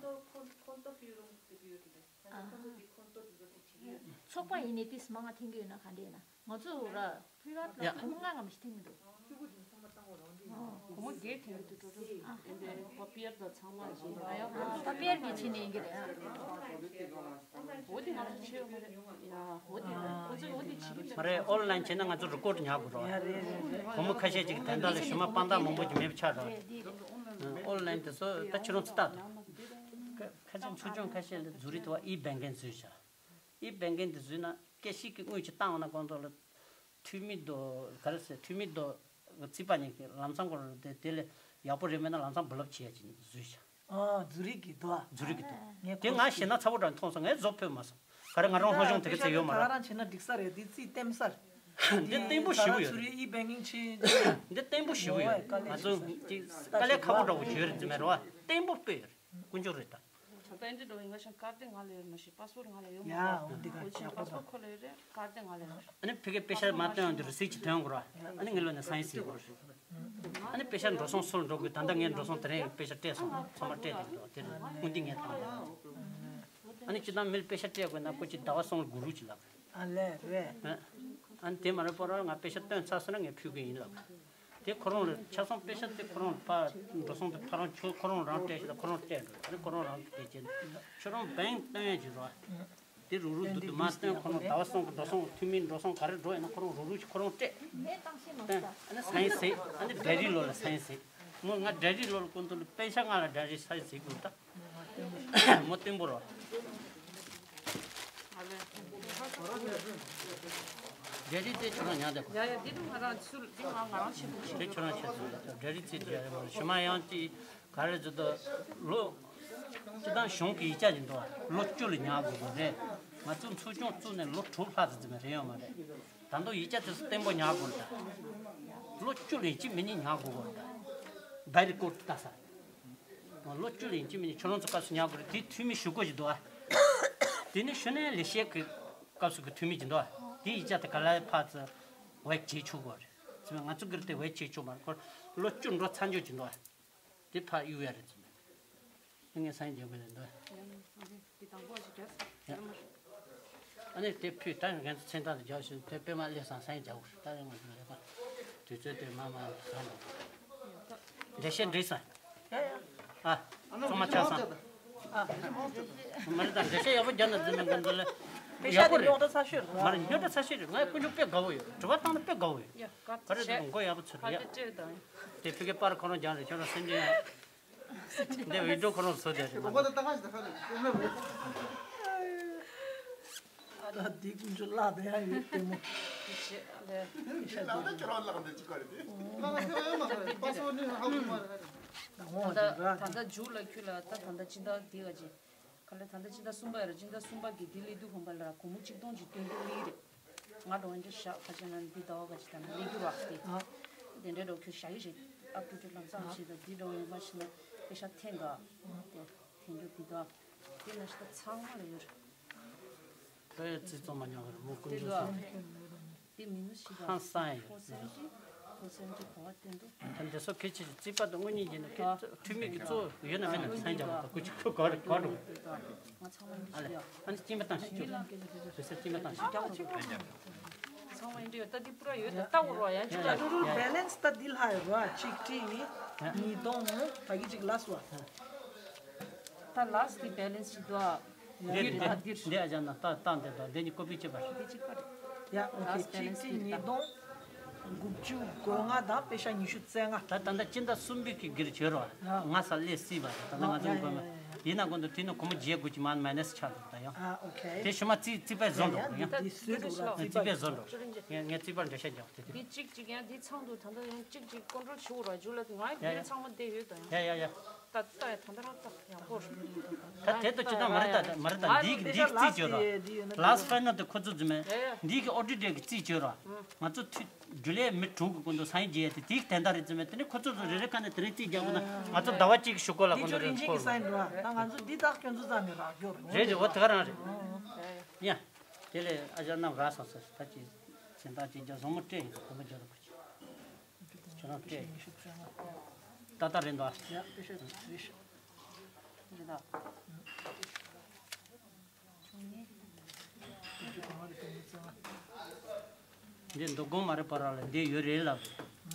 ཚོགས་པ་ཡིན་ནའི་ཏིས་མང་ང་འཐེན་གི་ཡོད་ན་ག་འདྲ་ཡིན་ན་ང་ཚོ་ར་ཕི་ར་ལ་ཡ་སྒོར་མོ་ལྔ་ལྔ་མ་ཞིག་འཐེན་གི་འདུག་སྒོར་མོ་བརྒྱད་འཐེན་གི་འདུག་ཏོ་ཏོ། ཨ་དེ་འདྲ་པ་པིར་དང་ཚང་མ་ཞིག་ཨ་ཡོ། པ་པིར་གི་ཆི་ནས་ཡིན་གི་རེད། འོ་དེ་ང་ཚོ་བྱེད་ཡོད་མ་རེད། ཡ་འོ་དེ་ཁོ་ཚོས་འོ་དེ་བྱེད་གི་མ་རེད། ཨོན་ལན་བྱས་ན་ང་ཚོ་རི་ཀོར་ཌ་ཉར་དགོས་རོགས། སྒོར་མོ་ཁ་ཤས་ཅིག་ད་ལྟ་ལ་ཞུ་མ་དཔང་རྟགས་མང་པོ་ཅིག་མེད་པ་ཆགས་རོགས། ཨོན་ལན་དེ་ཚོ་ད་ཁྱེད་རང་ཚོ་ལྟ་དང་། ཁ་ཁ་ཆེ་ཚོ་སྐྱོང་ཁ་ཤས་ལ་ཛུ་རིག་ཏུ་བ་ཨི་བེང་ཀིང་བཟོས་བཞག་ཨི་བེང་ཀིང་དེ་བཟོས་ན་སྐད་ཤིག་གི་དངུལ་ཅིག་བཏང་བ་ན་གོང་ཐོག་ལ། འཐུས་མི་དོ་ག་རེ་ཟེར། འཐུས་མི་དོ་རྩིས་པ་གཉིས་ཀྱི་ལམ་སང་སྐོར་དེ་དེ་ལས་ཡག་པོ་རེད་མེད་ན་ལམ་སང་བུ་ལབ་བྱེད་ཡ་ཅིག་བཟོས་བཞག་ཨ་ཛུ་རིག་གི་དོ། ཛུ་རིག་གི་དོ། ངས་དེ་ང་ཤེས་ན་ཚ་བོ་འདྲ་མཐོང་སོང་། ངས་བཟོ་ཕོད་མ་སོང་། ག་རེ་ང་རང་སློབ་སྦྱོང་དེ་ག་ཚད་ཡོད་མ་རེད། ད་རང་བྱས་ན་འགྲིག་ས་རེད། འདི་རྩིས་བརྟན་ས་རེད། འདི་བརྟན་པོ་ཞེ་པོ་ཡོད་རེད། ང་ཚོ་ཛུ་རིག་ཨི་བེང་ཀིང་ཆེ། འདི་བརྟན་པོ་ཞེ་པོ་ཡོད་རེད། ང་ཚོ་ཅིག་དཀའ་ལས་ཁག་པོ་འདྲ་བོ་ཞིག་ཡོད་རེད་ཟེར་མེད་རེད་བ། བརྟན་པོ་དཔེ་ཡོད་རེད། དཀོན་མཆོག་རེད་ད། ད་ལྟ་འདི་འགྲོ་ཡིན་ང་ཞང་ཀར་ཏེ་ང་ལ་ཡོད་མ་ཤེས། པ་སི་པོར་ང་ལ་ཡོད་མ་ཡ་འོ་འདི་ག་ཁོ་ཅིག་པ་སི་པོར་ཁོ་ལ་ཡོད་རེད། ཀར་ཏེ་ང་ལ་ཡོད་མ་ཤེས། ཨ་ནི་ཕ་གིར་པེ་ཤ་མ་སྟོན་ཡང་འདི་རུ་སིལ་གྱི་ཐོན་དགོས་ར། ཨ་ནི་ངས་ལོ་ནས་སང་ཡིན་སིལ་དགོས་ར། ཨ་ནི་པེ་ཤ་འགྲོ་སོང་སུར་འགྲོ་དགོས། ད་ལྟ་ངས་འགྲོ་སོང་དེ་རིང་པེ་ཤ་སྤྲད་སོང་། ཚང་མ་སྤྲད་དེ་འགྲོ་དེ་རིང་དངུལ་འདི་ངས་བཏང་། ཨ་ནི་སྤྱིར་བཏང་མི་ལ་པེ་ཤ་སྤྲད་དགོས་ན་ཁོ་ཅིག་ཟླ་བ་གསུམ་ལ་དགུ་རུ་ཅིག་ལབ། ཨ་ལས་རེད། ཨ་ནི་དེ་མ་རེད་པོ་ར་ང་པེ་ཤ་བཏོན་ཚར་སོང་ན་ངས་ཕུལ་གི་ཡིན་ལབ། དེ་ཁོ་རང་ལ་ཆ་ཚང་པེ་ཤ་དེ་ཁོ་རང་ལ་ཕར་འགྲོ་སོང་དེ་ཕ་རང་ཁྱོད་ཁོ་རང་རང་སྤྲད་ཤག་ད་ཁོ་རང་སྤྲད་འགྲོ། ཨ་ནི་ཁོ་རང་རང་གི་སྤྲད་ཀྱི་ཁྱོད་རང་བེང་སྟོན་ཡ་ཅིག་རོ། དེ་རུག་རུག་འདུག་འདུག་མ་སྟོན་ཁོ་རང་ཟླ་བ་གསུམ་གི་འགྲོ་སོང་འཐུས་མི་འགྲོ་སོང་ག་རེ་འགྲོ་ཡིན་ན་ཁོ་རང་རུག་རུག་ཅིག་ཁོ་རང་སྤྲད། སྟོན་ཨ་ནི་སང་ཡིན་ཟེར། ཨ་ནི་ཌེ་རི་ལོ་ལ་སང་ཡིན་ཟེར། མོ་ང་ཌེ་རི་ལོ་ལ་ཀུན་ཏུ་ལ་པེ་ཤ་ང་ལ་ཌེ་རི་སང་ཡིན་ཟེར་དགོས་ད། མོ་བརྟན་པོ་རོ། རེ་རེ་དེ་ཁྱོད་རང་ཉར་བསྡད་དགོས། ཡ་ཡ་འདི་ནི་ང་རང་ཚུར་འདི་ང་ང་རང་ཆེད་དུ་ཆེད་དེ་ཁྱོད་རང་ཆེད་དུ་རེ་རེ་ཚིག་བརྗོད་རེད་མ་རེད། ཞུ་མ་ཡང་ཅི་ག་རེ་ཟེར་དུས་ལོ་སྤྱི་བཏང་གཞུང་གི་ཡིག་ཆ་ཡིན་དུས་ལོ་བཅུ་ལ་ཉར་དགོས་པ་རེད། ང་ཚོ་ཚོགས་ཆུང་བཙུགས་ནས་ལོ་དྲུག་ལྷག་ཙམ་ཙམ་རེད་ཡོད་མ་རེད། ད་དུང་ཡིག་ཆ་དེ་ཚོ་བརྟན་པོ་ཉར་དགོས་རེད་ད། ལོ་བཅུ་ལ་ཡིན་གཅིག་མིན་གཉིས་ཉར་དགོས་པ་རེད་ད། བའི་རི་ཀོར་ལྟ་ས། ལོ་བཅུ་ལ་ཡིན་གཅིག་མིན་གཉིས་ཁྱོད་རང་ཚོ་སྐབས་སུ་ཉར་དགོས་རེད། དེ་འཐུས་མི་ཞུ་དགོས་ཀྱི་འདུག་ཨ། དེ་ནི་ཞུ་ནས་ལས་བྱེད་ཀྱི་སྐབས་སུ་གི་འཐུས་མི་ཀྱི་འདུག་ཨ། དེ་ཡིག་ཆ་དེ་ག་ལ་ཕར་ཚུར་བེད་སྤྱོད་བྱེད་ཆོག་གི་རེད། ཚང་མས་ང་ཚོ་གིར་དེ་བེད་སྤྱོད་བྱེད་ཆོག་མ་རེད། ཁོ་ལོ་བཅུ་འགྲོ་ཚར་འཇོག་ཀྱི་འདུག་ཨ། དེ་ཕར་གཡུག་ཡ་རེད་ཚང་མས། ངས་སང་ཉིན་རྒྱག་དགོས་རེད་འདུག་ཨ། ཡང་ཨ་ནི་དེ་དང་པོ་ཞིག་རྒྱག་ཡ། ཨ་ནི་དེ་ཕུད་ད་ངས་མཚན་རྟགས་དེ་རྒྱག་བཞིན་དེ་པད་མ་སླེབས་སང་སང་ཉིན་རྒྱག་དགོས་རེད། ད་ཡང་ང་ཚོ་ལས་ཀ་དུས་ཚོད་དེ་མ་མ་བཟང་འགྲོ། འགྲེལ་བཤད་འགྲིག་སོང་། ཡ་ཡ། ཨ། ཚང་མ་ཆགས་སོང་། ཨ། མ་རེད་ད་འགྲེལ་བཤད་ཡག་པོ་རྒྱག་ན་འཛིན་མེད་མཁན་ཚོ་ལ། པེ་ཤ་དེ་ཡག་པོ་རེད། རྙོག་དྲ་ཚ་ཤོས་རེད། མ་རེད། རྙོག་དྲ་ཚ་ཤོས་རེད། ང་ཀུན་སྤྱོད་དཔེ་དགའ་བོ་ཡོད། དྲི་བ་བཏང་ན་དཔེ་དགའ་བོ་ཡོད། ཡ་ག་ཚོད་བྱས། མགོ་ཡག་པོ་ཚོད་ཕ་རེད་ཡ། གི་སྤྲད་དང་། དེ་ཕ་གི་པར་ཁོ་རང་སྦྱངས་རེད། ཁྱོད་རང་སེམས་ཅན་ཡང་། འདི་བི་ཌིའོ་ཁོ་རང་བཟོ་བསྡད་རེད། ཨ་ད་འདི་ཀུན་སྤྱོད་བརླག་བསྡད་ཡ་ཡོད་དེ་མོ། དེ་བྱས་ཨ་ལས། དེ་ཤ་དེ་ད་ད་ད་ད་མཇུག་ལ་ཁྱོད་ལ་ད་ད་ལྟ་སྤྱི་ཟླ་འདི་ག་ཅིག་ག་ལེ། ད་ལྟ་སྤྱི་ཟླ་གསུམ་པ་ཡོད་རེད། སྤྱི་ཟླ་གསུམ་པ་གི་དེ་སླེབས་དུས་ཁོམ་པ་ལ་སྒོར་མོ་གཅིག་སྟོང་ཅིག་སྟོན་རྒྱུ་སླེབས་རེད། ང་འགྲོ་འདྲ་ཤག་ཁ་ཆེ་ན་འདི་ཟླ་བ་ག་ཅིག་ད་ནི་སླེབས་རྒྱུ་རག་སྟེ། དེ་འདྲའི་འགྲོ་ཁྱོད་བཞག་གི་རེད། ཨ་ཀྲུ་ཀྲུ་ལམ་སང་ཞིག་ད་འདི་འགྲོ་ཡོང་མ་ཤི་ན་པེ་ཤ་འཐེན་ག་དེ་འཐེན་རྒྱུ་འདི་ད་དེ་ན་ཤི་ད་ཚང་མ་ལ་ཡོད་རེད། ཁོས་རྩིས་རྩོམ་མ་མྱོང་བར་མོ་ཀུན་སྤྱོད་བཟང་། དེ་མི་ནུ་ཞིག་ཧང་སང་ཡོད། ཁོ་སེམས་ཀྱི་ཁོ་སེམས་ཀྱི་གོ་བ་བསྟན་འདུག་ད་འདི་སོ་ཁེ་ཆེ་རྩིས་པ་དང་དངོས་གཉེན་གྱི་ནི་ཁེ་ཨ། འཐུས་མི་གི་གཙོ་བོ་ཡོད་ན་མེད་ན་ཚན་རྒྱག་པ་དང་ཀུ་ཅི་ཁོ་གོ་རེ་གོ་རུ། ང་ཚང་མ་འདི་ཨ་ལེ། ཞིག་ཡ། ཨ་ནི་སྐྱིན་པ་བཏང་ཞིག་ཁྱོད་ལ་སྐྱིན་པ་བཏང་ཞིག་རྒྱག་རུ། ཚང་མ་འདི་ཡོད་ད་འདི་པུ་ར་ཡོད་ད་ལྟ་བོ་རོ་ཡ་ཅི་ལ་ཡ་རུ་རུ་ཡ་ཡ། བེ་ལེན་སི་ད་འདི་ལྷ་ཡོད་རོ་གཅིག་ཁྲི་ཡིན། ཡ། ཉིས་སྟོང་ད་གི་ཅིག་ལ་སོ། ད་ལ་སི་ཏི་བེ་ལེན་སི་ཞིག་འདུག་ཨ། འདི་འདི་འདི་ཨ་ཅག་ན་ཏག་ཏག་འདི་དང་འདི་གཉིས་ཀོ་པི་བྱེད་པ་རེད། འདི་གཅིག་པ་རེད། ཡ་ཨོ་ཁེ། གཅིག་ཁྲི་ཉིས་སྟོང་དགུ་བཅུ་གོ་ལྔ་དང་པེ་ཤ་ཉི་ཤུ་རྩ་ལྔ། ད་ད་ལྟ་སྤྱི་ཟླ་གསུམ་པའི་གི་སྒེར་བྱོས་རོགས། ཡ། ང་ས་སླེབས་སྲིད་པ་རེད། ད་ལྟ་ང་ཚོ་ཡ་མགོན་པ་ཡ་ཡ། ཡིན་ན་མགོན་དུ་དེ་ནི་སྒོར་མོ་བརྒྱད་དགུ་གཅིག་མ་མ་ནས་ཆགས་འདུག་ད་ཡང་། ཨ་ཨོ་ཁེ། དེ་ཞུ་མ་རྩིས་རྩིས་པས་བཟོ་འགྲོ་ཡ་ཡང་། འདི་སུས་འགྲོ་ལ་ཡ་རྩིས་རྩིས་པས་པས་བཟོ་འགྲོ། ཡ་ཡ། ངས་རྩིས་པར་འགྲེལ་བཤད་རྒྱག་དེ་དེ། འདི་གཅིག་གཅིག་ཡང་འདི་ཚང་དུ་ད་ལྟ་ཡང་གཅིག་གཅིག་ཀོན་ཊོལ་བྱེད་དགོས་ར་རྒྱུ་ལ་ང་ཡ་ཡ་ཡ། ཚང་མ་བསྡད་ཡོད་ད་ཡང་། ཡ་ཡ་ཡ། ད་ད་ཡ་ད་ད་རང་ད་ཡང་སྐོར། ད་དེ་ད་ཅི་ད་མ་རེད་ད་མ་རེད་ད། འདི་གི་འདི་གི་རྩིས་བྱོས་ར། ལ་སི་ཕའི་ནལ་དུ་ཁོ་ཚོ་རྫུན་མས། ཡ་ཡ། འདི་གི་ཨོ་ཌི་ཊར་གི་རྩིས་བྱོས་ར། ང་ཚོ་ཐུ་རྒྱུ་ལས་མི་དྲུག་གི་ཀུན་ཏུ་སང་ཉིན་རྗེས་ཡ་དེ་དེ་གི་དན་ད་རེད་རྫུན་མས། དེ་ནི་ཁོ་ཚོ་ཚོ་རེ་རེ་ཁ་ནས་དེ་རིང་རྩིས་རྒྱག་དགོས་ན་ང་ཚོ་ཟླ་བ་གཅིག་གི་ཞུ་སྐོར་ལ། འདི་ཀུན་ཏུ་ཅོ་རིན་རེ་ཆེན་གི་སྐོར་སའིན་འགྲོ་ཨ། ད་ང་ཚོ་འདི་དག་སྐྱོན་འཛུགས་ཙམ་ནས་རག་རྒྱུ་རེད། རེད་རེད། འོ་དེ་ག་རང་རེད། ཡ། དེ་ལས་ཨ་ཅག་རྣམས་རག་སོང་ཟེར། ད་ཅི་སེམས་ཐག་ཅིག་རྒྱ་བཟང་མོ་སྤྲད་ཡིན། དགོངས་པ་རྒྱ་རུ་ཁུར་ཅིག་ཁྱོད་རང་སྤྲད་ཡིན། ཏག་ཏག་རེད་འདུག་ཨ། ཡ་པེ་ཤ་བཞི་ཤོག་འདི་འདུག་དགོངས་མ་རེད་པ་ར་ལ་འདི་ཡོད་རེད་ལབ་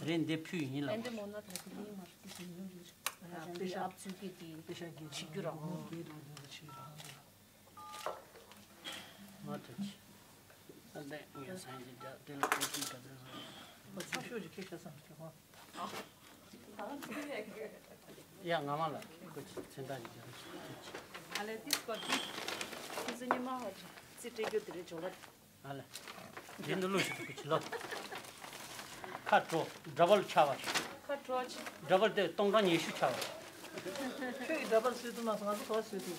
རེད། འདི་ཕུལ་ཡིན་ལབ། ཨེ་འདི་མོ་ན་ད་དེ་ཡིན་མ་རེད། དེ་ཡོད་རེད། ཨ་ཅག་འདི་ཨབ་ཚུགས་ཀྱི་དེ་པེ་ཤ་གི་ཆིག་རྒྱུ་ར་འོ་དེ་རོ་དེ་ཆིག་ར། མ་ཐུག་ཅི། ཨ་ལས་ངས་སང་ཞིག་རྒྱག་དེ་ལ་ཀོ་ཅི་ག་ཚོད་བཟོ། མ་ཚུགས་ཤོག་ཅིག་ཁེ་ཤ་སམ་ཁེ་ཧོ། ཡ་ང་མ་ལ་ཀོ་ཅི་མཚན་རྟགས་ཅིག་རྒྱག་ཐུག་ཅི། ཨ་ལས་ཏིས་ཀོ་ཏི། ཁྱེད་ཚོ་ཉི་མ་ཧ་ཅི་རྩིས་སྤྲད་རྒྱུ་དེ་རེད་འཇོག་ལ། ཨ་ལས། འདི་འདི་ལུགས་ཤིག་ཏུ་ཀོ་ཅི་ལོ། ཁ་དྲོ་ཌ་བལ་ཆགས་པ་ཞིག་ཁ་དྲོ་ཆི། ཌ་བལ་དེ་སྟོང་གྲངས་ཉི་ཤུ་ཆགས་པ་ཞིག་ཁྱོད་ཀྱི་ཌ་བལ་བཟོས་ཐུབ་མ་སོང་། ང་ཚོ་ག་བ་བཟོས་ཐུབ།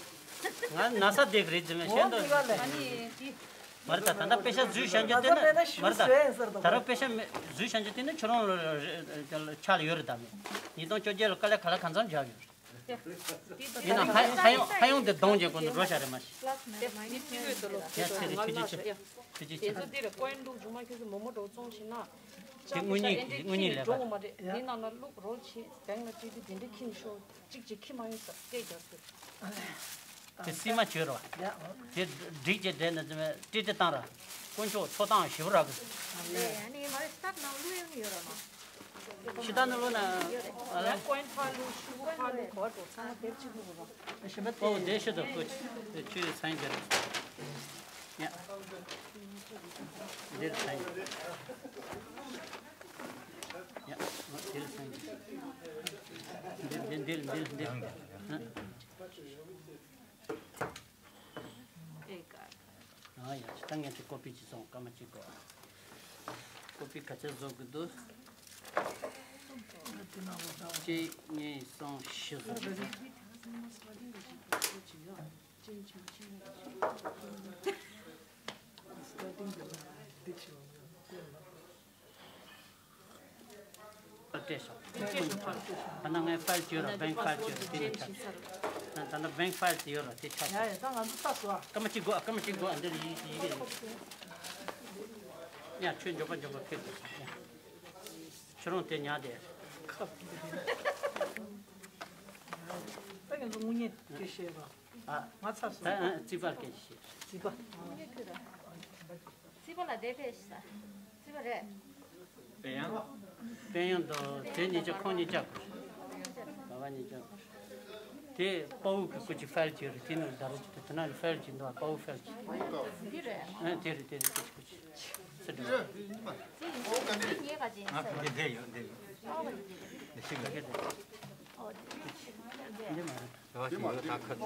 ང་ན་ས་དེ་གི་རེད་ཟེར་མ་ཤེས་འདུག་ཨ་ནི་དེ། མ་རེད་ད། ད་ལྟ་པེ་ཤ་བཟོས་བཞག་རྒྱུ་དེ་ནི་མ་རེད་ད། ད་རུང་པེ་ཤ་མེ་བཟོས་བཞག་རྒྱུ་དེ་ནི་ཁྱོད་རང་ལ་ཆགས་ལ་ཡོད་རེད་ད། མེད་ཉིས་སྟོང་བཅོ་བརྒྱད་ལ་དཀའ་ལས་ག་ལ་གང་འཚམ་བཞག་ཡོད་རེད། ཡིན་ནའང་ཧ་ཧ་ཡང་ཧ་ཡང་དེ་གདོང་རྒྱག་གོ་འདུག་འགྲོ་བཞག་རེད་མ་གཞི། ཡ་ཚེ་རིང་ཐུགས་རྗེ་ཆེ། ཐུགས་རྗེ་ཆེ། དེ་ཚོ་དེ་རེད། ཀོ་ཡན་འདུག་ཇུ་མ་ཁྱོད་ཚོ་མོ་མོ་འགྲོ་བཙོང་ཤིག་ན། དེ་དངུལ་གཉིས་དངུལ་གཉིས་ལས་འགྲོ་གི་མ་རེད། དེ་ནང་ན་བླུག་རོལ་བྱེད་བེང་ལ་སྤྲད་དུས་དེ་འདྲའི་ཁྱི་ནི་ཤོར་གཅིག་ཅིག་ཁྱི་མ་ཡོང་ས་སྐད་རྒྱག་ཟེར། དེ་སྲིད་མ་བྱོས་རོགས། དེ་སྒྲིག་བྱས་བསྡད་ན་ཙི་མས་ཏྲི་ཏྲི་བཏང་ར། དཀོན་མཆོག་ཚོགས་བཏང་ཞིབ་ར་གི། ཨ་ནི་མ་རེད་སྟབས་ནང་བླུག་ཡོང་ནི་ཡོད་ར་མ། ཕྱི་ལྟར་ནི་བླུག་ན་ཨ་ལ། ཀོ་ཡན་ཕར་བླུག་ཤུ་གུ་ཕར་བླུག་གོ་བ་འགྲོ་ཚང་མ་དེབ་གཅིག་བླུག་ར། ཨོ་དེ་ཤི་དོ་ཀོ་ཆི། དེ་ཆུའི་ཚན་གྱི་རེད། ཡ། འདིར་ཚན་གྱི། ཡ། འདིར་ཚན་གྱི། འདིར་འདིར་འདིར་འདིར་འདིར། ཨེ་ཀ། ཨ་ཡ། ད་ངས་ཅིག་ཀོ་པི་ཅིག་བཟོ། སྐར་མ་གཅིག་དགོས། ཀོ་པི་ག་ཚད་བཟོ་དགོས་འདུག་གཅིག་གཉིས་གསུམ་བཞི་བཟོ་དགོས་འདུག་སྤྲད་སོང་། ད་ནང་ངས་ཕའིལ་བྱོས་ར། བེང་ཕའིལ་བྱོས་ར། དེ་ནས་ཆགས། ད་ད་ནང་བེང་ཕའིལ་དེ་ཡོད་ར། དེ་ཆགས་སོང་། ཡ་ཡ། ད་ང་ཚོ་ལྟ་སོང་ཨ། སྐར་མ་གཅིག་དགོས། སྐར་མ་གཅིག་དགོས། ཨ་འདིར་ཡི་ཡི་གེ། ཡ་ཁྱོད་མགྱོགས་པ་མགྱོགས་པ་ཕེབས་དགོས་སོང་། ཡ་ཁྱོད་རང་དེ་ཉར་དེ། ད་ང་ཚོ་དངུལ་གཉེར་དེ་བཤད་ར། ཨ། ང་ཚར་སོང་། ད་ཨ་རྩིས་པར་སྐད་ཆ་བཤད། རྩིས་པ། རྩིས་པ་ལ་བསྡད་པས་ཤི་ས། རྩིས་པ་རེད། དཔལ་དབྱངས། དཔལ་དབྱངས་དང་དེ་གཉིས་ཆ་ཁོང་གཉིས་ཆ་དགོས། ཟླ་བ་གཉིས་ཆ་དགོས། དེ་དཔའ་བོ་གི་སྐུ་ཅིག་ཕལ་གྱི་རེད། དེ་ནི་ཟླ་རེ་ཅིག་དང་དེ་ན་ནི་ཕལ་གྱི་འདུག་དཔའ་བོ་ཕལ་གྱི། འདི་རེད། ཨ་དེ་རེད་དེ་རེད། སྐུ་ཅིག་སྐུ་ཅིག་སི་འདྲ། ང་ག་འདི་རེད། ག་འདི་ཡོད་འདི་ཡོད། འདི་ཤི་ག་ག་འདི་མ་རེད། དེ་མ་རེད།